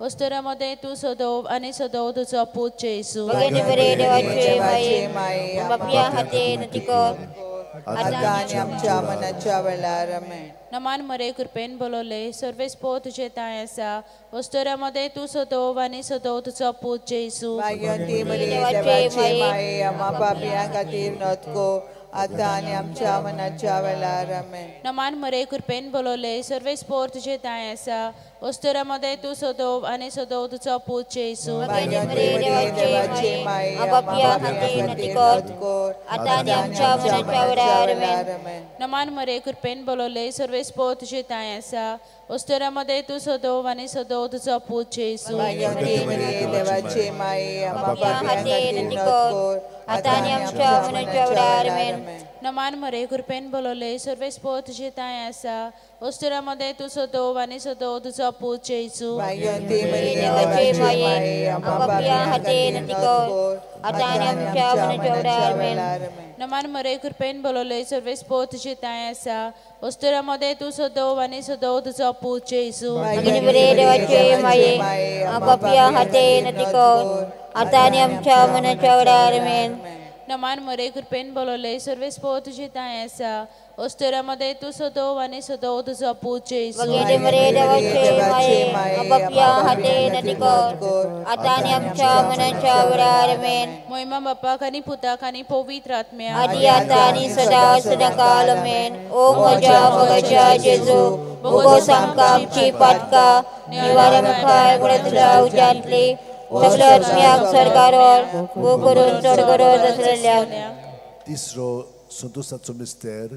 अस्तुऱ्यां मदें तूं सदो आनी सदो तुजो पूत जेजू. भाग्यवती मरिये देवाची माये, आमकां पापयां खातीर विनंती कर, आतां आनी आमच्या मरणाच्या वेळार. आमेन. नमान मरे, कृपेन बोलवले, सर्वेस्पर तुजे तांय आसा, अस्तुऱ्यां मदें तूं सदो आनी सदो तुजो पूत जेजू. भाग्यवती मरिये देवाची माये, आमकां पापयां खातीर विनंती कर, आतां आनी आमच्या मरणाच्या वेळार. आमेन. नमान मरे, कृपेन बोलवले, सर्वेस्पर तुजे तांय आसा, अस्तुऱ्यां मदें तूं सदो आनी सदो तुजो पूत जेजू. भाग्यवती मरिये देवाची माये, आमकां पापयां खातीर विनंती कर, आतां आनी आमच्या मरणाच्या वेळार. आमेन. नमान मरे, कृपेन बोलवले, सर्वेस्पर तुजे तांय आसा, अस्तुऱ्यां मदें तूं सदो आनी सदो तुजो पूत जेजू. भाग्यवती मरिये देवाची माये, आमकां पापयां खातीर विनंती कर, आतां आनी आमच्या मरणाच्या वेळार. आमेन. नमान मरे, कृपेन बोलवले, सर्वेस्पर तुजे तांय आसा, अस्तुऱ्यां मदें तूं सदो आनी सदो तुजो पूत जेजू. भाग्यवती मरिये देवाची देवाची माये, माये, आमकां आमकां पापयां पापयां खातीर खातीर विनंती विनंती कर, कर, आतां आनी आमच्या मरणाच्या वेळार. आमेन. नमान मरे, कृपेन बोलवले, सर्वेस्पर तुजे तांय आसा, अस्तुऱ्यां मदें तूं सदो आनी सदो तुजो पूत जेजू. भाग्यवती मरिये देवाची माये, आमकां पापयां खातीर विनंती कर, आतां आनी आमच्या मरणाच्या वेळार. आमेन. नमान मरे, कृपेन बोलवले, सर्वेस्पर तुजे तांय आसा, अस्तुऱ्यां मदें तूं सदो आनी सदो तुजो पूत जेजू. भाग्यवती मरिये देवाची माये, आमकां पापयां खातीर विनंती कर, आतां आनी आमच्या मरणाच्या वेळार. आमेन. मोहिमा बापाक आनी पुताक आनी पवित्र आत्म्याक, आदी आतां आनी सदां सदांकाल. आमेन. ओ म्हज्या मोगाच्या जेजू, बोगोस आमकां आमची पातकां, निवार आमकां उगडांतल्या उज्यांतली, सगळ्या आत्म्याक स्वर्गार भोव करून चड गरज आसलेल्या. तिसरो संतोसाचो मिस्तेर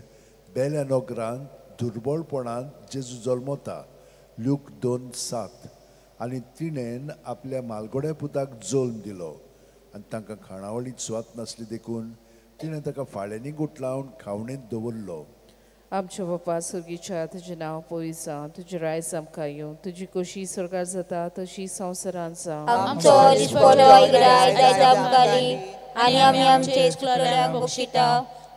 बेल्या नगरांत दुर्बळपणांत जेजू जल्मता. लूक 2:7. आनी तिणेन आपल्या मालगोड्या पुताक जल्म दिलो आनी तांकां खाणावळीत सुवात नासली देखून तिणें ताका फाळ्यांनी गुटलावन खावणेंत दवरलो. आमच्या बापा सुर्गीच्या तुजें नांव पवित्र जावं, तुजें रायज आमकां येवं, तुजी खोशी स्वर्गार जाता तशी संवसारांत जावं. आमचो दिसपडो रायज आयज आमकां दी आनी आमी आमचे चुकलेल्यांक बक्षिता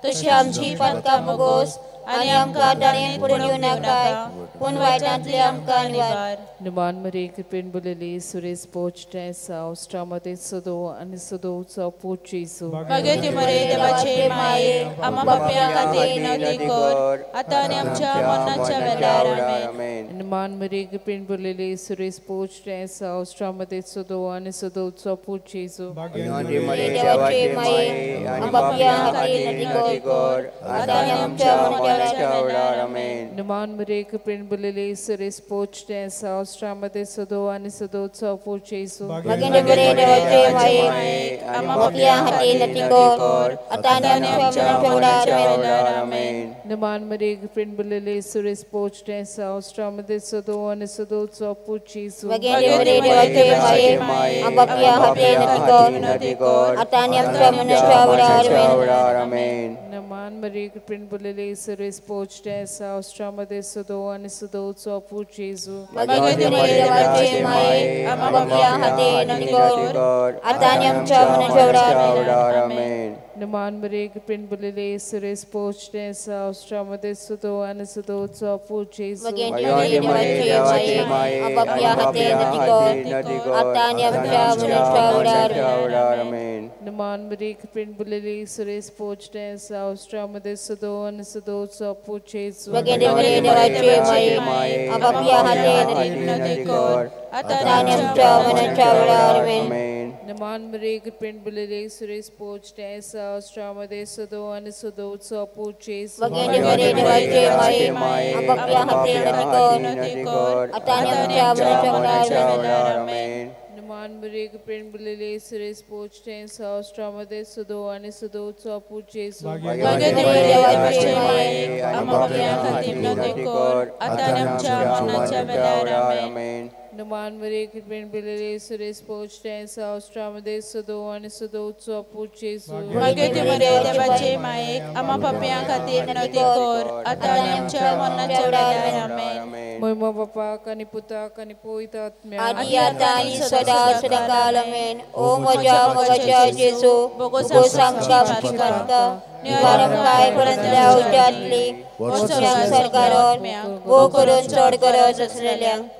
तशी आमची पातकां मोगोस आनी आमकां दाणेन पडून येवं नाकाय पूण वायटांतले आमकां निवार. नुमान मरे कृपेन बोलली सुरेश पोच टेसा उस्ट्रामध्ये सदो आनी सदोचो पोच जेजू. भाग्यवती मरे देवाचे माये आम्हा पाप्यां खातीर विनवती कर आतां आनी आमच्या मरणाच्या वेळार. आमेन. नुमान मरे कृपेन बोलली सुरेश पोच टेसा उस्ट्रामध्ये सदो आनी सदोचो पोच जेजू. भाग्यवती मरे देवाचे माये आम्हा पाप्यां खातीर विनवती कर आतां आनी आमच्या मरणाच्या वेळार. आमेन. नुमान मरे कृपेन बोलली सुरेश पोच टेसा उस्ट्रामध्ये सदो आनी सदोचो पोच जेजू. भाग्यवती मरे देवाचे माये आम्हा पाप्यां खातीर विनवती कर आतां आनी आमच्या मरणाच्या वेळार. आमेन. नुमान मरे कृपेन बोलली सुरेश पोच टेसा उस्ट्रामध्ये सदो आनी सदोचो पोच जेजू. भाग्यवती मरे देवाचे माये आम्हा पाप्यां खातीर विनवती कर आतां आनी आमच्या मरणाच्या वेळार. आमेन. नुमान मरे कृपेन बोलली सुरेश पोच टेसा उस्ट्रामध्ये सदो आनी सदोचो पोच जेजू. भाग्यवती मरे देवाचे माये आम्हा पाप्यां खातीर विनवती कर आतां आनी आमच्या मरणाच्या वेळार. आमेन. नुमान मरे कृपेन बोलली सुरेश पोच टेसा उस्ट्रामध्ये सदो आनी सदोचो पोच जेजू. भाग्यवती मरे देवाचे माये आम्हा पाप्यां खातीर विनवती कर आतां आनी आमच्या मरणाच्या वेळार. आमेन. नुमान मरे कृपेन बोलली सुरेश पोच टेसा उस्ट्रामध्ये सदो आनी सदोचो पोच जेजू. भाग्यवती मरे देवाचे माये आम्हा पाप्यां खातीर विनवती कर आतां आनी आमच्या मरणाच्या वेळार. आमेन. नुमान मरे कृपेन बोलली सुरेश पोच टेसा उस्ट्रामध्ये सदो आनी सदोचो पोच जेजू. भाग्यवती मरे देवाचे माये आम्हा पाप्यां खातीर विनवती कर आतां आनी आमच्या मरणाच्या वेळार. आमेन. नुमान मरे कृपेन बोलली सुरेश पोच टेसा उस्ट्रामध्ये सदो आनी सदोचो पोच जेजू. भाग्यवती मरे देवाचे माये आम्हा पाप्यां खातीर विनवती कर आतां आनी आमच्या मरणाच्या वेळार. आमेन. नुमान मरे कृपेन बोलली सुरेश पोच टेसा उस्ट्रामध्ये सदो आनी सदोचो पोच जेजू. भाग्यवती मरे देवाचे माये आम्हा पाप्यां खातीर विनवती कर आतां आनी आमच्या मरणाच्या वेळार. आमेन. महिमा बापाक आनी पुताक आनी पवित्र आत्म्याक आदी आतां आनी सदा सदाकाल. आमेन. ओ म्हज्या मोगाच्या जेजू बोगोस आमकां आमची पातकां निवार आमकां परतल्या उज्यांतली वचूंक सरकारान भोव करून चड गरज आसलेल्यांक.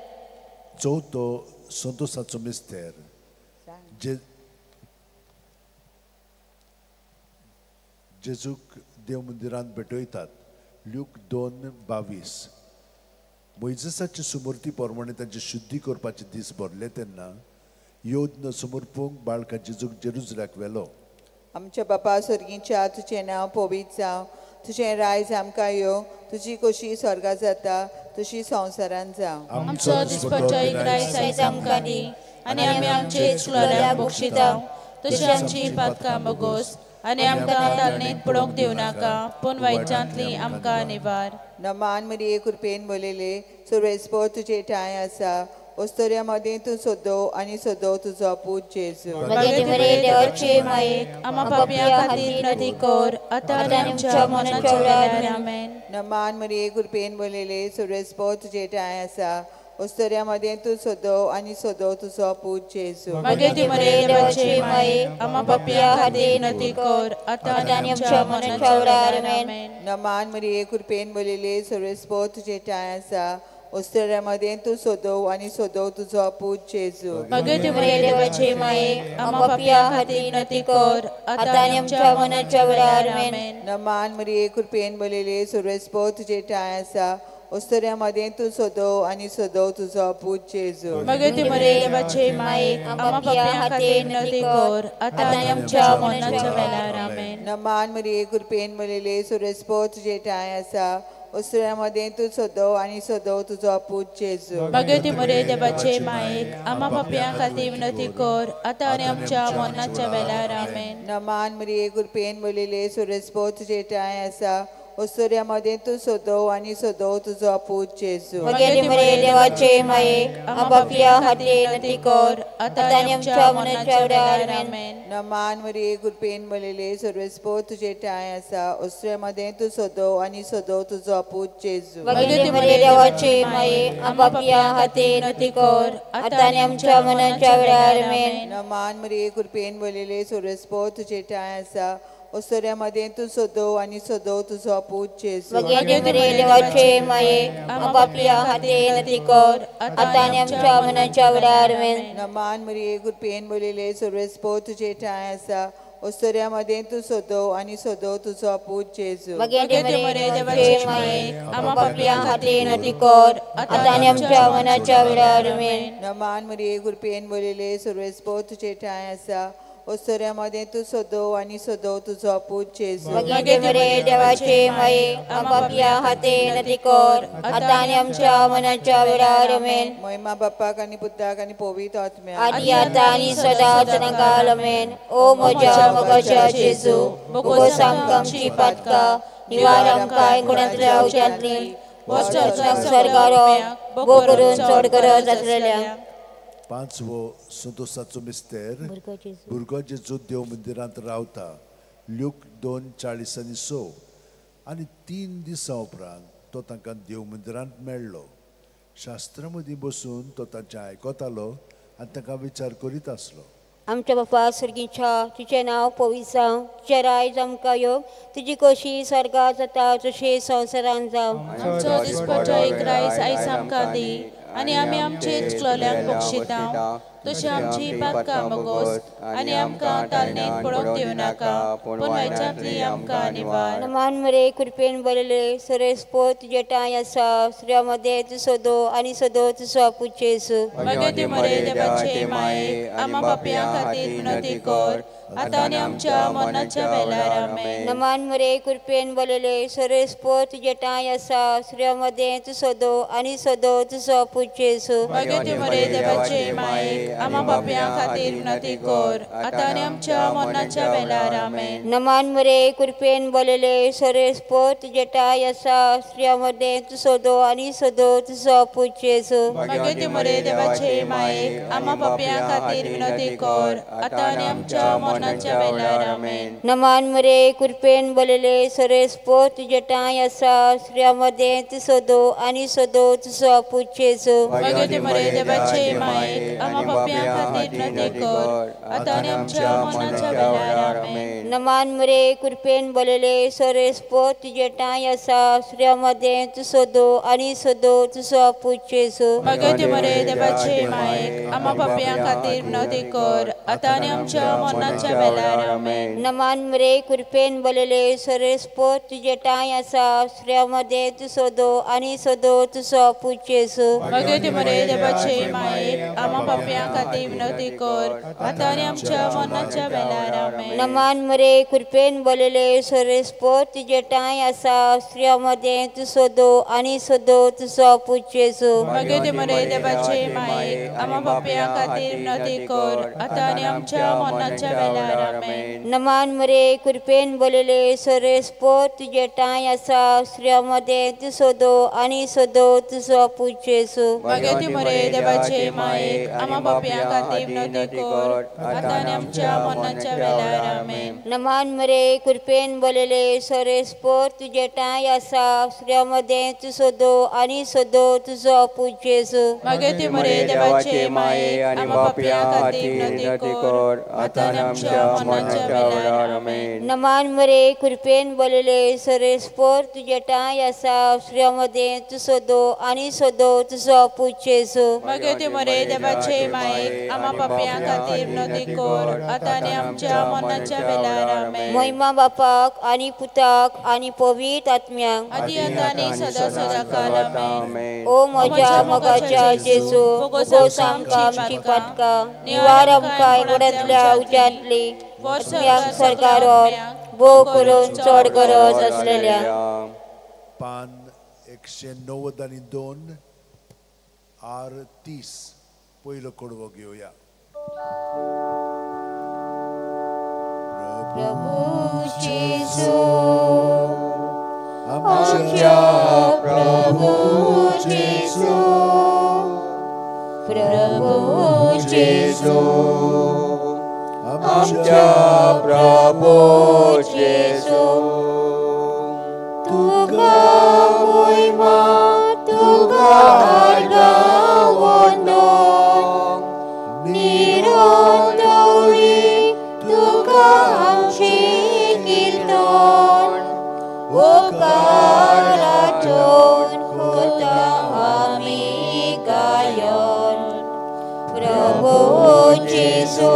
चवथो संतोसाचो मिस्तेर जेजूक देव मंदिरांत भेटयतात. ल्यूक 2:22. मोयजेसाचे सुमूर्ती प्रमाणे तांची शुद्धी करपाचे दीस भरले तेन्ना योद्न समर्पूंक बाळका जेजूक जेरुजल्याक व्हेलो. आमच्या बापा स्वर्गीच्या तुजें नांव पवित्र जावं, तुजें रायज आमकां येवं, तुजी खोशी स्वर्गार जाता तशी संवसारांत जावं. आमचो दिसपट्टो एक रायज आयज आमकां दी आनी आमी आमचे चुकलेल्यांक बक्षिता तशी आमची पातकां मोगोस आनी आमकां तालनेत पडोवंक दिवं नाका पूण वायटांतली आमकां निवार. नमान मरिये कृपेन भरलेले सर्वेस्पर तुजे ठांय आसा, ओस्तोऱ्या मदें तूं सदो आनी सदो तुजो पूत जेजू. भाग्यवती मरे देवाचे माये आम्हा पाप्यां खातीर विनवती कर आतां आनी आमच्या मरणाच्या वेळार. आमेन. नमान मरिये कृपेन भरलेले सर्वेस्पर तुजे ठांय आसा, ओस्तोऱ्या मदें तूं सदो आनी सदो तुजो पूत जेजू. भाग्यवती मरे देवाचे माये आम्हा पाप्यां खातीर विनवती कर आतां आनी आमच्या मरणाच्या वेळार. आमेन. नमान मरिये कृपेन भरलेले सर्वेस्पर तुजे ठांय आसा, ओस्तोऱ्या मदें तूं सदो आनी सदो तुजो पूत जेजू. भाग्यवती मरे देवाचे माये आम्हा पाप्यां खातीर विनवती कर आतां आनी आमच्या मरणाच्या वेळार. आमेन. नमान मरिये कृपेन भरलेले सर्वेस्पर तुजे ठांय आसा, ओस्तोऱ्या मदें तूं सदो आनी सदो तुजो पूत जेजू. भाग्यवती मरे देवाचे माये आम्हा पाप्यां खातीर विनवती कर आतां आनी आमच्या मरणाच्या वेळार. आमेन. नमान मरिये कृपेन भरलेले सर्वेस्पर तुजे ठांय आसा, ओस्तोऱ्या मदें तूं सदो आनी सदो तुजो पूत जेजू. भाग्यवती मरे देवाचे मायेक आम्हा पापयां खातीर विनवती कर आतां आनी आमच्या मरणाच्या वेळार. आमेन. नमान मरिये कृपेन भरलेले सर्वेस्पर तुजे ठांय आसा, ओस्तोऱ्या मदें तूं सोदो आनी सोदो तुजो अपूत जेजू. मगेली मरे देवाचे माये आपापल्या हाते नती कर आतां आनी आमच्या मनाच्या वेळार आमेन. नमान मरिये कृपेन भरलेले सर्वेस्पोर तुजे ठांय आसा, ओस्तोऱ्या मदें तूं सोदो आनी सोदो तुजो अपूत जेजू. मगेली मरे देवाचे माये आपापल्या हाते नती कर आतां आनी आमच्या मनाच्या वेळार आमेन. नमान मरिये कृपेन भरलेले सर्वेस्पोर तुजे ठांय आसा, ओस्तोऱ्या मदें तूं सोदो आनी सोदो तुजो अपूत जेजू. मगेली मरे देवाचे माये आपापल्या हाते नती कर आतां आनी आमच्या मनाच्या वेळार आमेन. नमान मरिये कृपेन भरलेले सर्वेस्पोर तुजे ठांय आसा, ओस्तोऱ्या मदें तूं सोदो आनी सोदो तुजो अपूत जेजू. मगेली मरे देवाचे माये आपापल्या हाते नती कर आतां आनी आमच्या मनाच्या वेळार आमेन. नमान मरिये कृपेन भरलेले सर्वेस्पोर तुजे ठांय आसा, ओस्तोऱ्या मदें तूं सोदो आनी सोदो तुजो अपूत जेजू. मगेली मरे देवाचे माये आपापल्या हाते नती कर आतां आनी आमच्या मनाच्या वेळार आमेन. महिमा बापाक आनी पुताक आनी पवित्र आत्म्याक आदी आतां आनी सदांच सदांकाळ आमेन. ओ म्हज्या मोगाच्या जेजू, बोगोस आमकां आमची पातकां निवार आमकां गुणांतल्या उज्यांतली स्वर्गार भोव करून चड गरज आसलेल्या. पांचवो संतोसाचो मिस्तेर भुरगो जेजू देव मंदिरांत रावता. ल्यूक 2:46 आनी 3 दिसां उपरांत तो तांकां देव मंदिरांत मेळ्ळो. शास्त्रां मदीं बसून तो तांचें आयकतालो आनी तांकां विचार करीत आसलो. आमच्या बापा सर्गीच्या, तुजें नांव पवित्र जावं, तुजें रायज आमकां येवं, तुजी कशी स्वर्गात जाता तशी संवसारांत जावं. आमचो दिसपट्टो एक रायस आयज आमकां दी आनी आमी आमचे चुकलोल्यांक बक्षिता तशी आमची पातकां बोगोस आनी आमकां तालनेत पडोवंक दिवं नाका, पूण वायटांतली आमकां निवार. नमान मरे कृपेन भरलेले सर्वेस्पोर तुजे ठांय आसा, स्त्रियां मदें तूं सोदो आनी सोदो तुजो अपूत जेजू. मगेली मरे देवाचे माये आमा पापयां खातीर विनंती कर आतां आनी आमच्या मरणाच्या वेळार आमेन. नमान मरे कृपेन भरलेले सर्वेस्पोर तुजे ठांय आसा, स्त्रियां मदें तूं सोदो आनी सोदो तुजो अपूत जेजू. मगेली मरे देवाचे माये आमा पापयां खातीर विनंती कर आतां आनी आमच्या मरणाच्या वेळार आमेन. नमान मरे कृपेन भरलेले सर्वेस्पोर तुजे ठांय आसा, स्त्रियां मदें तूं सोदो आनी सोदो तुजो अपूत जेजू. मगेली मरे देवाचे माये आमा पापयां खातीर विनंती कर आतां आनी आमच्या मरणाच्या वेळार आमेन. नमान मरे कृपेन भरलेले सर्वेस्पोर तुजे ठांय आसा, स्त्रियां मदें तूं सोदो आनी सोदो तुजो अपूत जेजू. मगेली मरे देवाचे माये आमा पापयां खातीर विनंती कर आतां आनी आमच्या मरणाच्या वेळार आमेन. नमान मरे कृपेन भरलेले सर्वेस्पोर तुजे ठांय आसा, स्त्रियां मदें तूं सोदो आनी सोदो तुजो अपूत जेजू. मगेली मरे देवाचे माये आमा पापयां खातीर विनंती कर आतां आनी आमच्या मरणाच्या वेळार आमेन. नमान मरे कृपेन भरलेले सर्वेस्पोर तुजे ठांय आसा, स्त्रियां मदें तूं सोदो आनी सोदो तुजो अपूत जेजू. मगेली मरे देवाचे माये आमा पापयां खातीर विनंती कर आतां आनी आमच्या मरणाच्या वेळार आमेन. नमान मरे कृपेन भरलेले सर्वेस्पोर तुजे ठांय आसा, स्त्रियां मदें तूं सोदो आनी सोदो तुजो अपूत जेजू. मगेली मरे देवाचे माये आमा पापयां खातीर विनंती कर आतां आनी आमच्या मरणाच्या वेळार आमेन. नमान मरे कृपेन भरलेले सर्वेस्पोर तुजे ठांय आसा, स्त्रियां मदें तूं सोदो आनी सोदो तुजो अपूत जेजू. मगेली मरे देवाचे माये आमा पापयां खातीर विनंती कर आतां आनी आमच्या मरणाच्या वेळार आमेन. नमान मरे कृपेन भरलेले सर्वेस्पोर तुजे ठांय आसा, स्त्रियां मदें तूं सोदो आनी सोदो तुजो अपूत जेजू. मगेली मरे देवाचे माये आमा पापयां खातीर विनंती कर आतां आनी आमच्या मरणाच्या वेळार आमेन. नमान मरे कृपेन भरलेले सर्वेस्पोर तुजे ठांय आसा, स्त्रियां मदें तूं सोदो आनी सोदो तुजो अपूत जेजू. मगेली मरे देवाचे माये आमा पापयां खातीर विनंती कर आतां आनी आमच्या मरणाच्या वेळार आमेन. महिमा बापाक आनी पुताक आनी पवित्र आत्म्याक आदी आतां आनी सदां सदां काल आमेन. ओ म्हज्या मोगाच्या जेजू, बोगोस आमकां आमची पातकां निवार आमकां गुणांतल्या उज्यांतली स्वर्गार भोव करून चड गरज आसलेल्या. पान 192 आर 30 पयलो कडवो घेवया. प्रभु जेजू जेजू, आमच्या प्रभू जेजू, तुका मोहिमा, तुका आडावनो, निरंतरी तुका आमची कीर्तन, ओकाराचोन करता आमी गायन. प्रभू जेजू,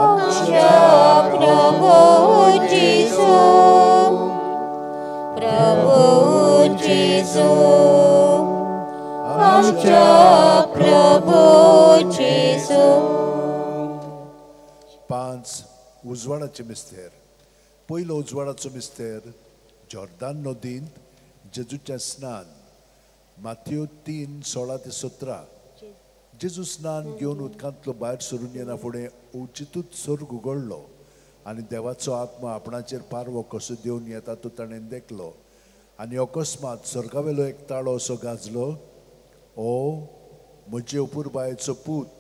आमच्या प्रभू जेजू, प्रभू जेजू, आमच्या प्रभू जेजू. 5 उजवाडाचे मिस्तेर. पयलो उजवाडाचो मिस्तेर जॉर्दान नदींत जेजूचें स्नान. माथ्यो 3:16-17. जेजू स्नान घेवन उदकांतलो भायर सरून येना फुडें अवचितूच स्वर्ग उगडलो आनी देवाचो आत्मा आपणाचेर पारवो कसो देवन येता तो ताणें देखलो. आनी अकस्मात स्वर्गावेलो एक ताळो असो गाजलो, ओ म्हजे अपुरबायेचो पूत,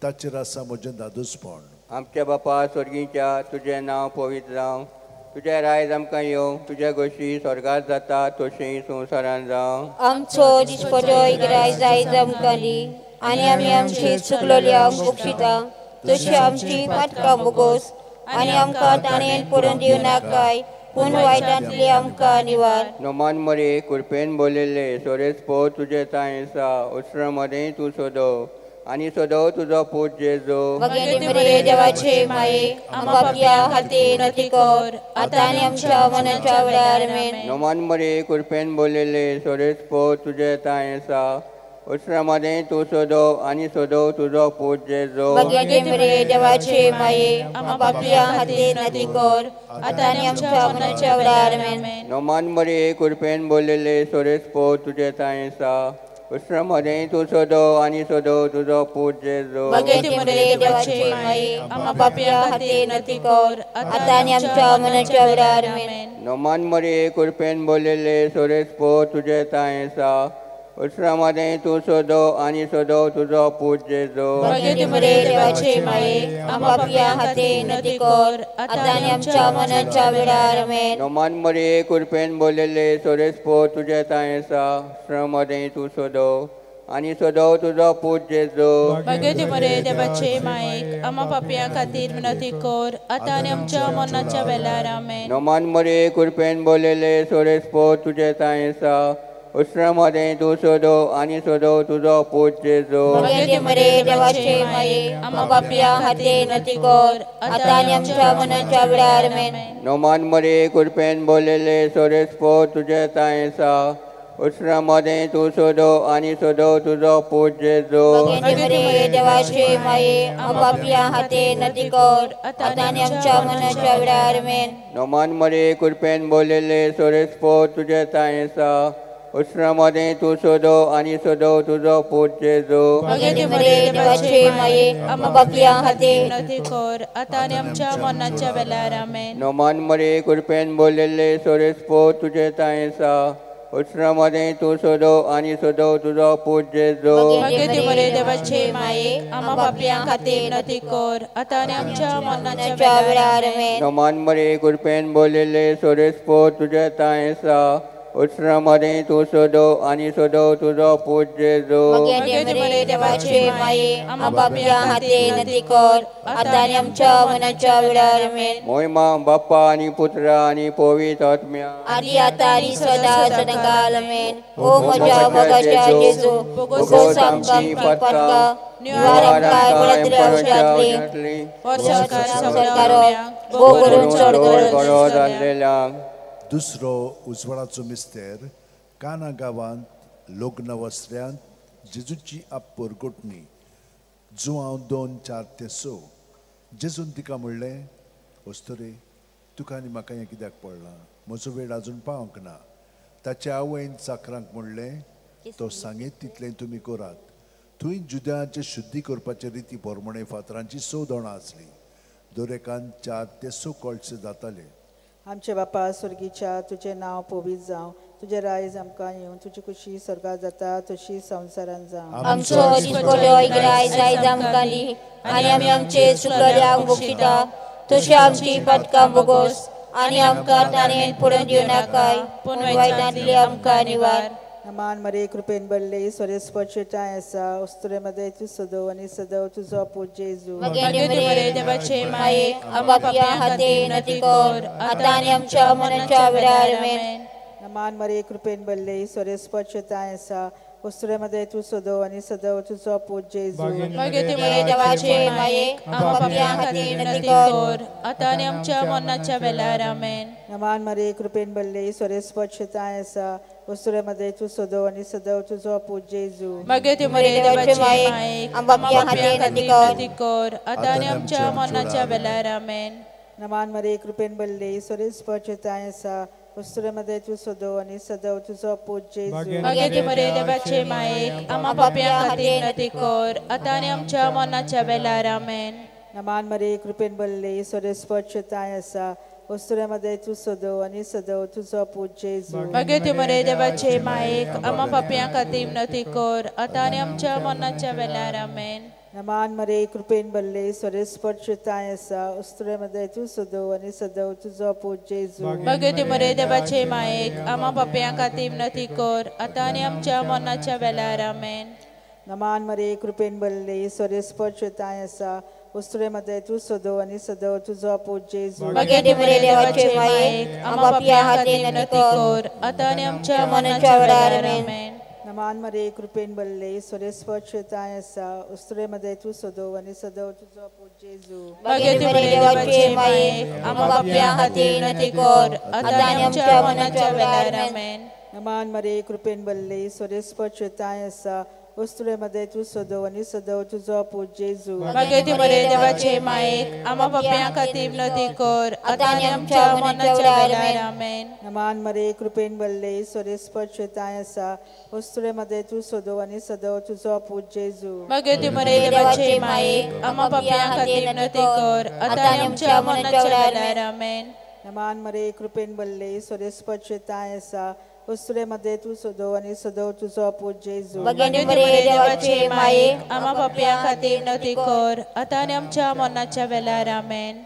ताचेर आसा म्हजें दादोसपण. आमच्या बापा स्वर्गीच्या, तुजें नांव पवित्र जावं, तुजें रायज आमकां येवं, तुज्या गोशी स्वर्गात जाता तशी संवसारान जावं. आमचो दिसपटो इगराय जायत आमकां दी, आनी आमी आमची चुकलोल्यांक बक्षिता तशी आमची पातकां बोगोस, आनी आमकां ताणें पडून दिवं नाकाय, पूण वायटांतली आमकां निवार. नोमान मरे कृपेन बोलिल्ले सोरेस पो तुजें तांय आसा, उसरा मदें तूं सोदो आनी सोदो तुजो पूत जेजू. भगिनी मरे देवाचे माये, आमकां पापया खातीर नती कर, आतां आनी आमच्या मनाच्या वेळार. आमेन. नोमान मरे कृपेन बोलिल्ले सोरेस पो तुजें तांय आसा, उसरा मदें तूं सोदो आनी सोदो तुजो पूत जेजू. भगिनी मरे देवाचे माये, आमकां पापया खातीर नती कर, आतां आनी आमच्या मनाच्या वेळार. आमेन. नोमान मरे कृपेन बोलिल्ले सोरेस पो तुजें तांय आसा, उसरा मदें तूं सोदो आनी सोदो तुजो पूत जेजू. भगिनी मरे देवाचे माये, आमकां पापया खातीर नती कर, आतां आनी आमच्या मनाच्या वेळार. आमेन. नोमान मरे कृपेन बोलिल्ले सोरेस पो तुजें तांय आसा, उसरा मदें तूं सोदो आनी सोदो तुजो पूत जेजू. भगिनी मरे देवाचे माये, आमकां पापया खातीर नती कर, आतां आनी आमच्या मनाच्या वेळार. आमेन. नोमान मरे कृपेन बोलिल्ले सोरेस पो तुजें तांय आसा, उसरा मदें तूं सोदो आनी सोदो तुजो पूत जेजू. भगिनी मरे देवाचे मायेक, आमकां पापया खातीर विनंती कर, आतां आनी आमच्या मरणाच्या वेळार. आमेन. नोमान मरे कृपेन बोलिल्ले सोरेस पो तुजें तांय आसा, उसरा मदें तूं सोदो आनी सोदो तुजो पूत जेजू. भगिनी मरे देवाचे माये, आमकां पापया खातीर नती कर, आतां आनी आमच्या मनाच्या वेळार. आमेन. नोमान मरे कृपेन बोलिल्ले सोरेस पो तुजें तांय आसा, उसरा मदें तूं सोदो आनी सोदो तुजो पूत जेजू. भगिनी मरे देवाचे माये, आमकां पापया खातीर नती कर, आतां आनी आमच्या मनाच्या वेळार. आमेन. नोमान मरे कृपेन बोलिल्ले सोरेस पो तुजें तांय आसा, उसरा मदें तूं सोदो आनी सोदो तुजो पूत जेजू. भगिनी मरे देवाचे माये, आमकां पापया खातीर विनंती कर, आतां आनी आमच्या मरणाच्या वेळार. आमेन. नोमान मरे कृपेन बोलिल्ले सोरेस पो तुजें तांय आसा, उसरा मदें तूं सोदो आनी सोदो तुजो पूत जेजू. भगिनी मरे देवाचे माये, आमकां पापया खातीर विनंती कर, आतां आनी आमच्या मरणाच्या वेळार. आमेन. नोमान मरे कृपेन बोलिल्ले सोरेस पो तुजें तांय आसा, उसरा मदें तूं सोदो आनी सोदो तुजो पूत जेजू. भगिनी मरे देवाचे माये, आमकां पापया खातीर विनंती कर, आतां आनी आमच्या मनाच्या वेळार. आमेन. मोहिमा बाप्पा आनी पुत्रा आनी पवित्र आत्म्या, आनी आतां आनी सदां सदांकाळ. आमेन. ओ म्हज्या मोगाच्या जेजू, बोगोस आमकां पातकां, निवार आमकां पवित्र सरकारो भोव करून चड गरज आसलेल्यांक. दुसरो उजवाडाचो मिस्तेर काना गांवांत लग्न वस्त्र्यांत जेजूची आप्पर गोठणी. जुआंव 2:4-6. जेजून तिका म्हणलें, अस्तुरे, तुका आनी म्हाका हें कित्याक पडलां? म्हजो वेळ आजून पावंक ना. ताच्या आवयन चाकरांक म्हणलें, तो सांगीत तितलें तुमी करात. थंय जुद्यांचे शुद्धी करपाचे रिती प्रमाणे फातरांची 6 दोणां आसलीं, दर एकान 4 ते 6 कळसे जाताले. आमचे बापा स्वर्गीच्या, तुजें नांव पवित्र जावं, तुजें रायज आमकां येवं, तुजी खुशी स्वर्गात जाता तशी संवसारांत जावं. आमचो दिसपट्टो ग्रायज आयज आमकां दी आनी आमी आमचे चुकलेल्यांक बक्षिता तशी आमची पातकां बोगोस आनी आमकां ताणें पडून दिवनाकाय पूण वायटांतली आमकां निवार. नमान मरे कृपेन भरले, सर्वेस्पर ठांय आसा, अस्तुरे मदें तूं सदव आनी सदव तुजो पूत जेजू. भाग्यवती मरे देवाचे मायेक आमकां पापयां खातीर विनंती कर आतां आनी आमच्या मरणाच्या वेळार. आमेन. नमान मरे कृपेन भरले, सर्वेस्पर ठांय आसा, अस्तुरे मदें तूं सदव आनी सदव तुजो पूत जेजू. भाग्यवती मरे देवाचे मायेक आमकां पापयां खातीर विनंती कर आतां आनी आमच्या मरणाच्या वेळार. आमेन. नमान मरे कृपेन भरले, सर्वेस्पर ठांय आसा, अस्तुरे मदें तूं सदव आनी सदव तुजो पूत जेजू. भाग्यवती मरे देवाचे मायेक आमकां पापयां खातीर विनंती कर आतां आनी आमच्या मरणाच्या वेळार. आमेन. नमान मरे कृपेन भरले, सर्वेस्पर ठांय आसा, अस्तुरे मदें तूं सदव आनी सदव तुजो पूत जेजू. भाग्यवती मरे देवाचे मायेक आमकां पापयां खातीर विनंती कर आतां आनी आमच्या मरणाच्या वेळार. आमेन. नमान मरे कृपेन भरले, सर्वेस्पर ठांय आसा, अस्तुरे मदें तूं सदव आनी सदव तुजो पूत जेजू. भाग्यवती मरे देवाचे मायेक आमकां पापयां खातीर विनंती कर आतां आनी आमच्या मरणाच्या वेळार. आमेन. नमान मरे कृपेन भरले, सर्वेस्पर ठांय आसा, अस्तुरे मदें तूं सदव आनी सदव तुजो पूत जेजू. भाग्यवती मरे देवाचे मायेक आमकां पापयां खातीर विनंती कर आतां आनी आमच्या मरणाच्या वेळार. आमेन. नमान मरे कृपेन भरले, सर्वेस्पर ठांय आसा, अस्तुरे मदें तूं सदव आनी सदव तुजो पूत जेजू. भाग्यवती मरे देवाचे मायेक आमकां पापयां खातीर विनंती कर आतां आनी आमच्या मरणाच्या वेळार. आमेन. नमान मरे कृपेन भरले, सर्वेस्पर ठांय आसा, अस्तुरे मदें तूं सदव आनी सदव तुजो पूत जेजू. भाग्यवती मरे देवाचे मायेक आमकां पापयां खातीर विनंती कर आतां आनी आमच्या मरणाच्या वेळार. आमेन. नमान मरे कृपेन भरले, सर्वेस्पर ठांय आसा, अस्तुरे मदें तूं सदव आनी सदव तुजो पूत जेजू. भाग्यवती मरे देवाचे मायेक आमकां पापयां खातीर विनंती कर आतां आनी आमच्या मरणाच्या वेळार. आमेन. नमान मरे कृपेन भरले, सर्वेस्पर ठांय आसा, अस्तुरे मदें तूं सदव आनी सदव तुजो पूत जेजू. भाग्यवती मरे देवाचे मायेक आमकां पापयां खातीर विनंती कर आतां आनी आमच्या मरणाच्या वेळार. आमेन. नमान मरे कृपेन भरले, सर्वेस्पर ठांय आसा, अस्तुरे मदें तूं सदव आनी सदव तुजो पूत जेजू. भाग्यवती मरे देवाचे मायेक आमकां पापयां खातीर विनंती कर आतां आनी आमच्या मरणाच्या वेळार. आमेन.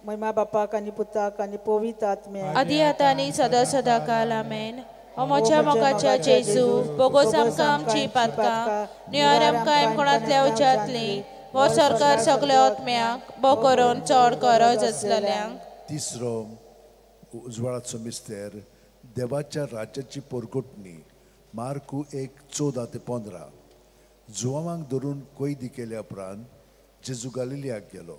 महिमा बापाक आनी पुताक आनी पवित्र आत्म्याक, आदी आतां आनी सदां सदां काल. आमेन. ओ म्हज्या मोगाच्या जेजू, बोगोस आमकां आमची पातकां निवार आमकां एमकोणांतल्या उज्यांतली हो सरकार सगल्या आत्म्याक बो करून चड गरज आसलेल्यांक. तिसरो उजवाडाचो मिस्तेर, देवाच्या राज्याची पोरकोटणी. मार्कू 1:14 ते 15. जुवांक धरून कैदी केल्या उपरांत जेजू गालिलियाक गेलो.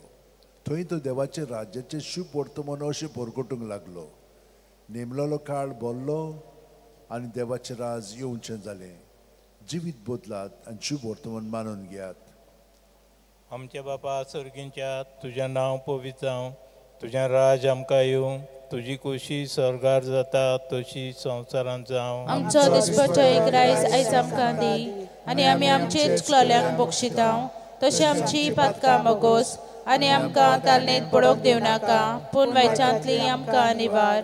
थंय तो देवाच्या राज्याचें शुभ वर्तमान अशें पोरकोटूंक लागलो. नेमलेलो काळ बोल्लो आनी देवाचें राज येवचें जालें. जिवीत बदलात आनी शुभ वर्तमान मानून घेयात. आमच्या बापा सर्गींच्या, तुजें नांव पवित्र जावं, तुजें राज आमकां येवं, तुजी खुशी स्वर्गार जाता तशी संवसारांत जावं. आमचो दिसपट्टो एक रायस आयज आमकां दी आनी आमी आमचे चुकलेल्यांक बक्षिता तशें आमची पातकां बोगोस आनी आमकां तालनेत पडोवंक दिवनाका पूण वायटांतली आमकां निवार.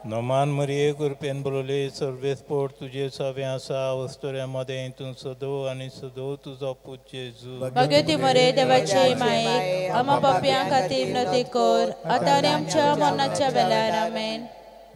नमान मरिये कृपेन भरले, सर्वेस्पर तुजे सवें आसा, अस्तुऱ्यां मदें तूं सदव आनी सदव तुजो पूत जेजू. भाग्यवती मरे देवाचे मायेक आमकां पापयां खातीर विनंती कर आतां आनी आमच्या मरणाच्या वेळार. आमेन.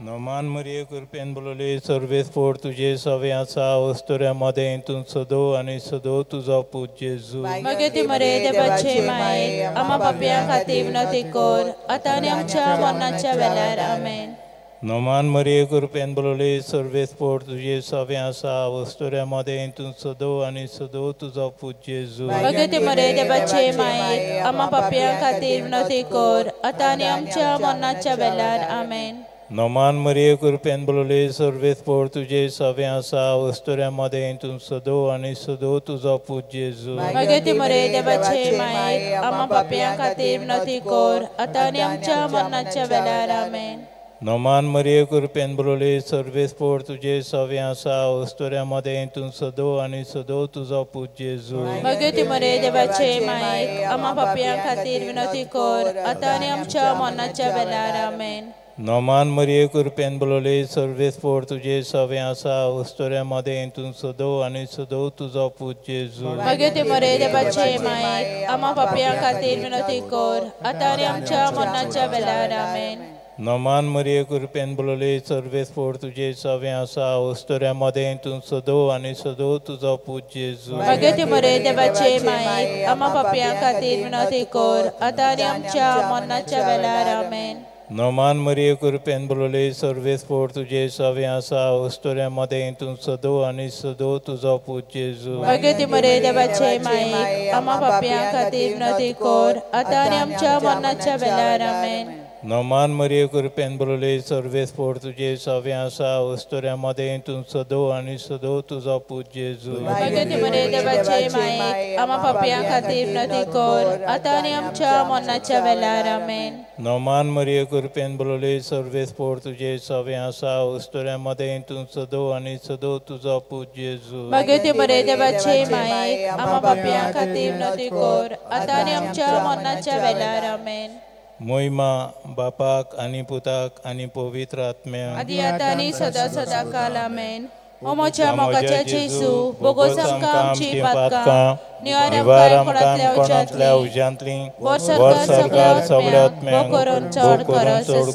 नमान मरिये कृपेन भरले, सर्वेस्पर तुजे सवें आसा, अस्तुऱ्यां मदें तूं सदव आनी सदव तुजो पूत जेजू. भाग्यवती मरे देवाचे मायेक आमकां पापयां खातीर विनंती कर आतां आनी आमच्या मरणाच्या वेळार. आमेन. नमान मरिये कृपेन भरले, सर्वेस्पर तुजे सवें आसा, अस्तुऱ्यां मदें तूं सदव आनी सदव तुजो पूत जेजू. भाग्यवती मरे देवाचे मायेक आमकां पापयां खातीर विनंती कर आतां आनी आमच्या मरणाच्या वेळार. आमेन. नमान मरिये कृपेन भरले, सर्वेस्पर तुजे सवें आसा, अस्तुऱ्यां मदें तूं सदव आनी सदव तुजो पूत जेजू. भाग्यवती मरे देवाचे मायेक आमकां पापयां खातीर विनंती कर आतां आनी आमच्या मरणाच्या वेळार. आमेन. नोमान मरिये कृपेन भरलेली सर्वेस्पोर तुजे सवें आसा उस्तुऱ्या मदें तूं सदो आनी सदो तुजो पूत जेजू. भगवती मरिये देवाचे मायेक आम्हा पापयां खातीर विनवती कर आतां आनी आमच्या मरणाच्या वेळार. आमेन. नोमान मरिये कृपेन भरलेली सर्वेस्पोर तुजे सवें आसा उस्तुऱ्या मदें तूं सदो आनी सदो तुजो पूत जेजू. भगवती मरिये देवाचे मायेक आम्हा पापयां खातीर विनवती कर आतां आनी आमच्या मरणाच्या वेळार. आमेन. नोमान मरिये कृपेन भरलेली सर्वेस्पोर तुजे सवें आसा उस्तुऱ्या मदें तूं सदो आनी सदो तुजो पूत जेजू. भगवती मरिये देवाचे मायेक आम्हा पापयां खातीर विनवती कर आतां आनी आमच्या मरणाच्या वेळार. आमेन. नोमान मरिये कृपेन भरलेली सर्वेस्पोर तुजे सवें आसा उस्तुऱ्या मदें तूं सदो आनी सदो तुजो पूत जेजू. भगवती मरिये देवाचे मायेक आम्हा पापयां खातीर विनवती कर आतां आनी आमच्या मरणाच्या वेळार. आमेन. नोमान मरिये कृपेन भरलेली सर्वेस्पोर तुजे सवें आसा उस्तुऱ्या मदें तूं सदो आनी सदो तुजो पूत जेजू. भगवती मरिये देवाचे मायेक आम्हा पापयां खातीर विनवती कर आतां आनी आमच्या मरणाच्या वेळार. आमेन. नोमान मरिये कृपेन भरलेली सर्वेस्पोर तुजे सवें आसा उस्तुऱ्या मदें तूं सदो आनी सदो तुजो पूत जेजू. भगवती मरिये देवाचे मायेक आम्हा पापयां खातीर विनवती कर आतां आनी आमच्या मरणाच्या वेळार. आमेन. मोहिमा बापाक आनी पुताक आनी पवित्र आत्म्याक आदी आतां आनी सदा सदा काल. आमेन. ओ म्हज्या मोगाच्या जेजू, बोगोस आमकां आमची पातकां, निवार आमकां कोणांतल्या उज्यांतली, वर सरकार सगळ्या आत्म्यांक भोव करून चड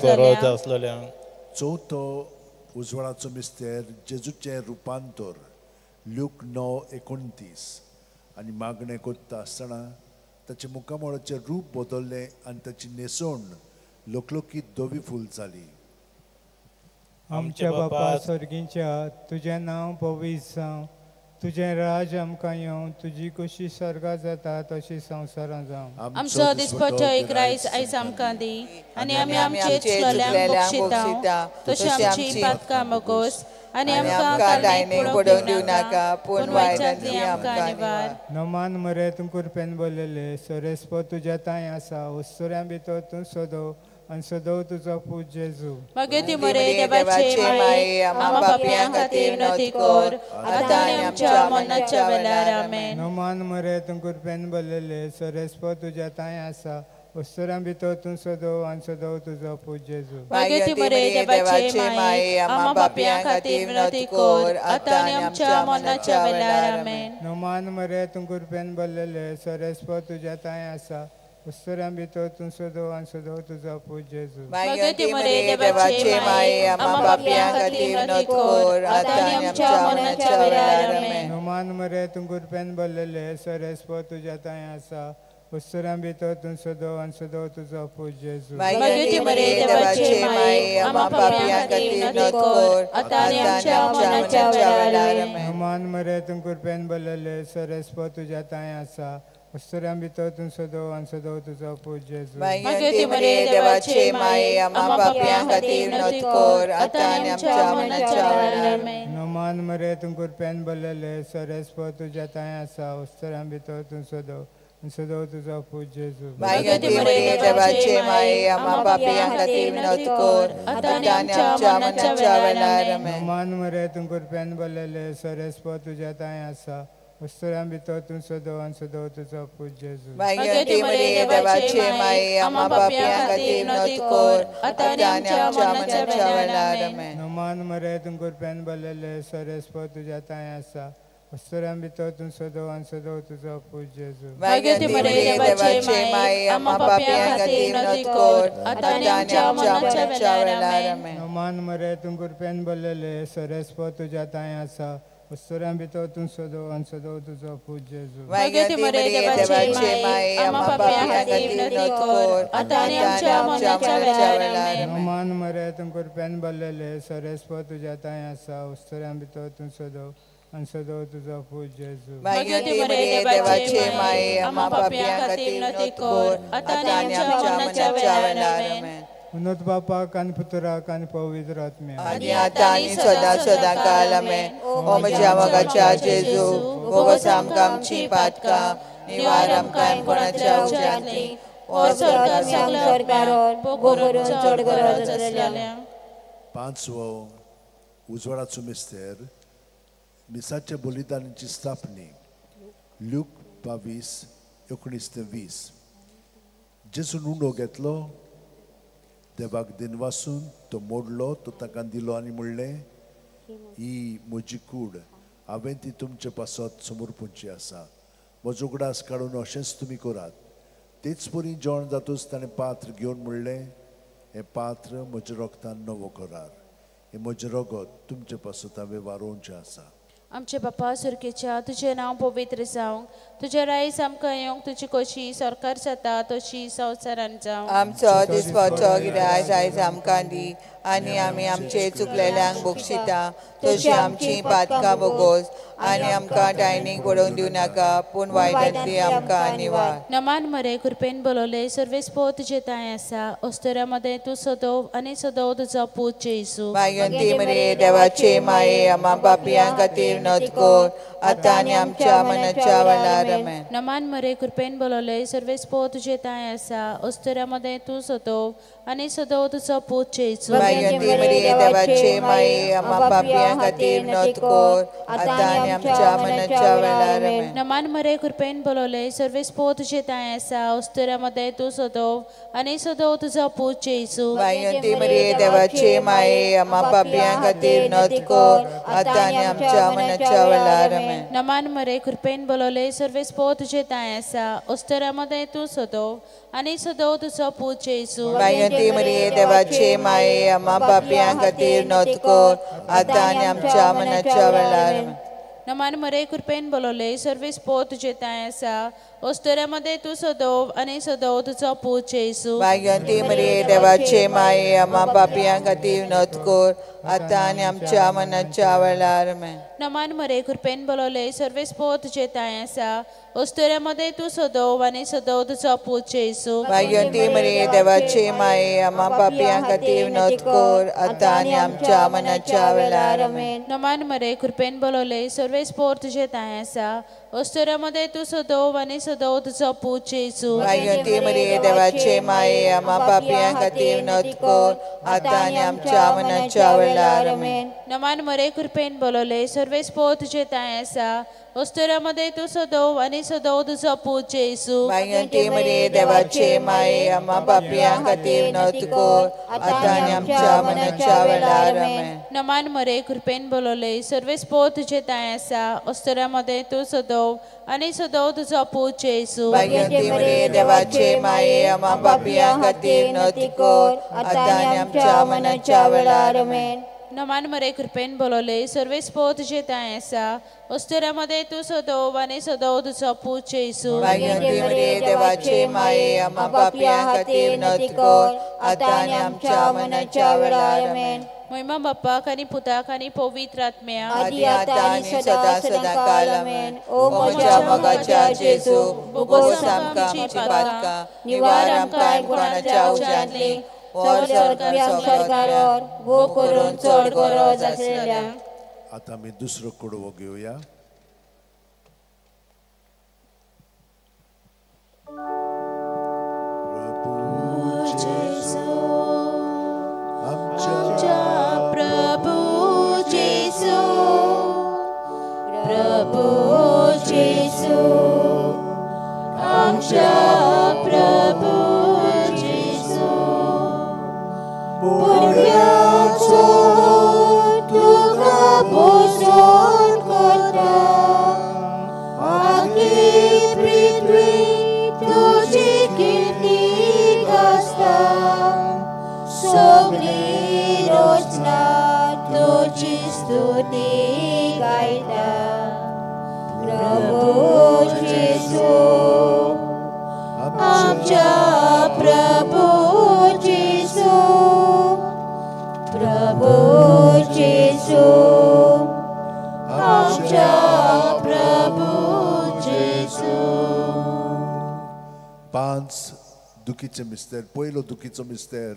गरज आसलेल्यांक. चवथो उजवाडाचो मिस्तेर जेजूचें रुपांतर ल्यूक 9:29. आनी मागणें करता आसतना ताचें मुखामळाचें रूप बदल्लें आनी ताची न्हेसवण लकलकीत धवी फूल जाली. आमच्या बापा सर्गीच्या, तुजें नांव पवित्र जावं, तुजें राज आमकां येवं, तुजी कशी स्वर्गात जाता तशी संवसारांत जावं. आमचो दिसपट्टो एक रायस आयज आमकां दी आनी आमी आमचे चुकलेल्यांक बक्षिता तशी आमची पातकां बोगोस आनी आमकां ताळणेक पडोवंक दिवनाका पूण वायटांतली आमकां निवार. नोमान मरे तूं कृपेन भरलेले, सर्वेस्पोर तुज्या तांय आसा, उस्तुऱ्यां भितर तूं सदो आनी सदो तुजो पूत जेजू. भगवती मरिये देवाचे माये आम्हा पापयां खातीर विनवती कर आतां आनी आमच्या मरणाच्या वेळार. आमेन. नोमान मरे तूं कृपेन भरलेले, सर्वेस्पोर तुज्या तांय आसा, उस्तुऱ्यां भितर तूं सदो आनी सदो तुजो पूत जेजू. भगवती मरिये देवाचे माये आम्हा पापयां खातीर विनवती कर आतां आनी आमच्या मरणाच्या वेळार. आमेन. नोमान मरे तूं कृपेन भरलेले, सर्वेस्पोर तुज्या तांय आसा, उस्तुऱ्यां भितर तूं सदो आनी सदो तुजो पूत जेजू. भगवती मरिये देवाचे माये आम्हा पापयां खातीर विनवती कर आतां आनी आमच्या मरणाच्या वेळार. आमेन. नोमान मरे तूं कृपेन भरलेले, सर्वेस्पोर तुज्या तांय आसा, उस्तुऱ्यां भितर तूं सदो आनी सदो तुजो पूत जेजू. भगवती मरिये देवाचे माये आम्हा पापयां खातीर विनवती कर आतां आनी आमच्या मरणाच्या वेळार. आमेन. नोमान मरे तूं कृपेन भरलेले, सर्वेस्पोर तुज्या तांय आसा, उस्तुऱ्यां भितर तूं सदो आनी सदो तुजो पूत जेजू. भगवती मरिये देवाचे माये आम्हा पापयां खातीर विनवती कर आतां आनी आमच्या मरणाच्या वेळार. आमेन. नोमान मरे तूं कृपेन भरलेले, सर्वेस्पोर तुज्या तांय आसा, उस्तुऱ्यां भितर तूं सदो आनी सदो तुजो पूत जेजू. भगवती मरिये देवाचे माये आम्हा पापयां खातीर विनवती कर आतां आनी आमच्या मरणाच्या वेळार. आमेन. नोमान मरे तूं कृपेन भरलेले, सर्वेस्पोर तुज्या तांय आसा, उस्तुऱ्यां भितर तूं सदो आनी सदो तुजो पूत जेजू. भगवती मरिये देवाचे माये आम्हा पापयां खातीर विनवती कर आतां आनी आमच्या मरणाच्या वेळार. आमेन. नोमान मरे तूं कृपेन भरलेले, सर्वेस्पोर तुज्या तांय आसा, उस्तुऱ्यां भितर तूं सदो आनी सदो तुजो पूत जेजू. भगवती मरिये देवाचे माये आम्हा पापयां खातीर विनवती कर आतां आनी आमच्या मरणाच्या वेळार. आमेन. नोमान मरे तूं कृपेन भरलेले, सर्वेस्पोर तुज्या तांय आसा, उस्तुऱ्यां भितर तूं सदो आनी सदो तुजो पूत जेजू. भगवती मरिये देवाचे माये आम्हा पापयां खातीर विनवती कर आतां आनी आमच्या मरणाच्या वेळार. आमेन. नोमान मरे तूं कृपेन भरलेले, सर्वेस्पोर तुज्या तांय आसा, उस्तुऱ्यां भितर तूं सदो आनी सदो तुजो पूत जेजू. भगवती मरिये देवाचे माये आम्हा पापयां खातीर विनवती कर आतां आनी आमच्या मरणाच्या वेळार. आमेन. उन्नत बापाक आनी पुत्राक आनी पवित्र आत्म्याक आनी आतां आनी सदां सदां काल. आमेन. ओ म्हज्या मोगाच्या जेजू, बोगोस आमकां आमची पातकां, निवार आमकां कोणाच्या उज्यांतली, वर सरकार सगळ्या आत्म्यांक भोव करून चड गरज आसलेल्यांक. पांचवो उजवाडाचो मिस्तेर मिसाच्या बलिदानाची स्थापनी ल्यूक 22:19 ते 20. जेजून उंडो घेतलो, देवाक दिनवासून तो मोडलो, तो ताका दिलो आनी म्हणलें, ही म्हजी कूड, हांवें ती तुमचे पासत समर्पूंची आसा. म्हजो उगडास काडून अशेंच तुमी करात. तेच परी जेवण जातूच ताणें पात्र घेवन म्हणलें, हें पात्र म्हज्या रोगतान नवो करार, हें म्हजें रगत तुमचे पासत हांवें वारोवचें आसा. आमचे बापा सुरखेच्या तुजें नांव पवित्र जावंक, तुजें रायस आमकां येवंक, तुजी कशी सरकार जाता तशी संवसारान जावं. आमचो दिसपाचो गिरायस आयज आमकां दी आनी आमी आमचे चुकलेल्यांक बक्षिता तशी आमची पातकां बोगोस आनी आमकां डायनीक पडोवन दिवं नाका, पूण वायटांतली आमकां निवार. नमान मरे कृपेन बोलवले सर्वेस्पोर तुजे तांय आसा, अस्तुऱ्यां मदें तूं सदोव आनी सदोव तुजो पूत जेजू. भाग्यवंती मरे देवाचे माये, आमा पापयां खातीर नोंद कर आतां आनी आमच्या मनाच्या वेळार. आमेन. नमान मरे कृपेन बोलवले सर्वेस्पोर तुजे तांय आसा, अस्तुऱ्यां मदें तूं सदोव आनी सदोव तुजो पूत जेजू. भाग्यवंती मरे देवाचे माये, आमा पापयां खातीर नोंद कर आतां आनी आमच्या मनाच्या वेळार. आमेन. नमान मरे कृपेन बोलवले सर्वेस्पोर तुजे तांय आसा, अस्तुऱ्यां मदें तूं सदोव आनी सदोव तुजो पूत जेजू. भाग्यवंती मरे देवाचे माये, आमा पापयां खातीर नोंद कर आतां आनी आमच्या मनाच्या वेळार. आमेन. नमान मरे कृपेन बोलवले सर्वेस्पोर तुजे तांय आसा, अस्तुऱ्यां मदें तूं सदोव आनी सदोव तुजो पूत जेजू. भाग्यवंती मरे देवाचे माये, आमा पापयां खातीर नोंद कर आतां आनी आमच्या मनाच्या वेळार. नमान मरे कृपेन बोलवले सर्वेस्पोर तुजे तांय आसा, अस्तुऱ्यां मदें तूं सदोव आनी सदोव तुजो पूत जेजू. भाग्यवंती मरे देवाचे माये, आमा पापयां खातीर नोंद कर आतां आनी आमच्या मनाच्या वेळार. आमेन. नमान मरे कृपेन बोलवले सर्वेस्पोर तुजे तांय आसा, अस्तुऱ्यां मदें तूं सदोव आनी सदोव तुजो पूत जेजू. भाग्यवंती मरे देवाचे माये, आमा पापयां खातीर नोंद कर आतां आनी आमच्या मनाच्या वेळार. आमेन. नमान मरे कृपेन बोलवले सर्वेस्पोर तुजे तांय आसा, अस्तुऱ्यां मदें तूं सदोव आनी सदोव तुजो पूत जेजू. भाग्यवंती मरे देवाचे माये, आमा पापयां खातीर नोंद कर आतां आनी आमच्या मनाच्या वेळार. आमेन. नमान मरे कृपेन बोलवले सर्वेस्पोर तुजे तांय आसा, अस्तुऱ्यां मदें तूं सदोव आनी सदोव तुजो पूत जेजू. भाग्यवंती मरे देवाचे माये, आमा पापयां खातीर नोंद कर आतां आनी आमच्या मनाच्या वेळार. आमेन. नमान मरे कृपेन बोलवले सर्वेस्पोर तुजे तांय आसा, अस्तुऱ्यां मदें तूं सदोव आनी सदोव तुजो पूत जेजू. भाग्यवंती मरे देवाचे माये, आमा पापयां खातीर नोंद कर आतां आनी आमच्या मनाच्या वेळार. आमेन. नमान मरे कृपेन बोलवले सर्वेस्पोर तुजे तांय आसा, अस्तुऱ्यां मदें तूं सदोव आनी सदोव तुजो पूत जेजू. भाग्यवंती मरे देवाचे माये, आमा पापयां खातीर नोंद कर आतां आनी आमच्या मनाच्या वेळार. आमेन. महिमा बापाक आनी पुताक आनी पवित्र आत्म्याक, आदी आतां आनी सदां सदां काल. आमेन. ओ म्हज्या मोगाच्या जेजू, बोगोस आमकां आमची पातकां, निवार आमकां गुणाच्या उज्यांतली, वर सरकार वो करून चड गरज आसलेल्या. आतां आमी दुसरो कुडवो घेवया. प्रभू जेजू, प्रभू जेजू, आमच्या प्रभू जेजू, पुण्याचो तुका भोजन करता, आखी पृथ्वी तुजी कीर्ती गाजता, सगळी रचना तुजी स्तुती गायता. प्रभू जेजू, आमच्या प्रभू जेजू, प्रभू जेजू, आमच्या प्रभू जेजू. पांच दुखीचे मिस्तेर. पयलो दुखीचो मिस्तेर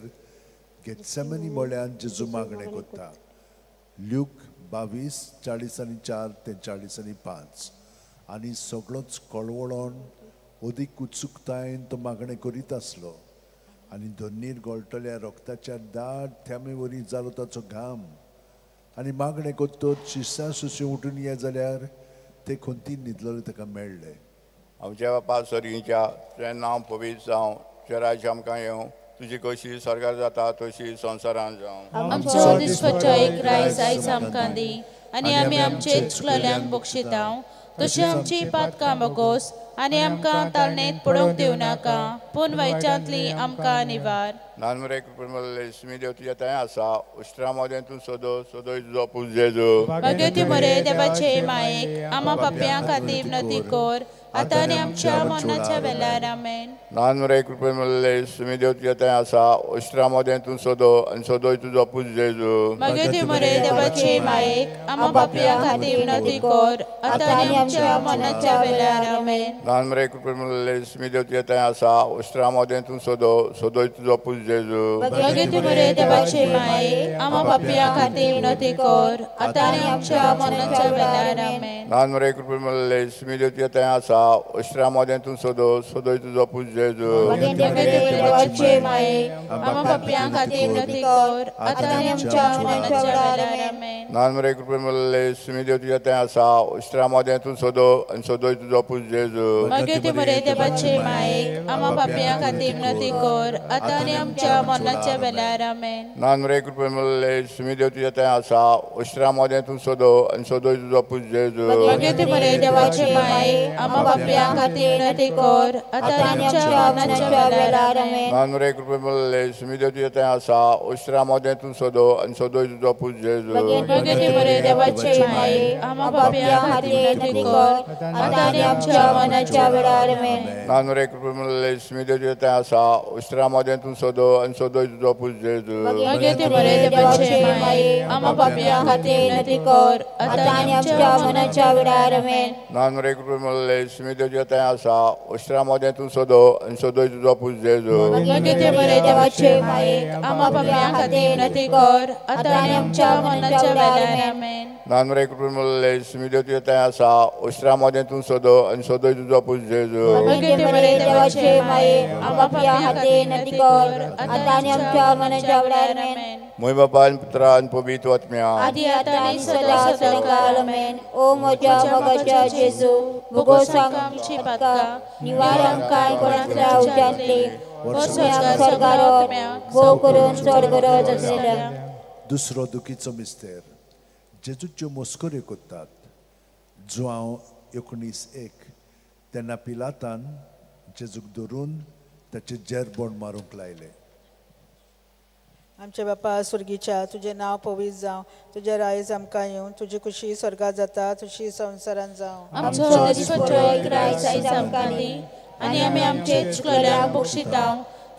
गेत्सेमनी म्हळ्यान जेजू मागणें करता. ल्यूक 22:44 ते 45. आनी सगळोच कळवळोन अदीक उत्सुकतायेन तो मागणें करीत आसलो. आनी धरणीर गळटल्या रोगताच्या दाट थेंबे वरी जालो ताचो घाम. आनी मागणें करतच शिस्तां सुशी उठून ये जाल्यार ते खंतीन न्हिदलेले ताका मेळ्ळे. आमच्या बापा सर्गीच्या तुजें नांव पवित्र जावं, तुजें राज्य आमकां येवं, तुजी कशी स्वर्गार जाता तशी संवसारांत जावं. आमचो दिसपट्टो एक रायस आयज आमकां दी आनी आमी आमचे चुकलेल्यांक बक्षिता तशी आमची पातकां बोगोस आनी आमकां ताळणेंत पडोवंक दिवं नाका, पूण वायटांतली आमकां निवार. नानमरे कृपेन देव तुज्या थंय आसा, उश्ट्रा मदें तूं सदो सदोय तुजो पूत जेजू. भाग्यवती मरे देवाचे मायेक आमा पापयां खातीर विनंती कर आतां आनी आमच्या मरणाच्या वेळार. आमेन. नानमरे कृपेन देव तुज्या थंय आसा, उश्ट्रा मदें तूं सदो आनी सदोय तुजो पूत जेजू. भाग्यवती मरे देवाचे मायेक आमा पापयां खातीर विनंती कर आतां आनी आमच्या मरणाच्या वेळार. आमेन. नानमरे कृपेन देव तुज्या थंय आसा, उश्ट्रा मदें तूं सदो सदोय तुजो पूत जेजू. भाग्यवती मरे देवाचे मायेक आमा पापयां खातीर विनंती कर आतां आनी आमच्या मरणाच्या वेळार. आमेन. नानमरे कृपेन देव तुज्या थंय आसा, उश्ट्रा मदें तूं सदो सदोय तुजो पूत जेजू. देवाचे मायेक आमा पापयां खातीर विनंती कर आतां आनी आमच्या मरणाच्या वेळार. आमेन. नानमरे कृपेन देव तुज्या थंय आसा, उश्ट्रा मदें तूं सदो आनी सदोय तुजो पूत जेजू. भाग्यवती मरे देवाचे मायेक आमा पापयां खातीर विनंती कर आतां आनी आमच्या मरणाच्या वेळार. आमेन. नानमरे कृपेन देव तुज्या थंय आसा, उश्ट्रा मदें तूं सदो आनी सदोय तुजो पूत जेजू. भाग्यवती मरे देवाचे मायेक आमा पापयां खातीर विनंती कर आतां आनी आमच्या मरणाच्या वेळार. आमेन. नानमरे कृपेन देव तुज्या थंय आसा, उश्ट्रा मदें तूं सदो आनी सदोय तुजो पूत जेजू. भाग्यवती मरे देवाचे मायेक आमा पापयां खातीर विनंती कर आतां आनी आमच्या मरणाच्या वेळार. आमेन. नानमरे कृपेन देव तुज्या थंय आसा, उश्ट्रा मदें तूं सदो आनी सदोय तुजो पूत जेजू. भाग्यवती मरे देवाचे मायेक आमा पापयां खातीर विनंती कर आतां आनी आमच्या मरणाच्या वेळार. आमेन. नानमरे कृपेन देव तुज्या थंय आसा, उश्ट्रा मदें तूं सदो आनी सदोय तुजो पूत जेजू. भाग्यवती मरे देवाचे मायेक आमा पापयां खातीर विनंती कर आतां आनी आमच्या मरणाच्या वेळार. आमेन. नानमरे कृपेन देव तुज्या थंय आसा, उश्ट्रा मदें तूं सदो आनी सदोय तुजो पूत जेजू. भाग्यवती मरे देवाचे मायेक आमा पापयां खातीर विनंती कर आतां आनी आमच्या मरणाच्या वेळार. आमेन. म्हय बापान पुत्रान पवित्र आत्म्या आदी आतां आनी सदां सदांकाळ. आमेन. ओ म्हज्या मोगाच्या जेजू, भोगोस आमची पातकां निवार आमकां कोणांतल्या उज्यांतली स्वर्गार भोव करून चड गरज आसलेल्या. दुसरो दुखीचो मिस्तेर जेजूच्यो मस्कऱ्यो करतात. जुआंव 19:1. तेन्ना पिलातान जेजूक धरून ताचे जेरबोण मारूंक लायलें. आमच्या बापा स्वर्गीच्या तुजें नांव पवित्र जावं, तुजें रायज आमकां येवं, तुजी खुशी स्वर्गात जाता तशी संवसारांत जावं. आमचो दिसपट्टो एक रायस आयज आमकां दी आनी आमी आमचे चुकलेल्यांक बक्षिता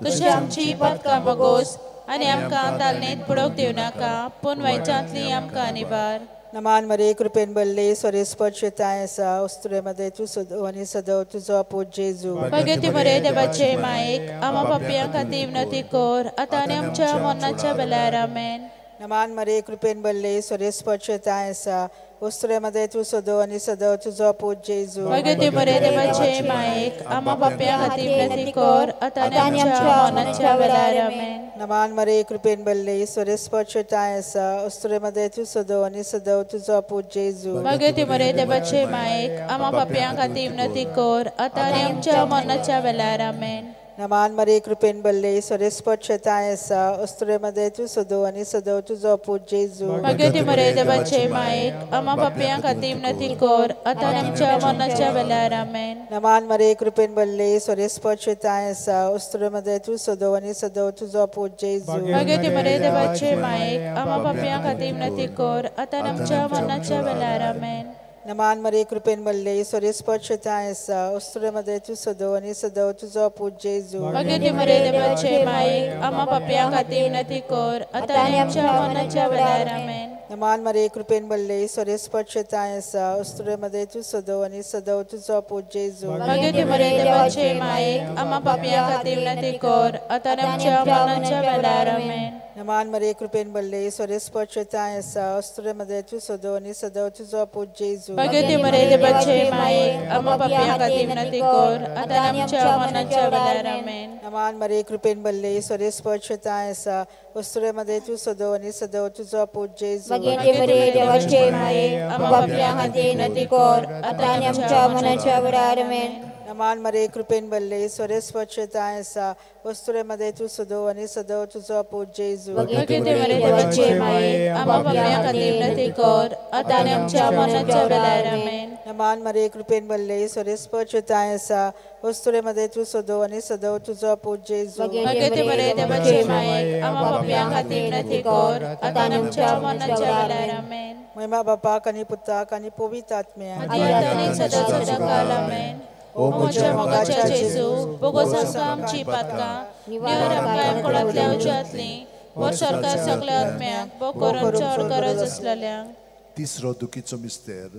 तशी आमची पातकां बोगोस आनी आमकां तालनेत पडोवंक दिवं नाका, पूण वायटांतली आमकां निवार. नमान मरे कृपेन बल्ले स्वरेस्पद शेताय आसा, उस्तुरे मध्ये तूं सदो आनी सदो तुजो पूत जेजू. भाग्यवती मरे देवाचे मायेक आमा पापयां खातीर विनंती कर आतां आनी आमच्या मरणाच्या वेळार. आमेन. नमान मरे कृपेन बल्ले स्वरेस्पद शेताय आसा, उस्तुरे मध्ये तूं सदो आनी सदो तुजो पूत जेजू. भाग्यवती मरे देवाचे मायेक आमा पापयां खातीर विनंती कर आतां आनी आमच्या मरणाच्या वेळार. आमेन. नमान मरे कृपेन बल्ले स्वरेस्पद शेताय आसा, उस्तुरे मध्ये तूं सदो आनी सदो तुजो पूत जेजू. भाग्यवती मरे देवाचे मायेक आमा पापयां खातीर विनंती कर आतां आनी आमच्या मरणाच्या वेळार. आमेन. नमान मरे कृपेन बल्ले स्वरेस्पद शेताय आसा, उस्तुरे मध्ये तूं सदो आनी सदो तुजो पूत जेजू. भाग्यवती मरे देवाचे मायेक आमा पापयां खातीर विनंती कर आतां आनी आमच्या मरणाच्या वेळार. आमेन. नमान मरे कृपेन बल्ले स्वरेस्पद शेताय आसा, उस्तुरे मध्ये तूं सदो आनी सदो तुजो पूत जेजू. भाग्यवती मरे देवाचे मायेक आमा पापयां खातीर विनंती कर आतां आनी आमच्या मरणाच्या वेळार. आमेन. नमान मरे कृपेन बल्ले स्वरेस्पद शेताय आसा, उस्तुरे मध्ये तूं सदो आनी सदो तुजो पूत जेजू. भाग्यवती मरे देवाचे मायेक आमा पापयां खातीर विनंती कर आतां आनी आमच्या मरणाच्या वेळार. आमेन. नमान मरे कृपेन बल्ले स्वरेस्पद शेताय आसा, उस्तुरे मध्ये तूं सदो आनी सदो तुजो पूत जेजू. भाग्यवती मरे देवाचे मायेक आमा पापयां खातीर विनंती कर आतां आनी आमच्या मरणाच्या वेळार. आमेन. नमान मरे कृपेन भरले सर्वेस्पर तांय आसा अस्तुरे मदें तूं सदो आनी सदो तुजो पूत जेजू. भगवती मरे देवाचे माये आम्हा पापयां खातीर विनंती कर आतां आनी आमच्या मरणाच्या वेळार. आमेन. नमान मरे कृपेन भरले सर्वेस्पर तांय आसा अस्तुरे मदें तूं सदो आनी सदो तुजो पूत जेजू. भगवती मरे देवाचे माये आम्हा पापयां खातीर विनंती कर आतां आनी आमच्या मरणाच्या वेळार. आमेन. नमान मरे कृपेन भरले सर्वेस्पर तांय आसा अस्तुरे मदें तूं सदो आनी सदो तुजो पूत जेजू. भगवती मरे देवाचे माये आम्हा पापयां खातीर विनंती कर आतां आनी आमच्या मरणाच्या वेळार. आमेन. नमान मरे कृपेन भरले सर्वेस्पर तांय आसा अस्तुरे मदें तूं सदो आनी सदो तुजो पूत जेजू. भगवती मरे देवाचे माये आम्हा पापयां खातीर विनंती कर आतां आनी आमच्या मरणाच्या वेळार. आमेन. महिमा बापाक आनी पुताक आनी पवित्र आत्म्याक आदी आनी सदा सदाकाल. आमेन. ओ म्हज्या मोगाच्या जेजू, बोगोस आमकां आमची पातकां, निवार आमकां एकोणांतल्या उज्यांतली, वर सरकार सगळ्या आत्म्याक, बो करून चड गरज आसलेल्यांक. तिसरो दुखीचो मिस्तेर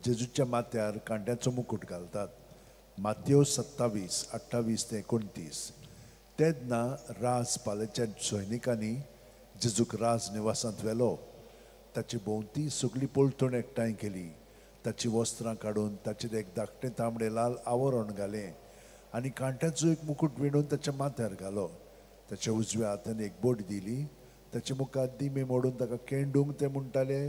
जेजूच्या माथ्यार कांड्याचो मुकूट घालतात. मातयो 27, 28 ते 29. तेन्ना राज पालेच्या सैनिकांनी जेजूक राज निवासांत व्हेलो. ताची भोंवती सगळी पलतण एकठांय केली. ताची वस्त्रां काडून ताचेर एक धाकटें तांबडें लाल आवरण घालें आनी कांट्याचो एक मुकूट विणून ताच्या माथ्यार घालो. ताच्या उजव्या हातान एक बोट दिली. ताचे मुखार दिमी मोडून ताका केंडूंक ते म्हणटाले,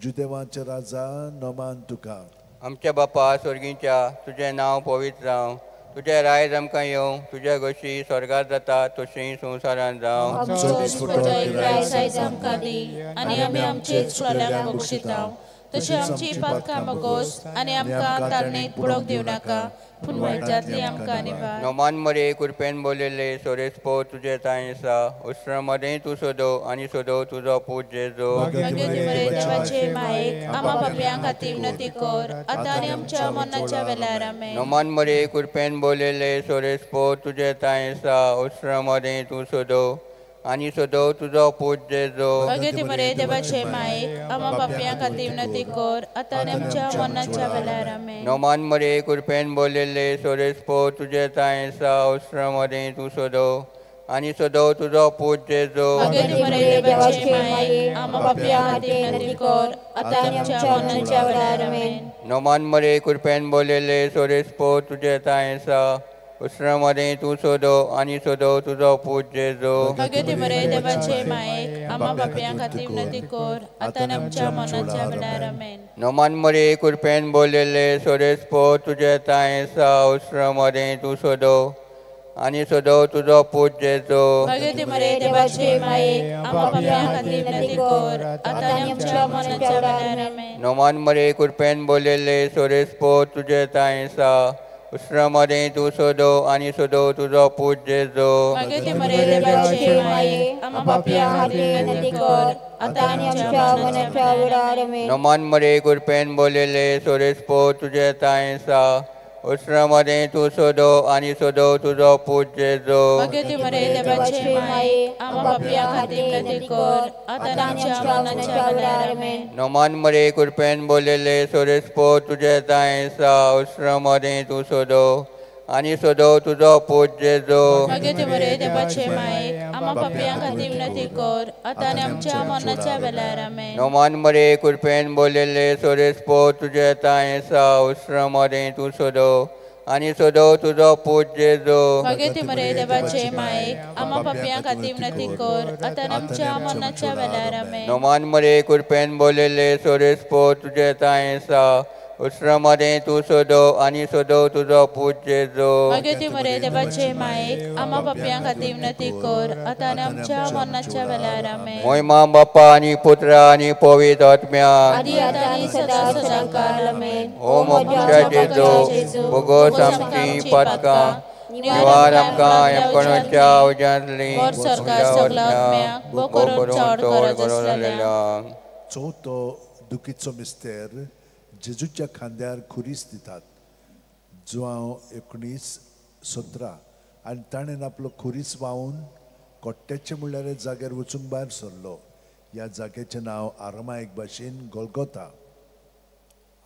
जुदेवाचे राजा नमान तुका. आमच्या बापा स्वर्गीच्या, तुजें नांव पवित्र जावं, तुजें रायज आमकां येवं, तुज्या गोशी स्वर्गार जाता तशी संवसारांत जावं. आमकां दी आनी आमी आमचे चुकलेल्यांक बक्षिता तशी आमची पातकां बोगोस आनी आमकां तारणेंत बुडोवंक दिवं नाका, पूण वायटांतली आमकां निवार. नमान मरे कृपेन बोललेले सोरेस्पो तुजें तांय आसा उस्त्रा मदें तूं सदो आनी सदो तुजो पूत जेजू. भगवती मरे देवाचे मायेक आम्हा पापयां खातीर विनंती कर आतां आनी आमच्या मरणाच्या वेळार. आमेन. नमान मरे कृपेन बोललेले सोरेस्पो तुजें तांय आसा उस्त्रा मदें तूं सदो आनी सदो तुजो पूत जेजू. भगवती मरे देवाचे मायेक आम्हा पापयां खातीर विनंती कर आतां आनी आमच्या मरणाच्या वेळार. आमेन. नमान मरे कृपेन बोललेले सोरेस्पो तुजें तांय आसा उस्त्रा मदें तूं सदो आनी सदो तुजो पूत जेजू. भगवती मरे देवाचे मायेक आम्हा पापयां खातीर विनंती कर आतां आनी आमच्या मरणाच्या वेळार. आमेन. नमान मरे कृपेन बोललेले सोरेस्पो तुजें तांय आसा उस्त्रा मदें तूं सदो आनी सदो तुजो पूत जेजू. भगवती मरे देवाचे मायेक आम्हा पापयां खातीर विनंती कर आतां आनी आमच्या मरणाच्या वेळार. आमेन. नमान मरे कृपेन बोललेले सोरेस्पो तुजें तांय आसा उस्त्रा मदें तूं सदो आनी सदो तुजो पूत जेजू. भगवती मरे देवाचे मायेक आम्हा पापयां खातीर विनंती कर आतां आनी आमच्या मरणाच्या वेळार. आमेन. नमान मरे कृपेन बोललेले सोरेस्पो तुजें तांय आसा उस्त्रा मदें तूं सदो आनी सदो तुजो पूत जेजू. भगवती मरे देवाचे मायेक आम्हा पापयां खातीर विनंती कर आतां आनी आमच्या मरणाच्या वेळार. आमेन. नमान मरे कृपेन बोललेले सोरेस्पो तुजें तांय आसा उस्त्रा मदें तूं सदो आनी सदो तुजो पूत जेजू. भगवती मरे देवाचे मायेक आम्हा पापयां खातीर विनंती कर आतां आनी आमच्या मरणाच्या वेळार. आमेन. नमान मरे कृपेन बोललेले सोरेस्पो तुजें तांय आसा उस्त्रा मदें तूं सदो आनी सदो तुजो पूत जेजू. भगवती मरे देवाचे मायेक आम्हा पापयां खातीर विनंती कर आतां आनी आमच्या मरणाच्या वेळार. आमेन. नमान मरे कृपेन बोललेले सोरेस्पो तुजें तांय आसा उस्त्रा मदें तूं सदो आनी सदो तुजो पूत जेजू. भगवती मरे देवाचे मायेक आम्हा पापयां खातीर विनंती कर आतां आनी आमच्या मरणाच्या वेळार. आमेन. नमान मरे कृपेन बोललेले सोरेस्पो तुजें तांय आसा उस्त्रा मदें तूं सदो आनी सदो तुजो पूत जेजू. भगवती मरे देवाचे मायेक आम्हा पापयां खातीर विनंती कर आतां आनी आमच्या मरणाच्या वेळार. आमेन. मोहिमा बापा आनी पुत्रा आनी पवित्र आत्म्याक आदी आतां आनी सदा सदाकाल. आमेन. ओ म्हज्या जेजू, बोगोस आमची पातकां, निवार आमकां यमकणाच्या उज्यांतली, चवथो दुखीचो मिस्तेर जेजूच्या खांद्यार खुरीस दितात. जुआंव 19:17. आनी ताणें आपलो खुरीस वाहून कोट्ट्याचे म्हणल्यार जाग्यार वचूंक भायर सरलो. ह्या जाग्याचें नांव आरमायक भाशेन गोलगोता.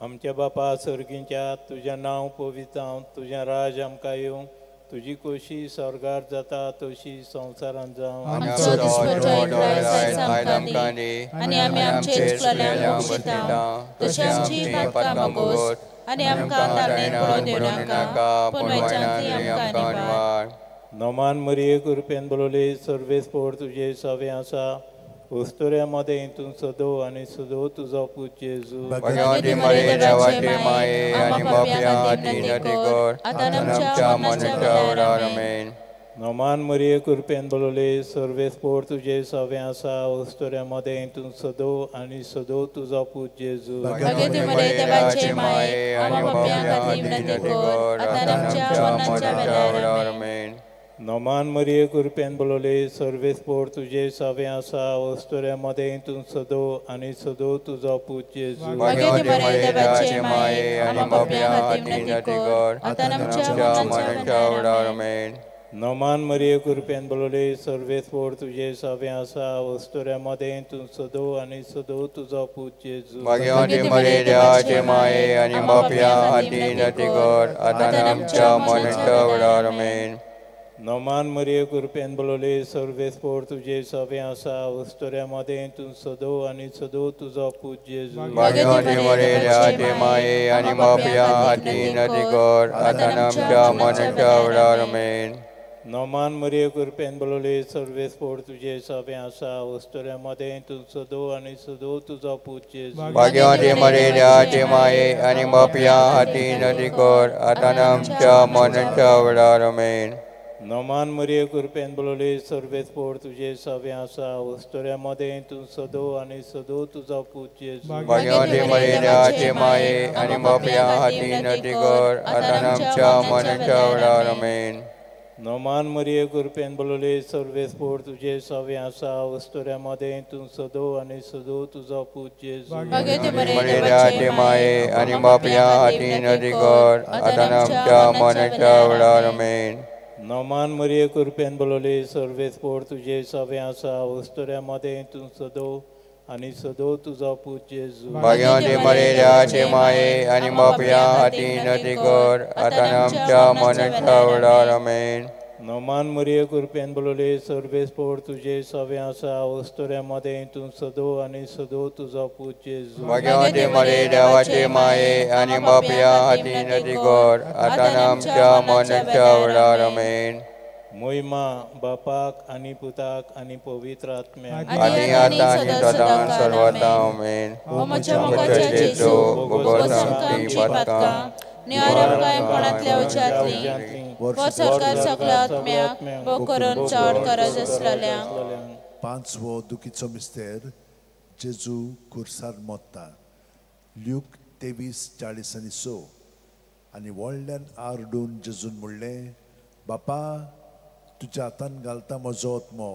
आमच्या बापा सर्गींच्या, तुजें नांव पवित्र जावं, तुजें राज आमकां येवं, तुजी कोशी स्वर्गार जाता तशी संवसारांत जावं. आमचो दिसपट्टो एक रायस आयज आमकां दी आनी आमी आमचे चुकलेल्यांक बक्षिता तशी आमची पातकां बोगोस आनी आमकां तारणेंत पडूंक दिवं नाका पूण वायटांतली आमकां निवार. नमान मरिये कृपेन बोलवले सर्वेस्पोर तुजे सवे आसा उस्तुऱ्या मदें तूं सदो आनी सदो तुजो पूत जेजू. भगवती मरिये देवाचे माये आनी पापयां खातीर विनंती कर आतां आमच्या मरणाच्या वेळार. आमेन. नमान मरिये कृपेन बोलवले सर्वेस्पोर तुजे सवे आसा उस्तुऱ्या मदें तूं सदो आनी सदो तुजो पूत जेजू. भगवती मरिये देवाचे माये आनी पापयां खातीर विनंती कर आतां आमच्या मरणाच्या वेळार. आमेन. नमान मरिये कृपेन बोलवले सर्वेस्पोर तुजे सवे आसा उस्तुऱ्या मदें तूं सदो आनी सदो तुजो पूत जेजू. भगवती मरिये देवाचे माये आनी पापयां खातीर विनंती कर आतां आमच्या मरणाच्या वेळार. आमेन. नमान मरिये कृपेन बोलवले सर्वेस्पोर तुजे सवे आसा उस्तुऱ्या मदें तूं सदो आनी सदो तुजो पूत जेजू. भगवती मरिये देवाचे माये आनी पापयां खातीर विनंती कर आतां आमच्या मरणाच्या वेळार. आमेन. नमान मरिये कृपेन बोलवले सर्वेस्पोर तुजे सवे आसा उस्तुऱ्या मदें तूं सदो आनी सदो तुजो पूत जेजू. भगवती मरिये देवाचे माये आनी पापयां खातीर विनंती कर आतां आमच्या मरणाच्या वेळार. आमेन. नमान मरिये कृपेन बोलवले सर्वेस्पोर तुजे सवे आसा उस्तुऱ्या मदें तूं सदो आनी सदो तुजो पूत जेजू. भगवती मरिये देवाचे माये आनी पापयां खातीर विनंती कर आतां आमच्या मरणाच्या वेळार. आमेन. नमान मरिये कृपेन बोलवले सर्वेस्पोर तुजे सवे आसा उस्तुऱ्या मदें तूं सदो आनी सदो तुजो पूत जेजू. भगवती मरिये देवाचे माये आनी पापयां खातीर विनंती कर आतां आमच्या मरणाच्या वेळार. आमेन. नमान मरिये कृपेन बोलवले सर्वेस्पोर तुजे सवे आसा उस्तुऱ्या मदें तूं सदो आनी सदो तुजो पूत जेजू. भगवती मरिये देवाचे माये आनी पापयां खातीर विनंती कर आतां आमच्या मरणाच्या वेळार. आमेन. नमान मरिये कृपेन बोलवले सर्वेस्पोर तुजे सवे आसा उस्तुऱ्या मदें तूं सदो आनी सदो तुजो पूत जेजू. भगवती मरिये देवाचे माये आनी पापयां खातीर विनंती कर आतां आमच्या मरणाच्या वेळार. आमेन. नमान मरिये कृपेन बोलवले सर्वेस्पोर तुजे सवे आसा उस्तुऱ्या मदें तूं सदो आनी सदो तुजो पूत जेजू. भगवती मरिये देवाचे माये आनी पापयां खातीर विनंती कर आतां आमच्या मरणाच्या वेळार. आमेन. मोहिमा बापाक आनी पुताक आनी पवित्र आत्म्याक आनी आतां आनी सदां सर्वदा. आमेन. ओ म्हज्या मोगाच्या जेजू बोगोस आमकां आमचीं पातकां निवार आमकां कोणांतल्या उज्यांतली वो सरकार सगळ्या आत्म्याक वो करून चड गरज आसलेल्यांक. पांचवो दुखीचो मिस्तेर जेजू खुर्सार मोत्ता. ल्यूक 23:46. आनी व्हडल्यान आरडून जेजून म्हणलें, बापा तुज्या हातान घालता म्हजो आत्मो,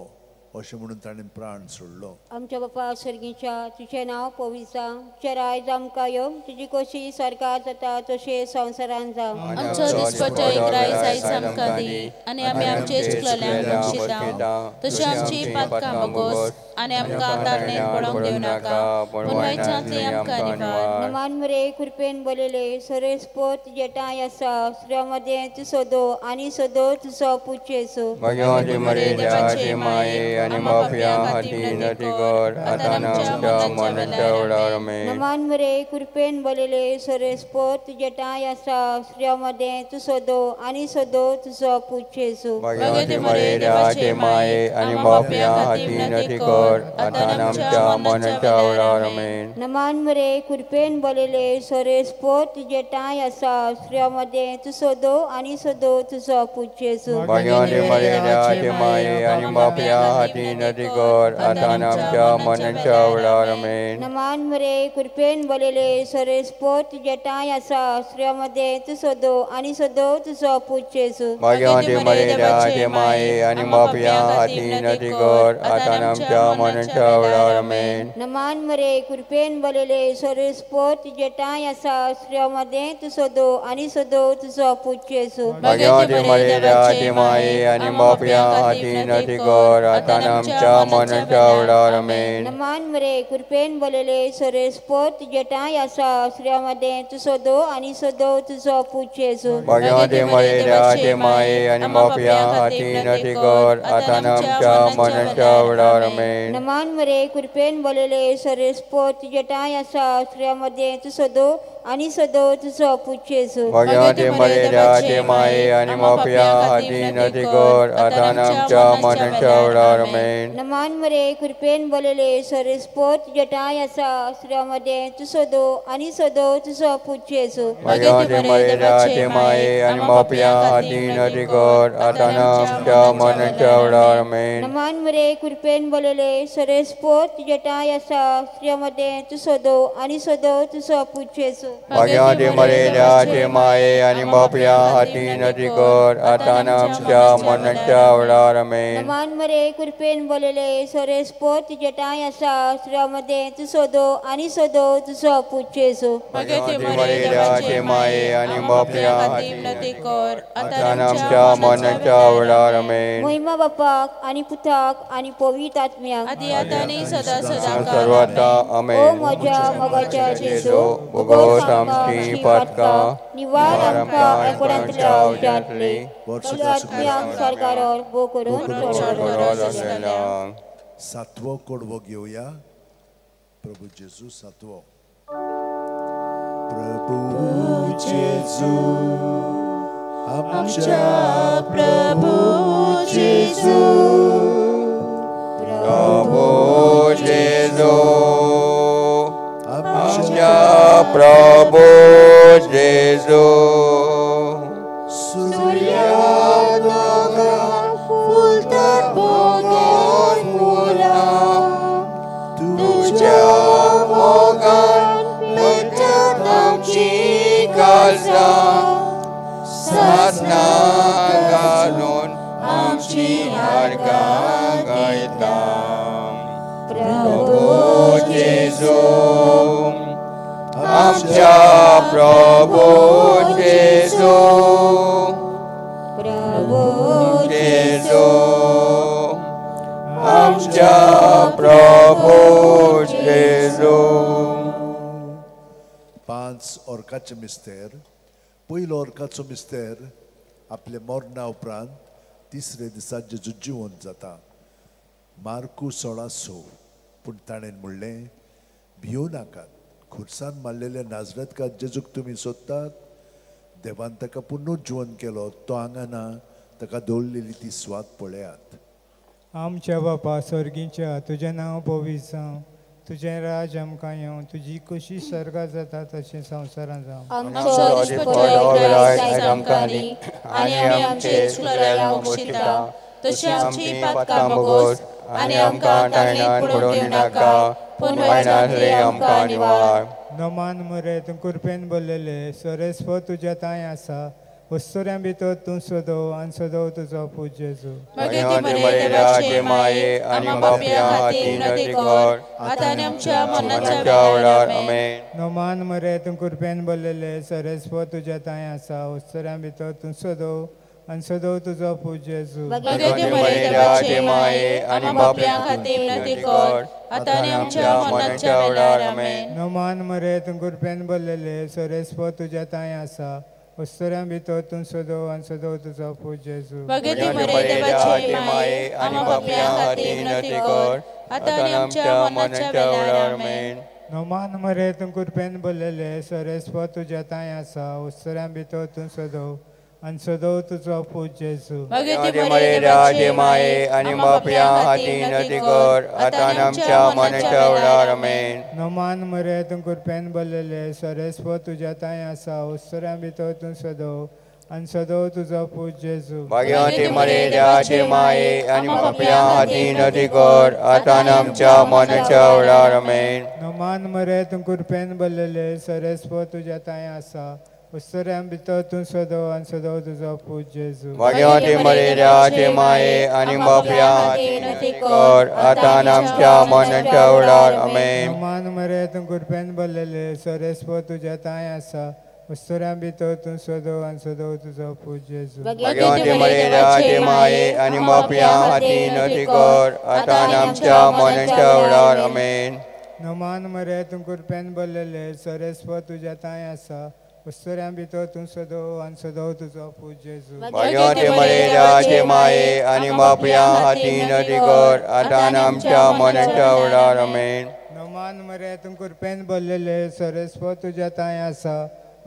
अशें म्हणून ताणें प्राण सोडलो. आमच्या बापा सर्गीच्या तुजें नांव पवित्र जावं, तुजें राज आमकां येवं, तुजी कोशी स्वर्गार जाता तशी संवसारांत जावं. आमचो दिसपट्टो एक रायस आयज आमकां दी आनी आमी आमचे चुकलेल्यांक बक्षिता तशी आमची पातकां बोगोस आनी आमकां तारणेंत पडोवंक दिवं नाका पूण वायटांतली आमकां निवार. नमान मरिये कृपेन बोलयले सर्वेस्पोर तुजे ठांय आसा उस्तुऱ्या मदें तूं सदो आनी सदो तुजो पूत जेजू. भगवती मरिये देवाचे माये आनी पापयां खातीर विनंती कर आतां आमच्या मरणाच्या वेळार. आमेन. नमान मरिये कृपेन बोलयले सर्वेस्पोर तुजे ठांय आसा उस्तुऱ्या मदें तूं सदो आनी सदो तुजो पूत जेजू. भगवती मरिये देवाचे माये आनी पापयां खातीर विनंती कर आतां आमच्या मरणाच्या वेळार. आमेन. नमान मरिये कृपेन बोलयले सर्वेस्पोर तुजे ठांय आसा उस्तुऱ्या मदें तूं सदो आनी सदो तुजो पूत जेजू. भगवती मरिये देवाचे माये आनी पापयां खातीर विनंती कर आतां आमच्या मरणाच्या वेळार. आमेन. नमान मरिये कृपेन बोलयले सर्वेस्पोर तुजे ठांय आसा उस्तुऱ्या मदें तूं सदो आनी सदो तुजो पूत जेजू. भगवती मरिये देवाचे माये आनी पापयां खातीर विनंती कर आतां आमच्या मरणाच्या वेळार. आमेन. नमान मरिये कृपेन बोलयले सर्वेस्पोर तुजे ठांय आसा उस्तुऱ्या मदें तूं सदो आनी सदो तुजो पूत जेजू. भगवती मरिये देवाचे माये आनी पापयां खातीर विनंती कर आतां आतां आमच्या मरणाच्या वेळार आमेन. नमान मरे कृपेन बोलले सोरेस्पोर तुजे ठांय आसा स्त्रियां मदें तूं सदो आनी सदो तुजो पूत जेजू. भाग्यवती मरे देवाचे माये आनी बापया हाती नती कर आतां आमच्या मरणाच्या वेळार आमेन. नमान मरे कृपेन बोलले सोरेस्पोर तुजे ठांय आसा स्त्रियां मदें तूं सदो आनी सदो तुजो पूत जेजू. भाग्यवती मरे देवाचे माये आनी बापया हाती नती कर आतां आमच्या मरणाच्या वेळार आमेन. नमान मरे कृपेन बोलले सोरेस्पोर तुजे ठांय आसा स्त्रियां मदें तूं सदो आनी सदो तुजो पूत जेजू. भाग्यवती मरे देवाचे माये आनी बापया हाती नती कर आतां आमच्या मरणाच्या वेळार आमेन. नमान मरे कृपेन बोलले सोरेस्पोर तुजे ठांय आसा स्त्रियां मदें तूं सदो आनी सदो तुजो पूत जेजू. भाग्यवती मरे देवाचे माये आनी बापया हाती नती कर आतां आमच्या मरणाच्या वेळार आमेन. नमान मरे कृपेन बोलले सोरेस्पोर तुजे ठांय आसा स्त्रियां मदें तूं सदो आनी सदो तुजो पूत जेजू. भाग्यवती मरे देवाचे माये आनी बापया हाती नती कर आतां आमच्या मरणाच्या वेळार आमेन. महिमा बापाक आनी पुताक आनी पवित्र आत्म्याक आदी आतां आनी सदा सदा सर्वता ओ आमेन. म्हज्या मोगाच्या जेजू, भोगोस आमची पातकां निवार आमकां एकोणांतल्या उज्यांतली, आत्म्याक सरकारार भो करून चड. सातवो कोडवो घेवया. प्रभू जेजू सातवो. प्रभू जेजू आमच्या प्रभू जेजू, प्रभू जेजू आमच्या प्रभू जेजू. फुलतात भोगान फुलां तुज्या मोगान पेटतात आमची काळजां सासणां घालून आमची हारकां गायता. प्रभू जेजू आमच्या प्रभू जेजू, प्रभू जेजू आमच्या प्रभू जेजू. 5 ओर्काचे मिस्तेर. पयलो ओर्काचो मिस्तेर आपले मरणा उपरांत तिसरे दिसा जेजू जिवंत जाता. मार्कू 16:6. पूण ताणें म्हणलें, भिवू नाकात, खुर्सान मारलेल्या नाजरेतकार जेजूक तुमी सोदतात. देवान ताका पुनू जिवंत केलो, तो हांगा ना, ताका दवरलेली ती स्वाद पळयात. आमच्या बापा स्वर्गीच्या, तुजें नांव पवित्र जावं, तुजें राज आमकां येवं, तुजी कशी सर्गां जाता तशें संवसारांत जावं. आमचो दिसपट्टो ग्रास आयज आमकां दी आनी आमी आमचे चुकलेल्यांक बक्षिता तशी आमची पातकां भोगोस आनी आमकां ताळण्यान पडोवंक दिवनाका, पूण वायटांतले आमकां निवार. नमान मरे तूं कृपेन बोललेले सोरेस्पोर तुज्या तांय आसा, वस्तुऱ्यां भितर तूं सदो आनी सदो तुजो पूत जेजू. भाग्यवती मरे देवाचे माये आनी बापया हाती नती कर आतां आनी आमच्या मरणाच्या वेळार आमेन. नमान मरे तूं कृपेन बोललेले सोरेस्पोर तुज्या तांय आसा, वस्तुऱ्यां भितर तूं सदो आनी सदो तुजो पूत जेजू. भाग्यवती मरे देवाचे माये आनी बापया खातीर विनंती कर आतां आनी आमच्या मरणाच्या वेळार आमेन. नमान मरे तूं कृपेन बोललेले सोरेस्पोर तुज्या तांय आसा, वस्तुऱ्यां भितर तूं सदो आनी सदो तुजो पूत जेजू. भाग्यवती मरे देवाचे माये आनी बापया खातीर विनंती कर आतां आनी आमच्या मरणाच्या वेळार आमेन. नमान मरे तूं कृपेन बोललेले सोरेस्पोर तुज्या तांय आसा, वस्तुऱ्यां भितर तूं सदो आनी सदो तुजो पूत जेजू. भाग्यवती मरे देवाचे माये आनी बापया हाती नती कर आतां आमच्या मरणाच्या वेळार आमेन. नमान मरे तूं कृपेन बोललेले सोरेस्पोर तुज्या तांय आसा, वस्तुऱ्यां भितर तूं सदो आनी सदो तुजो पूत जेजू. भाग्यवती मरे देवाचे माये आनी बापया हाती नती कर आतां आमच्या मरणाच्या वेळार आमेन. नमान मरे तूं कृपेन बोललेले सोरेस्पोर तुज्या तांय आसा, वस्तुऱ्यां भितर तूं सदो आनी सदो तुजो पूत जेजू. भाग्यवती मरे देवाचे माये आनी बापया हाती नती कर आतां आमच्या मरणाच्या वेळार आमेन. नमान मरे तूं कृपेन बोललेले सोरेस्पोर तुज्या तांय आसा, उस्तुऱ्यां भितर तूं सदो आनी सदो तुजो पूत जेजू. भाग्यवंती मरिये देवाचे माये आनी पापयां खातीर विनवती कर आतां आनी आमच्या मरणाच्या वेळार. आमेन. नमान मरे तूं कृपेन भरलेले, सर्वेस्पर तुज्या तांय आसा, उस्तुऱ्यां भितर तूं सदो आनी सदो तुजो पूत जेजू. भाग्यवंती मरिये देवाचे माये आनी पापयां खातीर विनवती कर आतां आनी आमच्या मरणाच्या वेळार. आमेन. नमान मरे तूं कृपेन भरलेले, सर्वेस्पर तुज्या तांय आसा,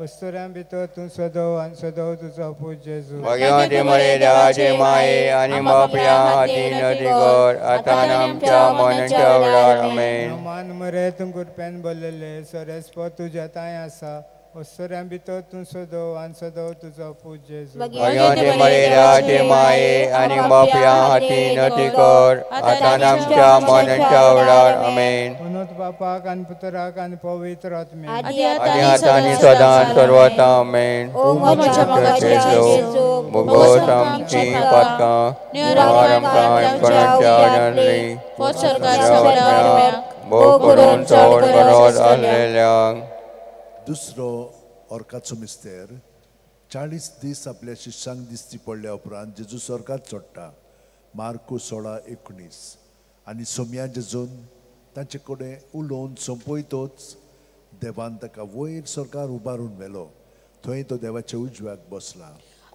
उस्तुऱ्यां भितर तूं सदो आनी सदो तुजो पूत जेजू. भाग्यवंती मरिये देवाचे माये आनी पापयां खातीर विनवती कर आतां आनी आमच्या मरणाच्या वेळार. आमेन. नमान मरे तूं कृपेन भरलेले, सर्वेस्पर तुज्या तांय आसा, उस्तुऱ्यां भितर तूं सदो आनी सदो तुजो पूत जेजू. भाग्यवंती मरिये देवाचे माये आनी पापयां खातीर विनवती कर आतां आनी आमच्या मरणाच्या वेळार. आमेन. उनत बापाक आनी पुत्राक आनी पवित्र आत्म्याक आनी आतां आनी सदां सर्वता. आमेन. ओ म्हज्या मोगाच्या जेजू, भोगोस आमचीं पातकां, निवार आमकां मरणाच्या वेळार. भोव करून चड गरज आसलेल्यांक. दुसरो ऑर्काचो मिस्तेर. 40 दीस आपल्या शिश्यांक दिश्टी पडल्या उपरांत जेजू स्वर्गात चडटा. मार्कू 16:19. आनी सोम्या जेजून तांचे कडेन उलोवन सोंपयतोच देवान ताका वयर स्वर्गार उबारून व्हेलो. थंय तो देवाच्या उजव्याक बसला.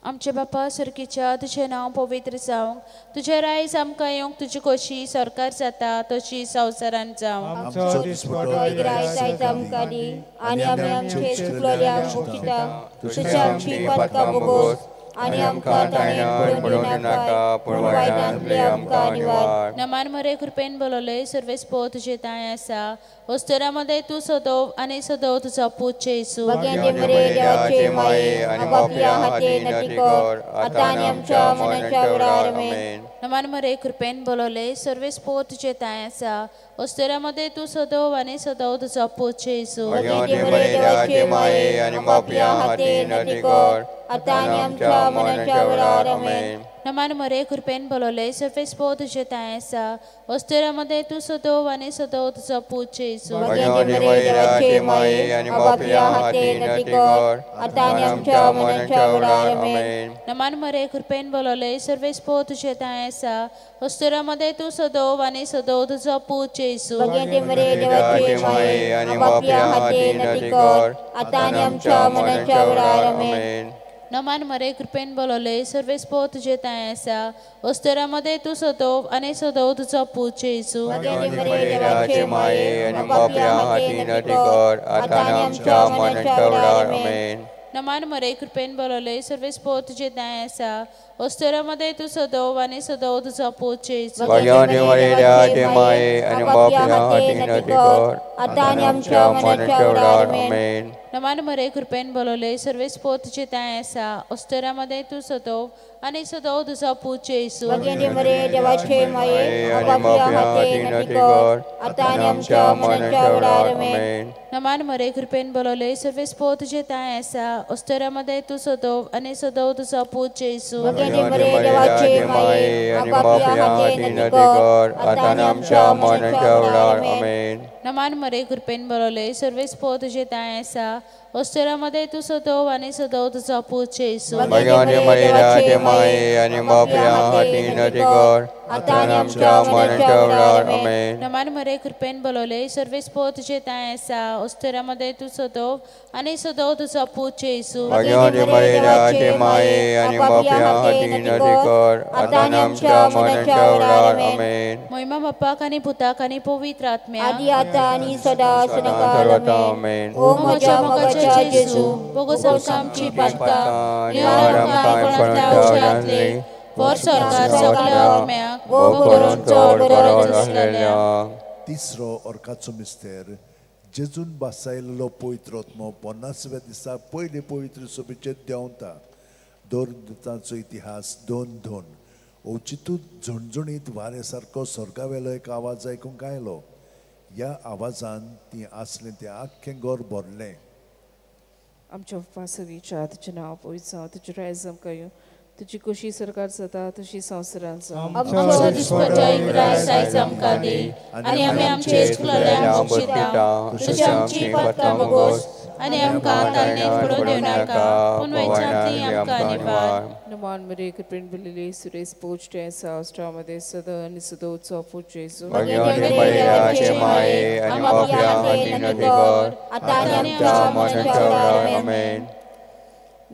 आमचे बापा सर्गीच्या, तुजें नांव पवित्र जावंक, तुजें रायज आमकां येवंक, तुजी खोशी सरकार जाता तशी संवसारांत जावंक. आमचो दिसपटो गिरायक आयज आमकां दी आनी आमी आमचे चुकलेल्यांक भोगशिता तशें आमची पातकां भोगोस आनी आमकां ताणें पडोवंक नाका पूण वायटांतले आमकां निवार. नमान मरे कृपेन बोलवले, सर्वेस्पर तुजे तांय आसा, वस्तुरा मदें तूं सदो आनी सदो तुजो पूत जेजू. भाग्यवंती मरिये देवाचे माये आनी पापयां खातीर विनवती कर आतां आनी आमच्या मरणाच्या वेळार. आमेन. नमान मरे कृपेन बोलवले, सर्वेस्पर तुजे तांय आसा, वस्तुरा मदें तूं सदो आनी सदो तुजो पूत जेजू. भाग्यवंती मरिये देवाचे माये आनी पापयां खातीर विनवती कर आतां आनी आमच्या मरणाच्या वेळार. आमेन. नमान मरे कृपेन बोलवले, सर्वेस्पर तुजे तांय आसा, वस्तुरा मदें तूं सदो आनी सदो तुजो पूत जेजू. भाग्यवंती मरिये देवाचे माये आनी पापयां खातीर विनवती कर आतां आनी आमच्या मरणाच्या वेळार. आमेन. नमान मरे कृपेन बोलवले, सर्वेस्पर तुजे तांय आसा, वस्तुरा मदें तूं सदो आनी सदो तुजो पूत जेजू. भाग्यवंती मरिये देवाचे माये आनी पापयां खातीर विनवती कर आतां आनी आमच्या मरणाच्या वेळार. आमेन. नमान मरे कृपेन बोलवले, सर्वेस्पर तुजे तांय आसा, वस्तुरा मदें तूं सदो आनी सदो तुजो पूत जेजू. भाग्यवंती मरिये देवाचे माये आनी पापयां खातीर विनवती कर आतां आनी आमच्या मरणाच्या वेळार. आमेन. नमान मरे कृपेन बोलवले, सर्वेस्पर तुजे तांय आसा, वस्तुरा मदें तूं सदो आनी सदो तुजो पूत जेजू. भाग्यवंती मरिये देवाचे माये आनी पापयां खातीर विनवती कर आतां आनी आमच्या मरणाच्या वेळार. आमेन. नमान मरे कृपेन बोलवले, सर्वेस्पर तुजे तांय आसा, वस्तुरा मदें तूं सदो आनी सदो तुजो पूत जेजू. भाग्यवंती मरिये देवाचे माये आनी पापयां खातीर विनवती कर आतां आनी आमच्या मरणाच्या वेळार. आमेन. नमान मरे कृपेन बोलवले, सर्वेस्पर तुजे तांय आसा, वस्तुरा मदें तूं सदो आनी सदो तुजो पूत जेजू. भाग्यवंती मरिये देवाचे माये आनी पापयां खातीर विनवती कर आतां आनी आमच्या मरणाच्या वेळार. आमेन. नमान मरे कृपेन बोलवले, सर्वेस्पर तुजे तांय आसा, वस्तुरा मदें तूं सदो आनी सदो तुजो पूत जेजू. भाग्यवंती मरिये देवाचे माये आनी पापयां खातीर विनवती कर आतां आनी आमच्या मरणाच्या वेळार. आमेन. नमान मरे कृपेन बोलवले, सर्वेस्पर तुजे तांय आसा, वस्तुरा मदें तूं सदो आनी सदो तुजो पूत जेजू. भाग्यवंती मरिये देवाचे माये आनी पापयां खातीर विनवती कर आतां आनी आमच्या मरणाच्या वेळार. आमेन. महिमा बापाक आनी पुताक आनी पवित्र आत्म्याक आदी आतां आनी सदां सदांकाळ. आमेन. ओ म्हज्या मोगाच्या जेजू, भोगोस आमकां आमचीं पातकां, निवार आमकां मरणाच्या वेळार. पोर सरकार सगळ्या आत्म्याक भोव करून चड गरज आसलेल्यांक. तिसरो ऑर्काचो मिस्तेर. जेजून बासायल्लो पवित्र आत्मो 50व्या दिसा पयले पवित्र सभेचेर देंवता. दोन दुतांचो इतिहास 2:2. अवचितूच झणझणीत वाऱ्या सारको स्वर्गावेलो एक आवाज आयकूंक आयलो. ह्या आवाजान ती आसलें तें आख्खें घर भरलें. आमच्या बापा सर्गीच्या, तुजें नांव पवित्र जावं, तुजें रायज आमकां येवं, तुजी खोशी सरकार जाता तशी संवसारांत जावं. आमचो दिसपटो गिरायक आयज आमकां दी आनी आमी आमचे चुकलेल्यांक भोगशिता तशी आमची पातकां भोगोस आनी आमकां ताळणेंत पडूंक दिवनाका, पूण वायटांतली आमकां निवार. नमान मरिये कृपेन भरलेली सुरेश पोचटे सावस्ट्रामध्ये सदा आणि सदोचा पूत जेजू. भाग्यवती मरियाचे माये आनी पापया हातीन कर, आतां आनी आमच्या मरणाच्या वेळार. आमेन.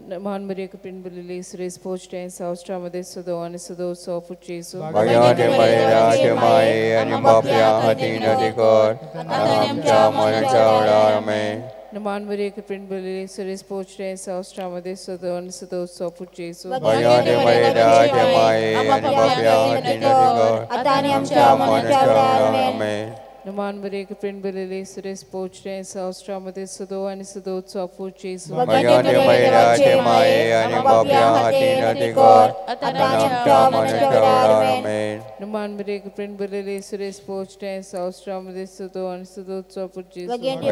नमान मरिये कृपेन भरलेली सुरेश पोचटे सावस्ट्रामध्ये सदो आणि सदोचा पूत जेजू. भाग्यवती मरियाचे माये आनी पापया हातीन कर, आतां आनी आमच्या मरणाच्या वेळार. आमेन. नमान मरिये कृपेन भरलेली सुरेश पोचटे सावस्ट्रामध्ये सदो आणि सदोचा पूत जेजू. भाग्यवती मरियाचे माये आनी पापया हातीन कर, आतां आनी आमच्या मरणाच्या वेळार. आमेन. नमान मरिये कृपेन भरलेली सुरेश पोचटे सावस्ट्रामध्ये सदो आणि सदोचा पूत जेजू. भाग्यवती मरियाचे माये आनी पापया हातीन कर, आतां आनी आमच्या मरणाच्या वेळार. आमेन. नमान मरिये कृपेन भरलेली सुरेश पोचटे सावस्ट्रामध्ये सदो आणि सदोचा पूत जेजू. भाग्यवती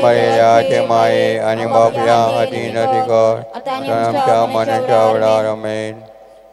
मरियाचे माये आनी पापया हातीन कर, आतां आनी आमच्या मरणाच्या वेळार. आमेन.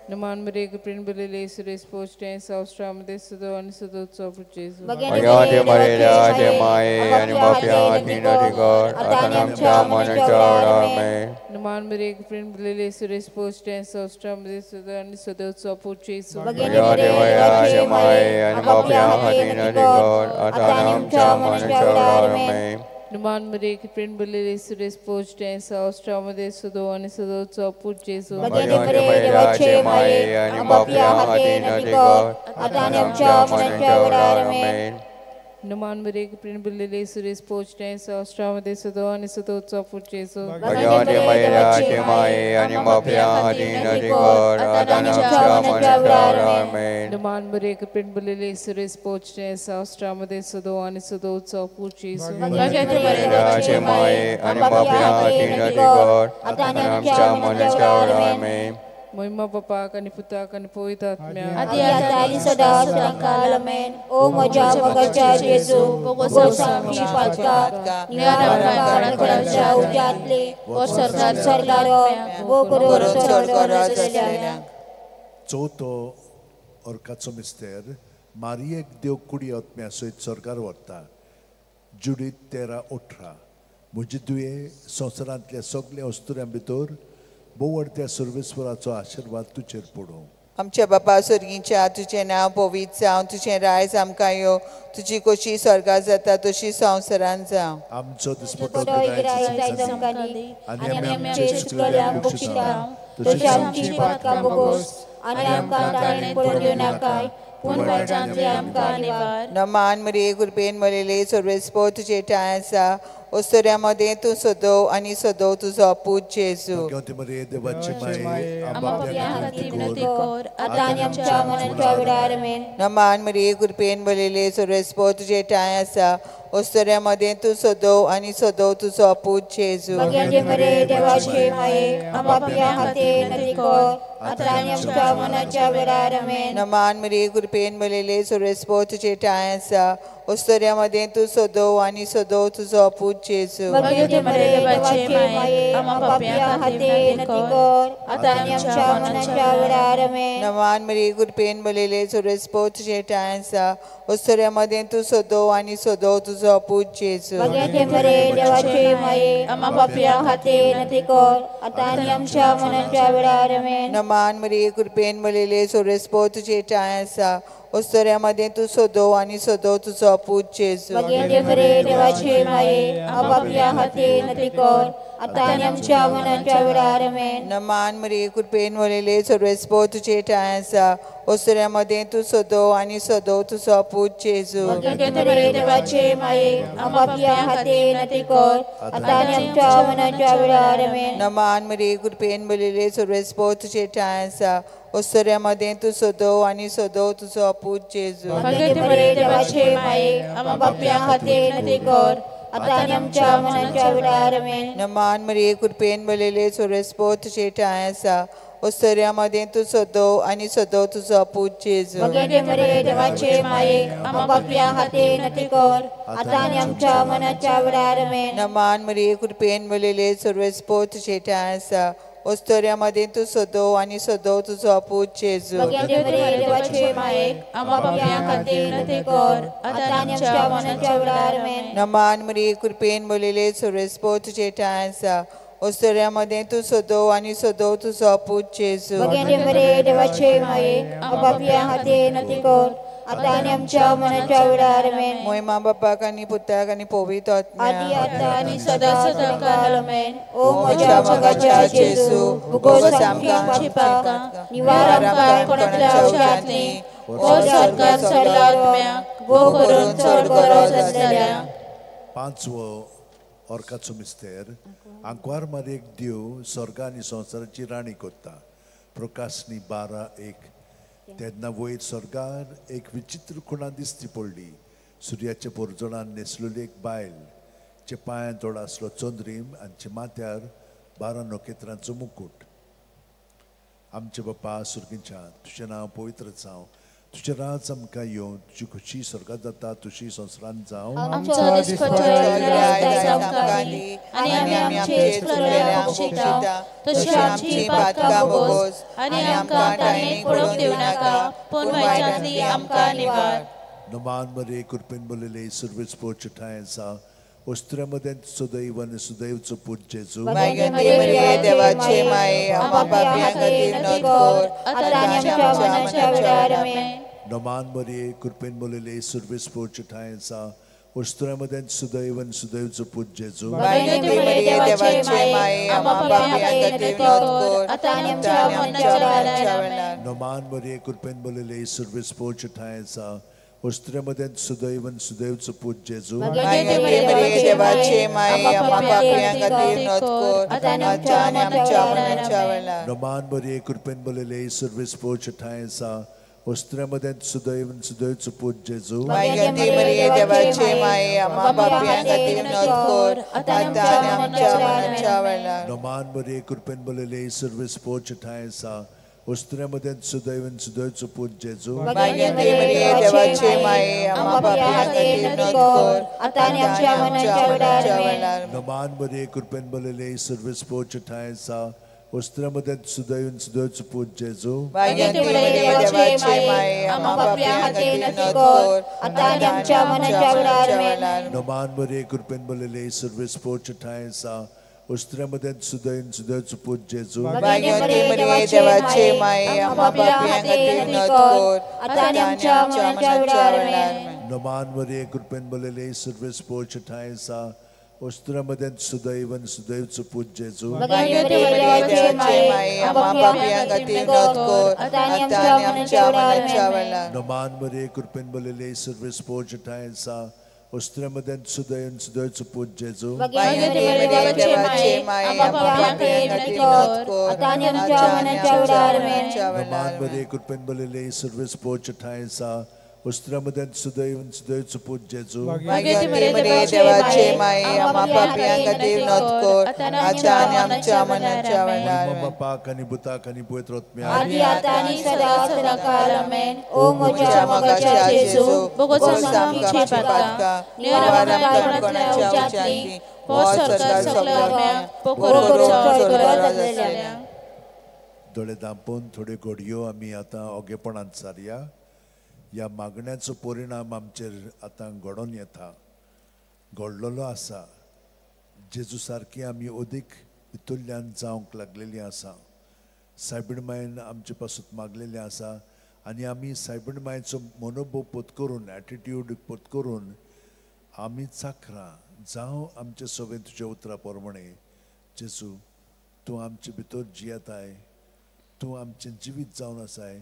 नमान मरिये कृपेन भरलेली सुरेश पोचटे सावस्ट्रामध्ये सदो आणि सदोचा पूत जेजू. भाग्यवती मरियाचे माये आनी पापया हातीन कर, आतां आनी आमच्या मरणाच्या वेळार. आमेन. नमान मरिये कृपेन भरलेली सुरेश पोचटे सावस्ट्रामध्ये सदो आणि सदोचा पूत जेजू. भाग्यवती मरियाचे माये आनी पापया हातीन कर, आतां आनी आमच्या मरणाच्या वेळार. आमेन. नमान मरिये कृपेन भरलेली सुरेश पोचटे सावस्ट्रामध्ये सदो आणि सदोचा पूत जेजू. भाग्यवती मरियाचे माये आनी पापया हातीन कर, आतां आनी आमच्या मरणाच्या वेळार. आमेन. नमान मरिये कृपेन भरलेली सुरेश पोचटे सावस्ट्रामध्ये सदो आणि सदोचा पूत जेजू. भाग्यवती मरियाचे माये आनी पापया हातीन कर, आतां आनी आमच्या मरणाच्या वेळार. आमेन. नमान मरिये कृपेन भरलेली सुरेश पोचटे सावस्ट्रामध्ये सदो आणि सदोचा पूत जेजू. भाग्यवती मरियाचे माये आनी पापया हातीन कर, आतां आनी आमच्या मरणाच्या वेळार. आमेन. महिमा बापाक आनी पुताक आनी पवित्र आत्म्याक, आदी आतां आनी सदां सदांकाळ. आमेन. ओ म्हज्या मोगाच्या जेजू, भोगोस आमची पातकां, निवार आमकां कोणाच्या उज्यांतली, स्वर्गारो वो करून स्वर्गारो आसलेल्या. चवथो अर्काचो मिस्तेर मारियेक देव कुडी आत्म्या सयत स्वर्गार व्हरता. जुडीत 13:18. म्हजी दुये संवसारांतल्या सगल्या अस्तुऱ्यां भितर बोवडत्या सर्वेस्वराचो आशिर्वाद तुजेर पडूं. आमच्या बापा स्वर्गीच्या, तुजें नांव पवित्र जावं, तुजें रायज आमकां यो, तुजी कशी स्वर्गार जाता तशी संवसारांत जावं. आमचो दिसपटो गिरायक आमकां दी, आनी आमी आमचे चुकलेल्यांक बक्षिता, तशी आमची पातकां भोगोस, आनी आमकां ताळणेंत पडूंक दिवनाकाय, पूण वायटांतली आमकां निवार. नमान मरिये कृपेन भरलेली सर्वेस्पोर तुजे ठांय आसा, अस्तुऱ्यां मदें तूं सदो आनी सदो तुजो पूत जेजू. भाग्यवती मरिये देवाची माये, आमच्या खातीर विनंती कर, आतां आनी आमच्या मरणाच्या वेळार. आमेन. नमान मरिये कृपेन भरलेली सर्वेस्पोर तुजे ठांय आसा, अस्तुऱ्यां मदें तूं सदो आनी सदो तुजो पूत जेजू. भाग्यवती मरिये देवाची माये, आमच्या खातीर विनंती कर, आतां आनी आमच्या मरणाच्या वेळार. आमेन. नमान मरिये कृपेन भरलेली सर्वेस्पोर तुजे ठांय आसा, अस्तुऱ्यां मदें तूं सदो आनी सदो तुजो पूत जेजू. भाग्यवती मरिये देवाची माये, आमच्या खातीर विनंती कर, आतां आनी आमच्या मरणाच्या वेळार. आमेन. नमान मरिये कृपेन भरलेली सर्वेस्पोर तुजे ठांय आसा, अस्तुऱ्यां मदें तूं सदो आनी सदो तुजो पूत जेजू. भाग्यवती मरिये देवाची माये, आमच्या खातीर विनंती कर, आतां आनी आमच्या मरणाच्या वेळार. आमेन. नमान मरिये कृपेन भरलेली सर्वेस्पोर तुजे ठांय आसा, अस्तुऱ्यां मदें तूं सदो आनी सदो तुजो पूत जेजू. भाग्यवती मरिये देवाची माये, आमच्या खातीर विनंती कर, आतां आनी आमच्या मरणाच्या वेळार. आमेन. नमान मरिये कृपेन भरलेली सर्वेस्पोर तुजे ठांय आसा, अस्तुऱ्यां मदें तूं सदो आनी सदो तुजो पूत जेजू. भाग्यवती मरिये देवाची माये, आमच्या खातीर विनंती कर, आतां आनी आमच्या मरणाच्या वेळार. आमेन. नमान मरिये कृपेन भरलेली सर्वेस्पोर तुजे ठांय आसा, अस्तुऱ्यां मदें तूं सदो आनी सदो तुजो पूत जेजू. भाग्यवती मरिये देवाची माये, आमच्या खातीर विनंती कर, आतां आनी आमच्या मरणाच्या वेळार. आमेन. नमान मरिये कृपेन भरलेली सर्वेस्पोर तुजे ठांय आसा, अस्तुऱ्यां मदें तूं सदो आनी सदो तुजो पूत जेजू. भाग्यवती मरिये देवाचे माये, आमच्या खातीर विनंती कर, आतां आनी आमच्या मरणाच्या वेळार. आमेन. नमान मरिये कृपेन भरलेली सर्वेस्पोर तुजे ठांय आसा, ओस्तोऱ्या मदें तूं सदो आनी सदो तुजो पूत जेजू. नमान मरिये कृपेन बोलिले सर्वेस्पोर तुजे ठांय आसा. ओस्तोऱ्या मदें तूं सदो आनी सदो तुजो पूत जेजू. मोहिमा बापाक आनी पुताक आनी पवित्र आत्म्याक ओ म्हज्या मोगाच्या जेजू, भोगोस आमकां निवार आमकां कोणाच्या उज्यांतली ओ स्वर्गार सगळ्या आत्म्याक भोग करून चड गरज आसलेल्या. पांचवो ऑर्काचो मिस्तेर. आंकवार मारयेक देव स्वर्ग आनी संवसाराची राणी करता. प्रकाशनी 12:1. तेन्ना वयर स्वर्गार एक विचित्र खुणा दिसती पडली. सुर्याच्या पोरजणान न्हेसलेली एक बायल, चे पांयांत थोडो आसलो चंद्रीम आनी माथ्यार 12 नखेत्रांचो मुकूट. आमचे बापा सुर्गीच्या, तुजें नांव पवित्र जावं, तुजें राज आमकां येवं, तुजी खुशी स्वर्गात जाता तशी संवसारांत जावं. नमान मरिये कृपेन बोलिले सर्वेस्पोर ठांय आसा. ओस्तुऱ्या मदें सदैव आनी सुदैवचो पूत जेजू. देवाचे माये आमकां पापयां खातीर नोंद कर आतां आनी आमच्या मरणाच्या वेळार. आमेन. नमान मरिये कृपेन बोलिले सर्वेस्पोर ठांय आसा. ओस्तुऱ्या मदें सुदैव आनी सुदैवचो पूत जेजू. नमान मरिये कृपेन बोलिले सर्वेस्पोर ठांय आसा. ओस्तुऱ्या मदें सुदैव आनी सुदैवचो पूत जेजू. नमान मरिये कृपेन बोलिले सर्वेस्पोर ठांय आसा. ओस्तुऱ्या मदें सुदैव आनी सुदैवचो पूत जेजू. नमान मरिये कृपेन बोलिले सर्वेस्पोर ठांय आसा. ओस्तुऱ्या मदें सुदैव आनी सुदैवचो पूत जेजू. नमान मरिये कृपेन बोलिले सर्वेस्पोर ठांय आसा. ओस्तुऱ्या मदें सुदैव आनी सुदैवचो पूत जेजू. नमान मरिये कृपेन बोलिले सर्वेस्पोर ठांय आसा. ओस्तुऱ्या मदें सुदैव आनी सुदैवचो पूत जेजू. नमान मरिये कृपेन बोलिले सर्वेस्पोर ठांय आसा. ओस्तुऱ्या मदें सुदैव आनी सुदैवचो पूत जेजू. नमान मरिये कृपेन बोलिले सर्वेस्पोर ठांय आसा. ओस्तुऱ्या मदें सुदैव आनी सुदैवचो पूत जेजू. नमान मरिये कृपेन बोलिले सर्वेस्पोर ठांय आसा. ओस्तुऱ्या मदें सुदैव आनी सुदैवचो पूत जेजू. बापाक आनी पुताक आनी पवित्र आत्म्याक. दोळे दांपून थोड्यो घडयो आमी आतां ओगेपणान सारया. ह्या मागण्याचो परिणाम आमचेर आतां घडोवन येता, घडलेलो आसा. जेजू सारकी आमी अदीक भितरल्यान जावंक लागलेली आसा. सायबीण मायन आमचे पासून मागलेलें आसा आनी आमी सायबीण मायचो मनोभोव पत्करून, एटिट्यूड पत्करून आमी चाकरां जावं आमचे सगळें तुज्या उतरा प्रमाणे. जेजू तूं आमचे भितर जियेताय, तूं आमचें जिवीत जावन आसाय,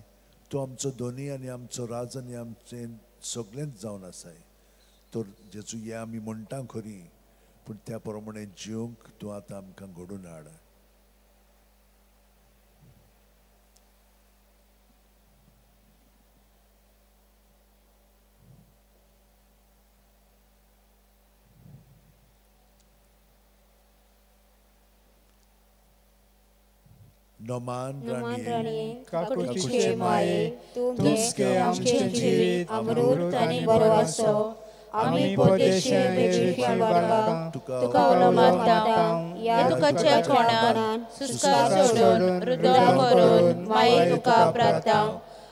तूं आमचो धनी आनी आमचो राज आनी आमचें सगळेंच जावन आसाय. तर जेजू हें आमी म्हणटा खरी, पूण त्या प्रमाणे जिवंक तूं आतां आमकां घडोवन हाड. नमान राणये, काकुळटीचे माये, तूंच गे आमचें जिवीत अमृत आनी बरो आसो. आमी परदेशी बाळकां तुका उलो मारता. हे तुकाच्या कोणान सुस्कार सोडून रुदन करून माये तुका प्रार्थना.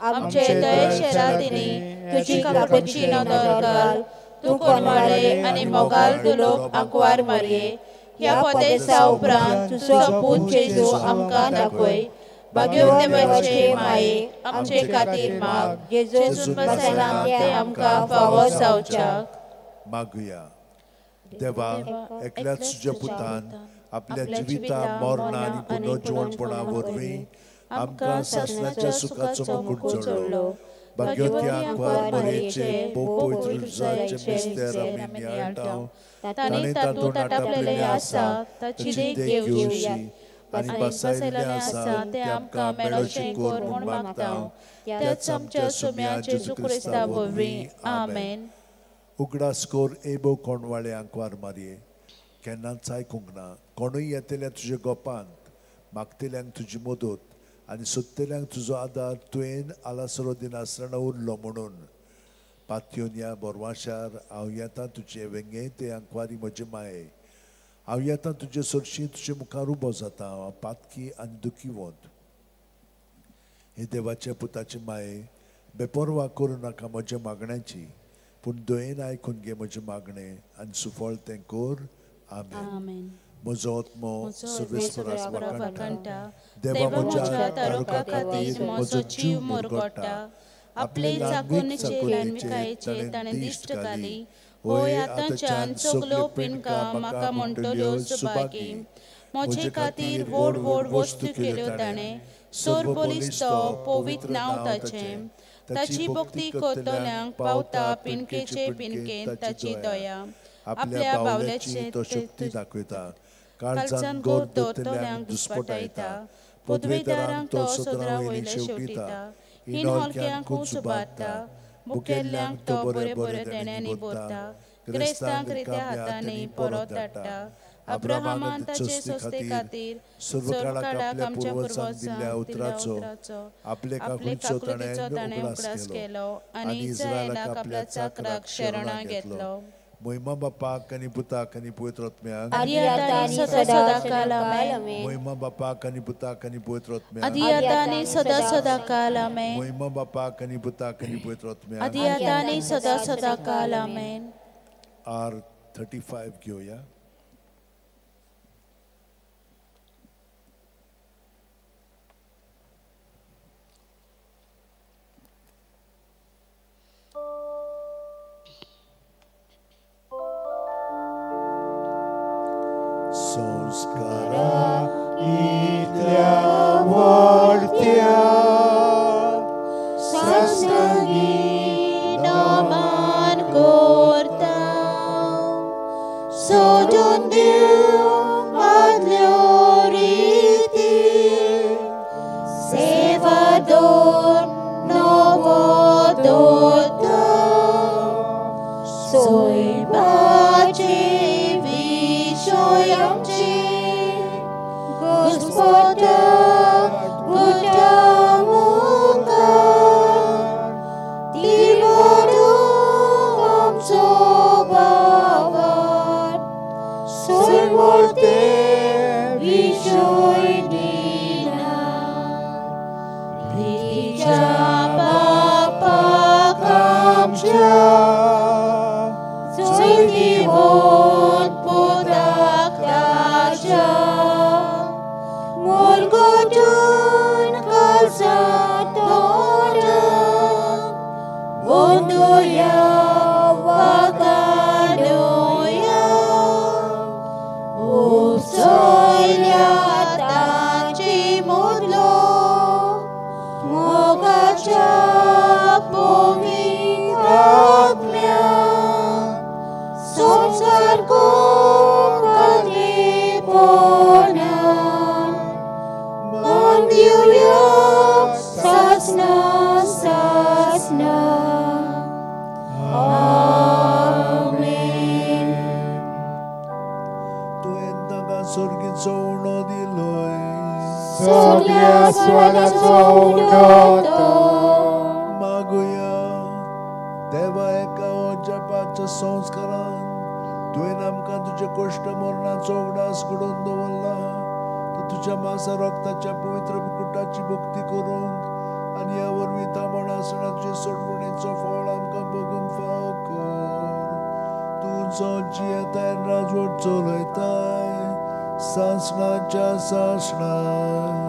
आमचे दये शेरादिनी तुजी काकुळटेची नदर घाल. तूं कोणवाळे आनी मोगाल दुलोप आंकवार मारये. ह्या पदेसा उपरांत तुजो पूत जेजू आमकां दाखय. भाग्यवंत देवाचे माये आमचे खातीर माग. जेजून बसयलां तें आमकां फावो जावच्याक. मागुया. देवा, एकल्याच तुज्या पुतान आपल्या जिविता मरणा आनी पुनर्जिवणपणा वरवीं आमकां सासणाच्या सुखाचो मुकूट जोडलो. भाग्यवती आंकवार मरयेचे भोव पवित्र रुजाचे मिस्तेर आमी नियाळटा. ताणें तातूंत आटापलेलें आसा ताची देख घेवची आनी बसयलेलें आसा तें आमकां मेळोचें कर म्हूण मागता. त्याच आमच्या सुम्या जेजू क्रिस्ता वरवीं. आमेन. उगडास कोर एबो कोणवाळे आंकवार मारये, केन्नाच आयकूंक ना कोणूय येतल्या तुज्या गोपांत. मागतल्यांक तुजी मदत आनी सोदतल्यांक तुजो आदार तुवें आलासरो दिनासतना उरलो म्हणून. पातयोन ह्या बोरवाशार हांव येता तुजे वेंगे ते आंकवारी म्हजे माये. हांव येता तुजे सरशी तुजे मुखार उबो जाता. हांव पातकी आनी दुखीवंत. हे देवाच्या पुताची माये, बेपर्वा करूं नाका म्हज्या मागण्याची, पूण दयेन आयकून घे म्हजें मागणें आनी सुफळ तें कर. आमेन. म्हजो आत्मो सर्वेस्पराक वाखाणटा. देवा म्हज्या तारुका खातीर म्हजो जीव मुरगोटा. आपले चाकोनेचे ल्हानविकायेचे ताणें दिश्ट घाली. होय आतांच्यान सगल्यो पिणका म्हाका म्हणटल्यो सुभागी. म्हजे खातीर व्हड व्हड वस्तू केल्यो ताणें. सोर बलिश्त पवित्र नांव ताचें. ताची भक्ती करतल्यांक पावता पिणकेचे पिणकेंत ताची दया. आपल्या बावल्याचे तो शक्ती दाखयता. काळजान गोर दवरतल्यांक दुस्पटायता. पदवेदारांक तो सदरा वयले शेवटिता. हिनहलक्यांक उंच उबारता. मुखेल्यांक तो बरे बरे देण्यांनी भरता. क्रिस्तांक रित्या हातांनी परत धाडटा. अब्राहमान ताचे सोस्ते खातीर सर्वकाळाक आमच्या पुर्वजांक दिल्ल्या उतराचो आपले काकुळटेचो ताणें उगडास केलो आनी इस्रायलाक आपल्या चाकराक शरणां घेतलो. महिमा बापाक आनी पुताक आनी पवित्र आत्म्याक. आदी आतां आनी सदा सदा काल. आमेन. महिमा बापाक आनी पुताक आनी पवित्र आत्म्याक. आदी आतां आनी सदा सदा काल. आमेन. महिमा बापाक आनी पुताक आनी पवित्र आत्म्याक. आदी आतां आनी सदा सदा काल. आमेन. R35 घेवया. संस्कारा इतल्या व्हडत्या साष्टांगी नमन करता. सोडून दिव आदल्यो रिती सेवा दोन नवो दवरता. सोयपाचे विशय आमचे घुस्पता गुटा मुखार. दिवडू आमचो भावार सोयवरते विशय दिना. प्रितीच्या बापाक आमच्या जैतिवंत पुताक ताच्या मुरगुटून काळजांत तोडून वंदुया वागाडुया. उपसयल्या तांची मुदलो मोगाच्या पवित्र आत्म्यान संवसार खातीरपणान मन दिवया सासना सासना. आमेन. तुवें ताका स्वर्गीचो उणो दिलोय. सगल्या स्वराचो उणो तो. मागुया. देवा एका ओजापाच्या संस्कारान तुवें आमकां तुज्या कश्ट मरणाचो उगडास घडोवन दवरला. तर तुज्या मासा रक्ताच्या पवित्र मुकुटाची भक्ती करूंक आनी ह्या वरवीं तांबड आसतना तुजे सोडवणेचो फळ आमकां भोगूंक फाव कर. तूं जो जियेताय राजवट चलयताय सासणाच्या सासणाक.